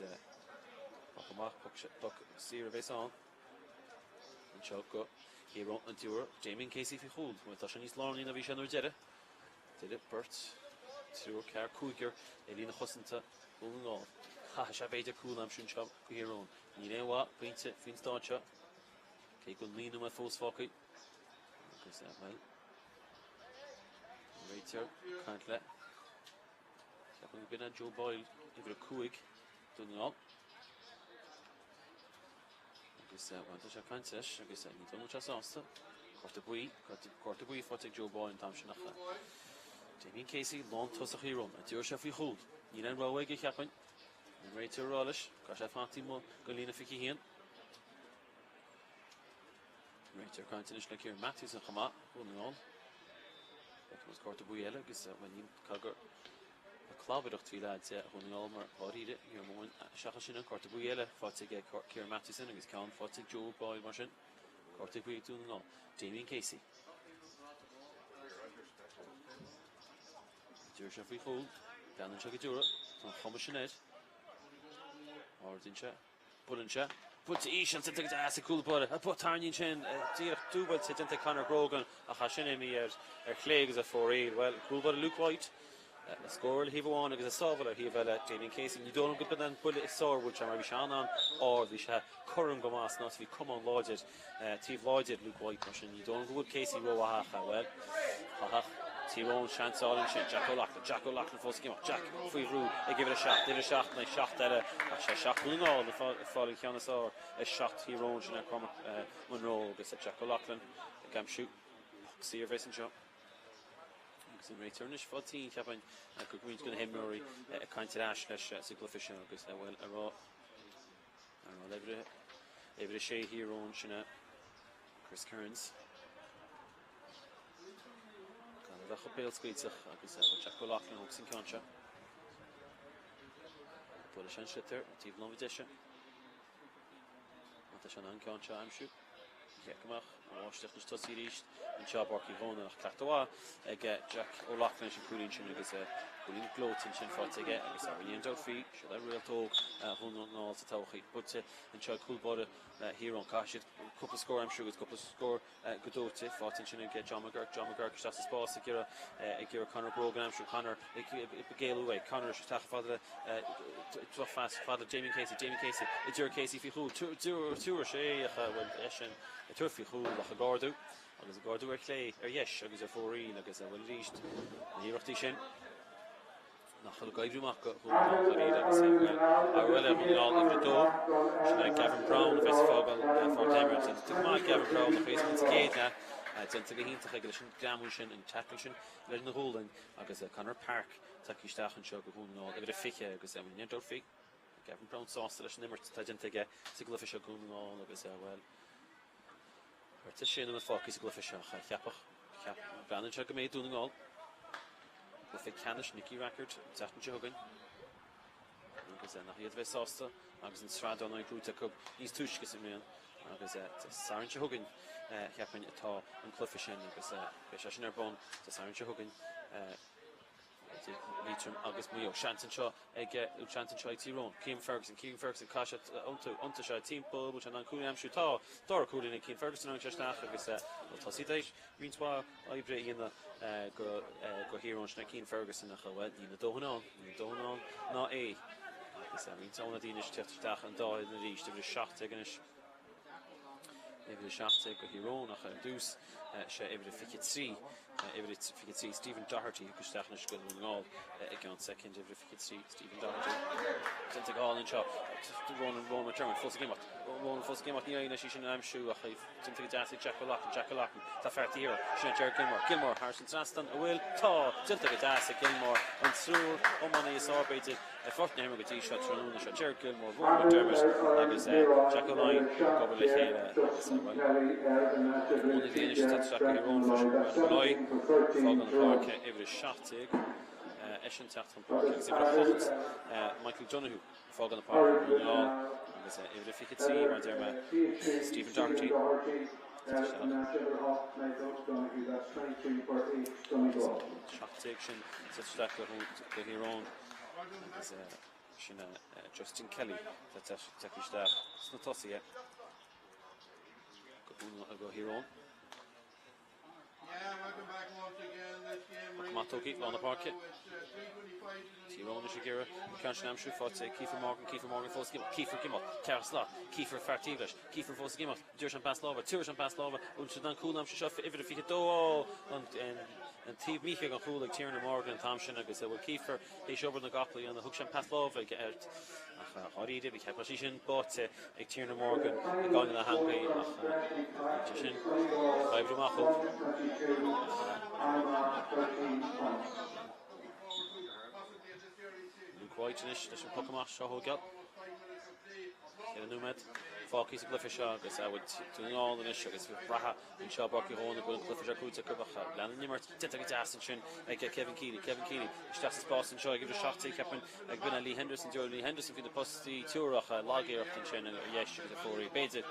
poc amach, poc saor a bheas ann. Anseo go Thír Eoghain an dtiúr Damien Casey faoi chúl. Bhuel, tá sé níos lárnaí ná bhí sé nuair a deireadh. Deireadh beirt, triúr, ceathrar, cúigear i líne chosanta Dhún na nGall. Caithfidh sé b'fhéidir cúl a aimsiú anseo go Thír Eoghain. Níl aon mhaith pointe faoin staid seo, cé go bhfuil 9 nóiméad fós fágtha. Agus, bhuel, an réiteoir ag caint le, ceapaim go b'in é Joe Boyle, uimhir 5, Dún na nGall. Agus bhuel, tá sé ag caint leis agus ní dóigh liom go bhfuil sé sásta. Cárta buí, cárta buí faighte ag Joe Boyle an t-am sin ach Damien Casey, lántosach Thír Eoghain, an dtiúrfaidh sé faoi chúl. Níl aon rogha aige, cheapfainn. An réiteoir ag rá leis, caithfidh sé fanacht taobh amuigh den líne 21. An réiteoir ag caint anois le Kieran Matthewson chomh maith, Dhún na nGall. Feicim cárta buí eile agus bhuel, ní caithfidh gur clabaireacht bhí leaid Dhún na nGall mar dháiríre, ní raibh mórán seachas sin an cárta buí eile faighte ag Kieran Mathewson agus ceann faighte ag Joe Boyle mar sin. Cárta buí ag Dún na nGall. Damien Casey. Dtiúrfaidh sé faoi chúl. Leanann sé go dtiúrfaidh. Tá an chuma sin air. Ardaíonn sé. Buaileann sé. Buailte íseal déanta go deas ag cúl báire. Tarraingíonn sin díreach dúbailte déanta ag Conor Grogan ach as sin imithe ar chlé agus ar fóraoil. Bhuel, cúl báire Luke White. Le scór ar thaobh amháin agus a sábháil ar thaobh eile, Damien Casey. Ní dóigh liom go b'in an buille is fearr a bhuail sé mar bhí sé an-ard, bhí sé cothrom go maith san áit a bhí camán láidir, taobh láidir Luke White mar sin ní dóigh liom go bhfuil Casey rómhaith ach, bhuel, chaithfeadh Tír Eoghain seans a fháil ansin. Jack O'Loughlin, Jack O'Loughlin fós ag imeacht, Jack faoi bhrú ag uimhir a 7, uimhir a 7 in aghaidh 7 eile ach sé 7 Dhún na nGall ag fáil an cheann is fearr ar 7 Thír Eoghain, sin é Cormac Munroe agus Jack O'Loughlin ag aimsiú poc saor a bheas anseo. Agus an réiteoir anois fá tinn, cheapfainn, go roinnt de na himreoirí ag caint ar ais leis sa gcluiche seo agus, bhuel, a rá, a rá le uimhir a sé Thír Eoghain, sin é Chris Kearns. Gan a bheith chomh béalscaoilteach agus bhuel Jack O'Loughlin a thógas an ceann seo. Buailfidh sé an sliotar ó taobh láimhe deise. Má tá sé in ann an ceann seo a aimsiú, ní go mbeadh an bháisteach anois tosaí arís anseo i bPáirc Uí Dhónaill ach cleachtadh mhaith ag Jack O'Loughlin leis an cúilín sin agus cúilín gleoite ansin faighte aige agus rinne an Duffy, siad é réalt óg Dhún na nGall sa todhchaí. Buailte anseo ag cúl báire Thír Eoghain. Caithfidh siad cúpla scór a aimsiú agus cúpla scór go dóite. Faighte ansin ag John McGurk. John McGurk isteach sa spás ag iarraidh ag iarraidh Conor Grogan a aimsiú. Conor ag géilleadh uaidh. Conor isteach fad le drochphas fad le Damien Casey. Damien Casey ag d'iarraidh Casey faoi chúl. Tabharfaidh sé ach bhuel eisean ag tabhairt faoi chúl ach ag ardú agus ag ardú ar chlé, ar dheis agus ar fóraoil agus bhuel arís na hiarrachtaí sin. nach bhfuil ag oibriú amach go Dhún na nGall dáiríre agus é bhuel ar bhuel ar Dhún na nGall uimhir 2, sin é Gavin Browne a bheas ag fágáil Pháirc na hImeartha. Déanta go maith ag Gavin Browne ach é sa gcéad leath, déanta go hiontach aige leis an greamú sin, an tackle sin lena ghualainn agus Conor Park tagtha isteach anseo go Dhún na nGall uimhir 20 agus ní dúirt Gavin Browne sásta leis an imirt atá déanta aige sa gcluiche seo Dhún na nGall agus bhuel Thart ar sé nóiméad fágtha sa gcluiche seo. Cheapfadh, cheap, breathnaíonn sé go mbeidh Dún na nGall i gcluiche ceannais Nicky Rackard an tseachtain seo chugainn agus nach iad a bheidh sásta agus an tsraith dar ndóigh buaite acu níos túisce sa mbliain agus Dé Sathairn seo chugainn cheapfainn atá an cluiche sin agus beidh sé sin ar bun Dé Sathairn seo chugainn. Idir Liatroim agus Maigh Eo. Seans anseo ag, seans anseo ag Tír Eoghain. Cian Ferguson, Cian Ferguson, caith sé iontu, iontu sé timpeall, bhfuil sé in ann cúilín a aimsiú? Tá! Dara cúilín ag Cian Ferguson, tháinig sé isteach agus bhuel tá siad théis roinnt mhaith oibre a dhéanamh go, go Thír Eoghain. Sin é Cian Ferguson ach bhuel níl a dóthain ann, níl a dóthain ann ná é. Agus roinnt ionadaí anois ag teacht isteach an dá fhoireann arís, uimhir 17 anois. Uimhir 17 go Thír Eoghain ach ar dtús sé uimhir 23, uimhir 23 Stephen Doherty thug isteach anois go Dún na nGall i gceann soicind, uimhir 23 Stephen Doherty. Déanta go hálainn anseo Ronan Ronan McDermott fós ag imeacht, Ronan fós ag imeacht, ní éiríonn leis í sin a aimsiú ach déanta go deas ag Jack O'Loughlin, Jack O'Loughlin, tá fear de dhíth air, sin é Gerard Gilmore, Gilmore thar an trasnán, an bhfuil? Tá! Déanta go deas ag Gilmore, an triúr iománaí is fearr b'fhéidir. I bPáirc na hImeartha go dtí seo tráthnóna seo, Gerard Gilmore, Ronan McDermott agus Jack O'Loughlin ag obair le chéile agus, bhuel, ionadaí anois atá isteach go Thír Eoghain freisin, Brian Molloy, fágann an pháirc uimhir 17, eisean teacht chun páirce agus uimhir 8, Michael Donoghue, fágann an pháirc do Dhún na nGall agus uimhir 23, mar a deir mé, Stephen Doherty. Isteach. 17 sin isteach go Thír Eoghain. Agus sin Justin Kelly atá tagtha isteach sna tosaithe go Thír Eoghain. Maith tógtha, lár na páirce. Tír Eoghain anois ag iarraidh an ceann sin a aimsiú, faighte ag Kiefer Morgan, Kiefer Morgan fós ag imeacht, Kiefer ag imeacht, ceathrar slat, Kiefer fear taobh leis, Kiefer fós ag imeacht, d'iarr sé an pas láimhe, tabharfaidh sé an pas láimhe, bhfuil siad in ann cúl a aimsiú seo, uimhir a 22, ó, an an taobh mícheart den chúl ag Tiernan Morgan an t-am sin agus bhfuil Kiefer théis obair na gcapall a dhéanamh, thug sé an pas láimhe ag ach dháiríre bhí ceap sí sin báite ag Tiernan Morgan i gcáineadh na heangaí ach sé sin ag oibriú amach dóibh. Luke White anois leis an poc amach seo a thógáil. 4 nóiméad fágtha sa gcluiche seo agus Dún na nGall anois agus reatha Anseo i bPáirc Uí Dhónaill go bhfuil an cluiche seo gnóite acu ach leanann an imirt déanta go deas ansin ag Kevin Kealy. Kevin Kealy isteach sa spás anseo ag uimhir 17 cheapfainn ag b'in é Lee Henderson. Deoraí Lee Henderson faoi na postaí ach lag-iarracht ansin ar dheis agus ar fóraoil. B'fhéidir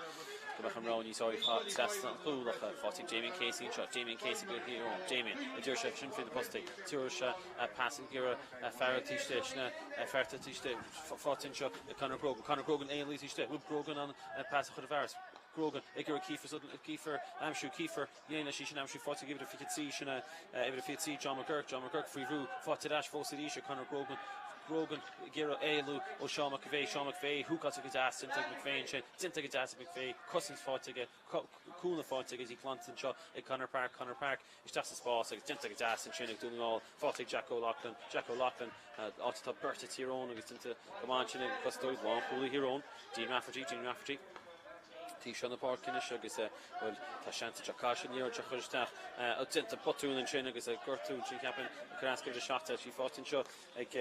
go mbeadh an rogha níos fearr trasna an chúil ach faighte ag Damien Casey anseo. Damien Casey go Thír Eoghain. Damien a d'iarr sé sin faoi na postaí. Tabharfaidh sé pas ag iarraidh fear taobh istigh. Sin é fear taobh istigh. Faighte anseo ag Conor Grogan. Conor Grogan éalaithe taobh istigh. Bhfuil Grogan an pas a chur i bhfearas. Grogan ag iarraidh Kiefer Sutherland, Kiefer a aimsiú, Kiefer, ní éirigh leis í sin a aimsiú, faighte ag uimhir a 23, sin é uimhir a 23, John McGurk, John McGurk faoi bhrú, faighte ar ais fós arís ag Conor Grogan, Grogan ag iarraidh éalú ó Seán McVeigh, Seán McVeigh, húcáilte go deas, déanta ag McVeigh ansin, déanta go deas ag McVeigh, cosaint faighte aige, cúnamh faighte aige, í glanta anseo ag Conor Parke, Conor Parke isteach sa spás agus déanta go deas ansin ag Dún na nGall, faighte ag Jack O'Loughlin, Jack O'Loughlin, áit atá beirt ag Tír Eoghain agus déanta go maith ansin ag cosantóirí lánchúlaí Thír Eoghain, Dean Rafferty, Dean Rafferty. Taobh seo na páirce anois agus, bhuel, tá seans anseo caithfidh siad an liathróid seo a chur isteach. Déanta botún ansin agus gortú ansin cheapfainn ag cur as uimhir a 7 sí faighte anseo ag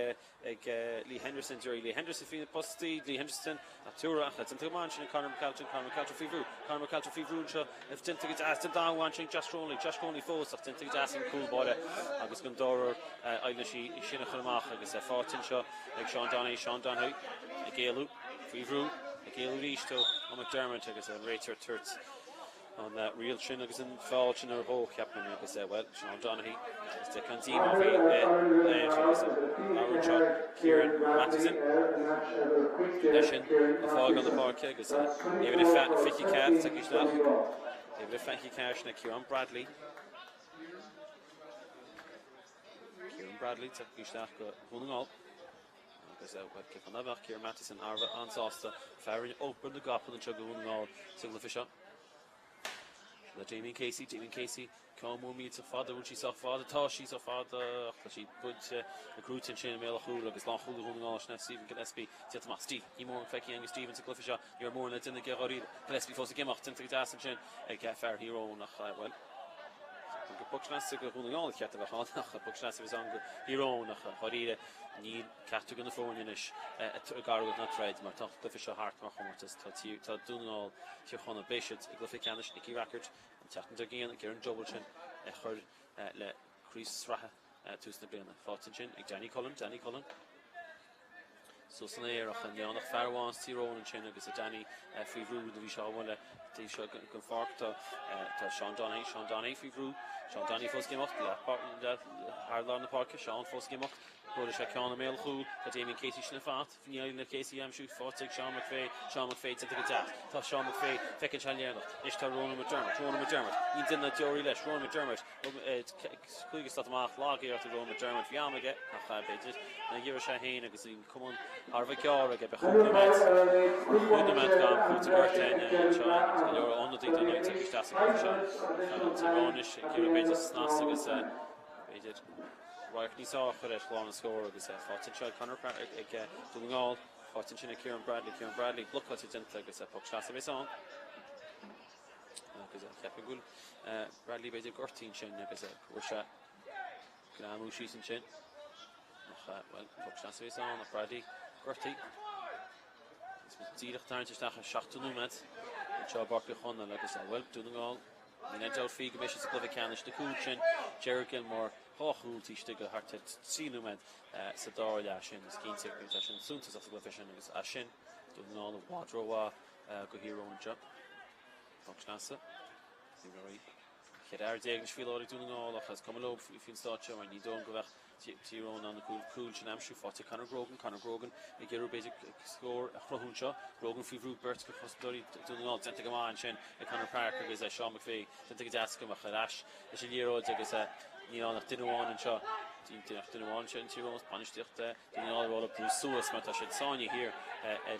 ag Lee Henderson. D'éirigh Lee Henderson faoi na postaí, Lee Henderson ach tuaradh ach déanta go maith ansin ag Conor McAlpin, Conor McAlpin faoi bhrú, Conor McAlpin faoi bhrú anseo déanta go deas, déanta an-mhaith ansin Josh Crowley, Josh Crowley fós ach déanta go deas ag an cúl báire agus gan dabht éirigh leis í sin a chur amach agus faighte anseo ag Sean Donaghy, Sean Donaghy ag éalú. Faoi bhrú ag éalú arís ó McDermott agus an réiteoir ag tabhairt an riail sin agus an feall sin ar dhó, cheapfainn, agus, bhuel, Sean Donaghy is de an díomá a bhí air agus an anseo Kieran Matheson leis sin ag fágáil na páirce agus uimhir a 24 tagtha isteach. Uimhir a 24 sin é Kieran Bradley. Kieran Bradley tagtha isteach go Dhún na nGall. Agus bhuel, cé fá ná beadh Kieran Matheson thar a bheith an-sásta fear a rinne obair na gcapall anseo do Dhún na nGall sa gcluiche seo. Le Damien Casey, Damien Casey, ceann mór millteach fada, bhfuil sí sách fada, tá sí sách fada ach tá sí buailte, gnóite ansin i mbéal an chúil agus lánchúlaí Dhún na Ngall sin é Stephen Gillespie déanta amach. Steve, níl mórán feicthe againn Stephen sa gcluiche seo, ní raibh mórán le déanamh aige dháiríre. Gillespie fós ag imeacht, déanta go deas ansin ag fear Thír Eoghain ach, bhuel, gur poc sleasa do Dhún na nGall a cheart a bheith ann ach poc sleasa a bheas ann do Thír Eoghain ach dháiríre níl ceachtar de na foirne anois ag argóint ná troid mar tá an cluiche seo thart mar chomórtas. Tá tá Dún na nGall, Tír Chonaill, beidh siad i gcluiche ceannais Nicky Rackard an tseachtain dár gcionn ag iarraidh an double sin a chur le craobh sraithe tús na bliana. Faighte ansin ag Danny Cullen, Danny Cullen. Suas san aer ach níl ann ach fear amháin as Tír Eoghain ansin agus a Danny faoi bhrú nuair a bhí sé á bhualadh taobh seo den pháirc. Tá tá Sean Donaghy, Sean Donaghy faoi bhrú. Sean Donaghy fós ag imeacht thar lár na páirce. Sean fós ag imeacht. Buaileann sé ceann i mbéal an chúil. Tá Damien Casey sin ar fad. Ní éiríonn le Casey a aimsiú. Faighte ag Sean McVeigh. Sean McVeigh déanta go deas. Tá Sean McVeigh, feiceann sé an lárnach. Anois tá Ronan McDermott. Ronan McDermott. Níl duine ná deoraí leis. Ronan McDermott. Cúig slat amach, lag-iarracht ag Ronan McDermott. Bhí am aige ach b'fhéidir nár dhírigh sé féin agus an camán thar a bheith gearr aige. Beidh chúpla nóiméad, chúig nóiméad gan cúiteamh gortaithe anseo agus go leor ionadaí don áit ag isteach sa gcluiche seo. Tá Tír Eoghain anois ag iarraidh b'fhéidir snas agus b'fhéidir radharc níos fearr a chur ar chlár na scór agus faighte anseo ag Conor ag Dún na nGall. Faighte ansin ag Ciarán Bradley, Ciarán Bradley blocáilte déanta agus poc sleasa a bheas ann. Agus cheapfainn go bhfuil Bradley b'fhéidir gortaithe ansin agus go bhfuair sé greamú síos ansin. Ach, bhuel, poc sleasa a bheas ann ach Bradley gortaithe. Agus muid díreach tarraingt isteach ar 70 nóiméad anseo i bPáirc Uí Chonaill agus, bhuel, Dún na nGall, níl aon dabht faoi go mbeidh siad sa gcluiche ceannais. Na cúil sin, Gerard Gilmore, dhá chúl taobh istigh de thart ar 3 nóiméad sa dara leath sin. Is cinnte go raibh sin suntasach sa gcluiche sin agus as sin, Dún na nGall i bhfad rómhaith do Thír Eoghain anseo. Poc sleasa. Imreoirí 14 fhear anois faoi láthair ag Dún na nGall ach is cuma leo faoin stáid seo mar ní dóigh liom go mbeadh Tír Eoghain in ann na cúil sin a aimsiú. Faighte Conor Grogan, Conor Grogan ag iarraidh b'fhéidir scór a chruthú anseo. Grogan faoi bhrú beirt de chosantóirí Dún na nGall. Déanta go maith ansin ag Conor Parke agus Sean McVeigh. Déanta go deas go mbeadh ar ais leis an liathróid agus níl ann ach duine amháin anseo. Níl ach duine amháin anseo in Tír Eoghain, bainistíocht Dún na nGall ag rá leo brú suas mar tá siad sáinnithe thiar ar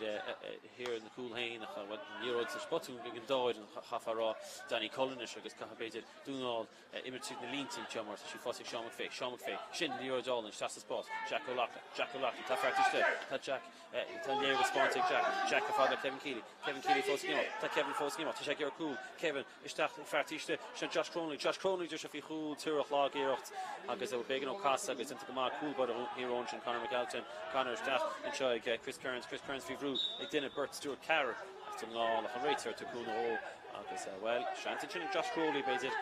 thiar na cúl féin ach an liathróid tar éis botún ag an dá fhoireann chaithfeá a rá. Danny Cullen anois agus caithfidh b'fhéidir Dún na nGall imirt tríd na línte anseo mar tá sí faighte ag Sean McVeigh. Sean McVeigh, sin liathróid álainn isteach sa spás. Jack O'Loughlin, Jack O'Loughlin, tá fear istigh, tá Jack, tá an léiriú spáinte ag Jack. Jack chomh fada le Kevin Keeley. Kevin Keeley fós ag imeacht, tá Kevin fós ag imeacht, tá sé ag iarraidh cúl. Kevin isteach fear istigh, sin Josh Crowley, Josh Crowley deir sé faoi chúl, tireach lag-iarracht agus b'éigean dó casadh agus déanta go maith cúl báire Thír Eoghain sin Conor McAlpin, Conor isteach anseo ag Chris Kearns, Chris Kearns faoi bhrú ag duine, beirt, Stuart Carr as Dún na nGall ach an réiteoir ag tabhairt cúnamh dhó agus bhuel, seans ansin ag Josh Crowley b'fhéidir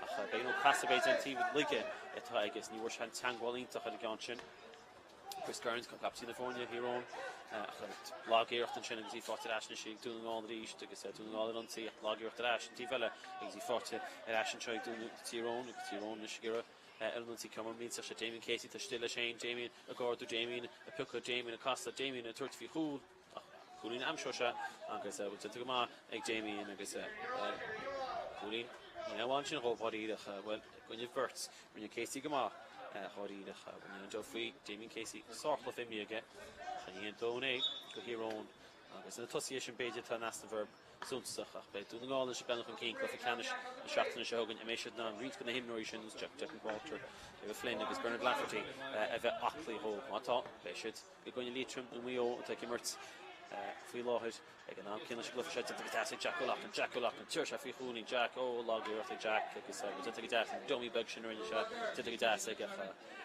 ach b'éigean dó casadh b'fhéidir an taobh laige atá aige is ní bhfuair sé an teagmháil iontach ar an gceann sin. Chris Kearns, captaen na foirne, Thír Eoghain, ach lag-iarracht ansin agus í faighte ar ais anois ag Dún na nGall arís agus Dún na Ngall ar ionsaí ach lag-iarracht ar ais an taobh eile agus í faighte ar ais anseo ag Dún Tír Eoghain agus Tír Eoghain anois ag iarraidh ar an ionsaí ceann mór millteach seo Damien Casey tá istigh leis féin, Damien ag ardú, Damien ag piocadh, Damien ag casadh, Damien ag tabhairt faoi chúl ach. Cúilín a aimseoidh sé agus bhfuil déanta go maith ag Damien agus bhuel, cúilín ní amháin sin dhó dháiríre ach bhuel, i gcoinnibh beirt, rinne Casey go maith dháiríre ach bhuel, níl aon dabht faoi Damien Casey, sárchluiche imeartha aige ach ní haon domhan é do Thír Eoghain agus ina tosaithe sin b'fhéidir atá an easnamh orthu suntasach ach beidh Dún na nGall anois ag breathnú chun cinn, cluiche ceannais na seachtaine seo chugainn, an mbeidh siad in ann roinnt de na himreoirí sin, nós Jack Jack McWalter, David Flynn agus Bernard Lafferty a bheith aclaí dhóibh? Má tá, beidh siad i gcoinne Liatroim nó Maigh Eo atá ag imirt faoi láthair ag an am céanna sa gcluiche seo. Déanta go deas ag Jack O'Loughlin, Jack O'Loughlin, tabharfaidh sé faoi chúilín, Jack, ó, lag-iarracht ag Jack agus déanta go deas, an dummy beag sin a rinne sé, déanta go deas aige ach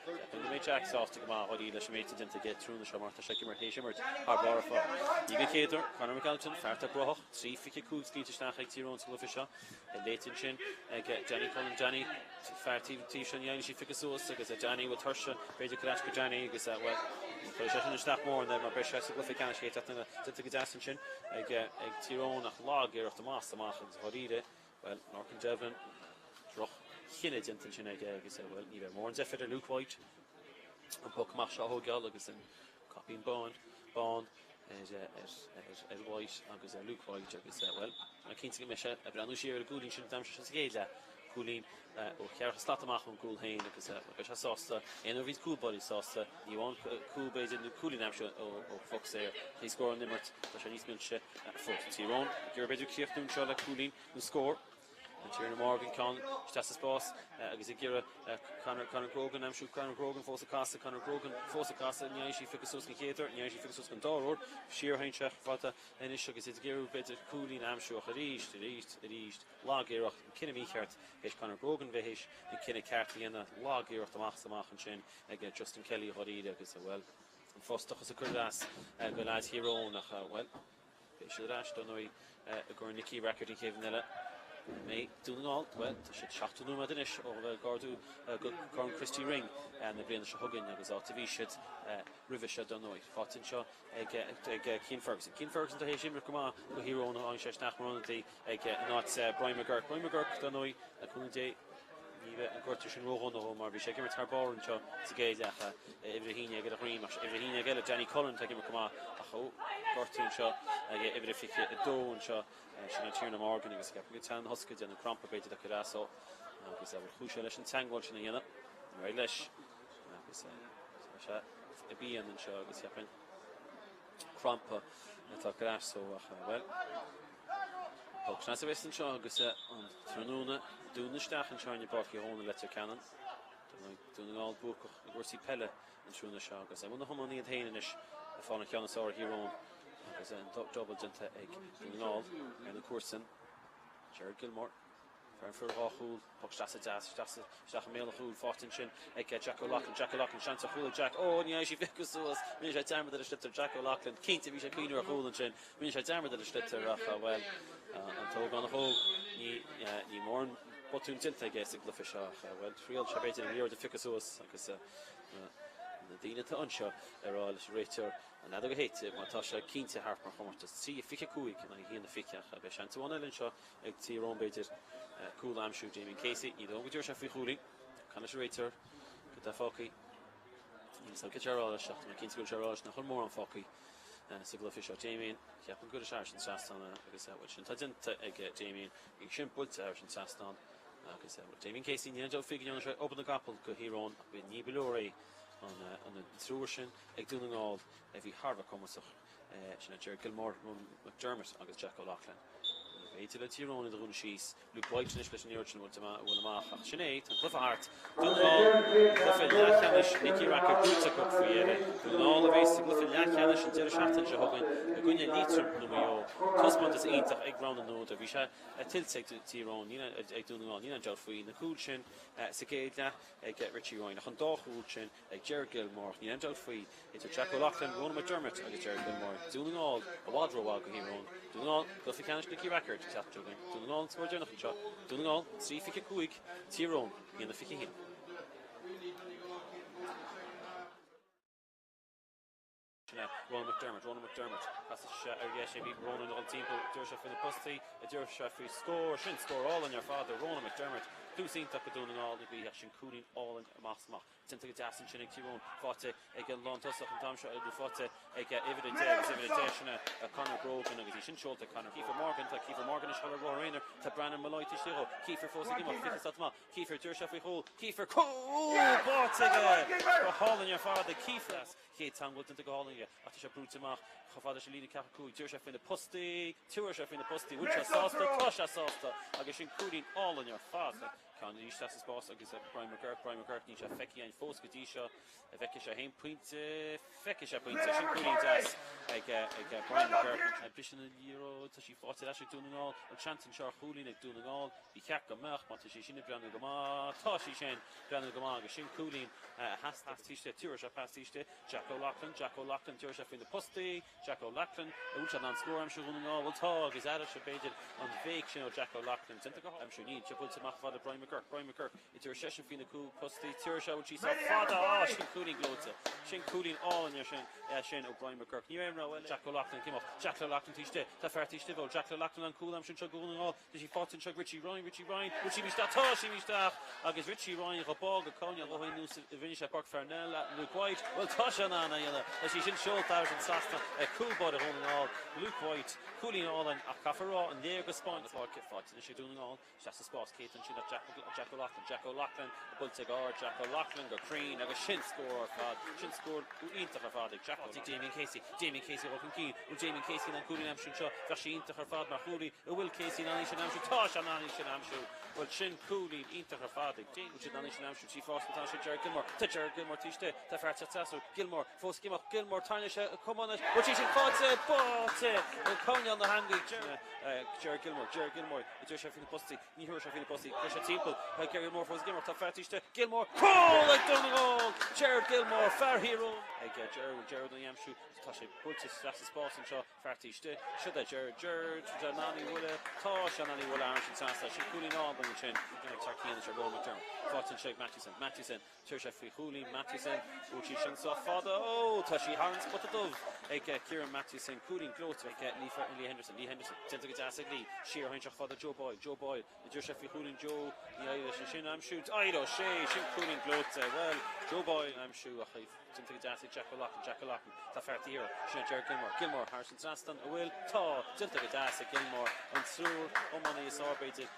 ceapaim go mbeidh Jack sásta go maith dháiríre leis an méid atá déanta aige tráthnóna seo mar tá sé ag imirt théis imirt thar barr ar fad. Ní den chéad uair, Conor McAlton, fear atá gnóthach, 3.25 scaoilte isteach ag Tír Eoghain sa gcluiche seo. Léite ansin ag Danny Cullen, Danny, fear taobh taobh seo ní fhaigheann sí phiocadh suas agus Danny bhfuil tuirse b'fhéidir cur ais go Danny agus bhuel ní chuirfidh sé sin isteach mórán air mar beidh sé sa gcluiche ceannais chéad seachtain eile. Déanta go deas ansin ag ag Tír Eoghain ach lag iarracht amach is amach agus dháiríre bhuel Lorcan Devlin droch chinneadh déanta ansin aige agus bhuel ní bheidh mórán deifir ar Luke White an poc amach seo a thógáil agus an caipín bán bán ar White agus ar Luke White agus, bhuel, tá cinnte go mbeidh sé ag breathnú siar ar an gcúilín sin a d'aimsigh sé sa gcéad leath, cúilín ó cheathracha slat amach ón gcúl féin agus beidh sé sásta, aon uair a bhíonns cúl báirí sásta, ní amháin cúl b'fhéidir nó cúilín a aimsiú ó phoc saor, ach ní scór an imirt, tá sé níos milse fós. Tír Eoghain ag iarraidh b'fhéidir críochnú anseo le cúilín nó scór. Tiernan Morgan ceann isteach sa spás agus ag iarraidh Conor Conor Grogan aimsiú Conor Grogan fós ag casadh Conor Grogan fós ag casadh ní fhaigheann sí phiocadh suas den chéad uair ní fhaigheann sí phiocadh suas den dara huair siar a théann sé fada anois agus iad ag iarraidh b'fhéidir cúilín a aimsiú ach arís arís arís lag iarracht an cinneadh mícheart théis Conor Grogan bheith théis an cinneadh ceart a dhéanamh lag iarracht amach is amach ansin ag Justin Kelly dháiríre agus bhuel an frustrachas ag cur as go leaids Thír Eoghain ach bhuel Beidh siad ar ais, dar ndóigh, i gCorn Nicky Rackard an chéad bhliain eile. An mbeidh Dún na nGall? Bhuel, tá siad 70 nóiméad anois ó bheith ag ardú go Corn Christy Ring na bliana seo chugainn agus áit a bhí siad roimhe seo, dar ndóigh. Faighte anseo ag Cian Ferguson. Cian Ferguson tar éis imirt go maith do Thír Eoghain ó tháinig sé isteach mar ionadaí ag in áit Brian McGurk. Brian McGurk, dar ndóigh, le cúnamh Dé, Ní bheidh an gortú sin ródhona dhó mar bhí sé ag imirt thar barr anseo sa gcéad leath. Uimhir a haon déag ar a dhroim ach uimhir a haon déag eile, Danny Cullen, atá ag imirt go maith ach ó, gortú anseo ag uimhir a 22 anseo, sin é Tiernan Morgan agus ceapaim go teann thosca déanamh crampa b'fhéidir do Curaçao agus bhuel chuaigh sé leis an teagmháil sin a dhéanamh. Ar aghaidh leis agus tá sé i bpian anseo agus cheapfainn crampa atá Curaçao ach bhuel Poc snas a bheas anseo agus an tráthnóna ag dúnadh isteach anseo i bPáirc Uí Dhónaill Leitir Ceanainn. Dún na nGall buacach i gcúrsaí peile an tráthnóna seo agus i mbun na hiomána iad féin anois ag fáil an cheann is fearr ar Thír Eoghain agus an duball déanta ag Dún na nGall ar na cúrsain. Gerard Gilmore. Fear a fuair 2 chúl, poc isteach sa deas, isteach sa, isteach i mbéal an chúil, faighte ansin ag Jack O'Loughlin, Jack O'Loughlin, seans ar chúl ag Jack, ó ní fhaigheann sí phiocadh suas, rinne sé dearmad ar a sliotar, Jack O'Loughlin, cinnte bhí sé ag cuimhneamh ar chúl ansin, rinne sé dearmad ar a sliotar ach, bhuel, an t-ógánach óg, ní, ní mórán botún déanta aige sa gcluiche seo ach, bhuel, thriail sé b'fhéidir an liathróid a phiocadh suas agus na daoine atá anseo ag rá leis an réiteoir an fheadóg a shéideadh mar tá sé cinnte thart mar chomórtas, 3:25 in aghaidh 1:20 ach beidh seans amháin eile anseo ag Tír Eoghain b'fhéidir cúl a aimsiú. Damien Casey, ní dóigh liom go dtabharfaidh sé faoi chúilín. Caint leis an réiteoir cad tá fágtha. Níl a fhios agam cad tá sé a rá leis ach tá mé cinnte go bhfuil sé a rá leis nach bhfuil mórán fágtha sa gcluiche seo. Damien, cheapfainn go gcuirfidh sé thairis an trasnán agus bhuel sin atá déanta ag Damien. Bhí sin buailte thairis an trasnán agus bhuel Damien Casey, níl aon dabht faoi go ndearna sé obair na gcapall do Thír Eoghain ach b'é ní ba leor é an triúr sin ag Dún na nGall a bhí thar a bheith cumasach. Sin é Gerard Gilmore, Ronan McDermott agus Jack O'Loughlin. Ní féidir le Tír Eoghain iad a dhúnadh síos. Luke White anois leis an liathróid sin a bhuail amach ach sin é, tá an cluiche thart. Dún na nGall, cluiche leathcheannais Nicky Rackard buaite acu faoi dheireadh. Dún na nGall a bheas sa gcluiche leathcheannais an deireadh seachtaine seo chugainn i gcoinne Liatroim nó Maigh Eo. Taispeántas iontach ag rogha na n-údar. Bhí sé tuillte ag Tír Eoghain, ag Dún na nGall, níl aon dabht faoi. Na cúil sin sa gcéad leath ag Richie Ryan ach an dá chúl sin ag Gerard Gilmore. Níl aon dabht faoi, idir Jack O'Loughlin, Ronan McDermott agus Gerard Gilmore, Dún na nGall i bhfad rómhaith do Thír Eoghain. Dún na nGall, Cluiche Ceannais Nicky Rackard, an tseachtain seo chugainn. Dún na nGall an scór deireanach anseo. Dún na nGall, 3-25, Tír Eoghain, 1-21. Sin é Ronan McDermott, Ronan McDermott, casfaidh sé ar dheis é, bhí Ronan ag dul timpeall, dtabharfaidh sé faoi na postaí, dtabharfaidh sé faoi scór, sin scór álainn ar fad ó Ronan McDermott. Tús iontach do Dhún na nGall na gaoithe ach sin cúilín álainn amach is amach. Déanta go deas ansin ag Tír Eoghain, faighte ag an lántosach an t-am seo, nó faighte ag uimhir 10 agus uimhir 10 sin Conor Grogan agus í sin seolta ag Conor. Kiefer Morgan, tá Kiefer Morgan anois ag dul ar rothar aonair, tá Brandon Molloy taobh istigh dhó, Kiefer fós ag imeacht, 20 slat amach, Kiefer, d'éirigh sé faoi chúl, Kiefer, cúl báite aige! Go hálainn ar fad ag Kiefer. Chéad teagmháil déanta go hálainn aige ach tá sé brúite amach chomh fada leis an líne ceathracha 5, d'éirigh sé faoi na postaí, tabharfaidh sé faoi na postaí, bhfuil sé sásta? Tá sé sásta agus sin cúilín álainn ar fad. Ceann arís isteach sa spás agus Brian McGurk, Brian McGurk, níl sé feicthe againn fós go dtí seo. An bhfeicfidh sé féin pointe, feicfidh sé pointe. Sin cúilín deas ag Brian McGurk. Briseann an liathróid, tá sí faighte ar ais ag Dún na nGall. An seans anseo ar chúilín ag Dún na nGall. Ba cheart go mbeadh, má tá sí sin ag breathnú go maith, tá sí sin ag breathnú go maith agus sin cúilín a theastaigh. Pas taobh istigh, tabharfaidh sé pas taobh istigh. Jack O'Loughlin, Jack O'Loughlin, d'éirigh sé faoi na postaí. Jack O'Loughlin, an bhfuil sé in ann scór a aimsiú Dhún na nGall? Bhuel tá, agus arís b'fhéidir an bhéic sin ó Jack O'Loughlin déanta go aimsiú. Níl sé buailte amach fada Brian McGurk, Brian McGurk, idir seisean faoi na cúl postaí, tabharfaidh sé, bhfuil sí sách fada, á, sin cúilín gleoite, sin cúilín álainn ar sin, é sin ó Brian McGurk. Ní raibh aon rogha eile. Jack O'Loughlin ag imeacht, Jack O'Loughlin taobh istigh, tá fear taobh istigh bhfuil Jack O'Loughlin in ann cúl a aimsiú anseo do Dhún na nGall? Tá sí faighte anseo ag Richie Ryan, Richie Ryan, bhfuil sí isteach? Tá sí isteach agus Richie Ryan dho bá go coinneáil ó shin nós a rinne sé Páirc Pharnell le Luke White. Bhuel tá sé in ann a dhéanamh. Tá sí sin seolta thairis an trasnán ag cúl báire Dhún na nGall, Luke White. Cúilín álainn ach caithfear a rá an léargas spáin páirce faighte anois ag Dún na nGall. Isteach sa spás céad ansin ach Jack, Jack O'Loughlin, Jack O'Loughlin buailte ag ard, Jack O'Loughlin go cruinn agus sin scór ar fad. Sin scór iontach ar fad ag Jack O'Loughlin. Damien Casey, Damien Casey dul chun cinn. Bhfuil Damien Casey in ann cúilín a aimsiú anseo? Bheadh sé iontach ar fad mar chúlaí. An bhfuil Casey in ann í sin a aimsiú? Tá sé in ann í sin a aimsiú. Bhuel, sin cúilín iontach ar fad ag Damien. Bhfuil sé in ann í sin a aimsiú? Trí fás tá sé Gerard Gilmore. Tá Gerard Gilmore taobh istigh. Tá fear teacht trasna. Gilmore fós ag imeacht. Gilmore tarraingíonn sé camán leis. Bhfuil sí sin faighte? Báite! Ag coinneáil na heangaí. Gerard Gilmore. Gerard Gilmore. Idir sé faoi na postaí. Ní thabharfaidh sé faoi na postaí. Chuir sé timpeall. Tá Gerard Gilmore fós ag imeacht. Tá fear taobh istigh. Gilmore. Cúl ag Dún na nGall! Gerard Gilmore, fear Thír Eoghain. Ag Gerard. Gerard in ann í a aimsiú. Tá sé buailte isteach sa spás anseo. Fear taobh istigh. Siod é Gerard. Gerard. Tá sé in ann í a bhualadh. Tá sé in ann í a bhualadh thairis an trasnán. Sin cúilín álainn ansin. Ag teacht cian anseo. Ronan McDermott. Faighte anseo ag Mathewson. Mathewson. Tabharfaidh sé faoi chúilín. Mathewson. Bhuail sí sin sách fada. Ó! Tá sí thar an spota dubh ag Kieran Mathewson. Cúilín gleoite ag Lee Lee Henderson. Lee Henderson. Déanta go deas ag Lee. Siar anseo chomh fada Joe Boyle. Joe Boyle. Idir sé faoi chúilín Joe. Ní éireoidh leis ansin a aimsiú. D'éireodh sé! Sin cúilín gleoite. Bhuel, Joe Boyle a aimsiú ach déanta go deas ag Jack O'Loughlin. Jack O'Loughlin. Tá fear taobh thiar. Sin é Gerard Gilmore. Gilmore thar an trasnán. An bhfuil? Tá! Déanta go deas ag Gilmore. An triúr iománaí is fearr, b'fhéidir.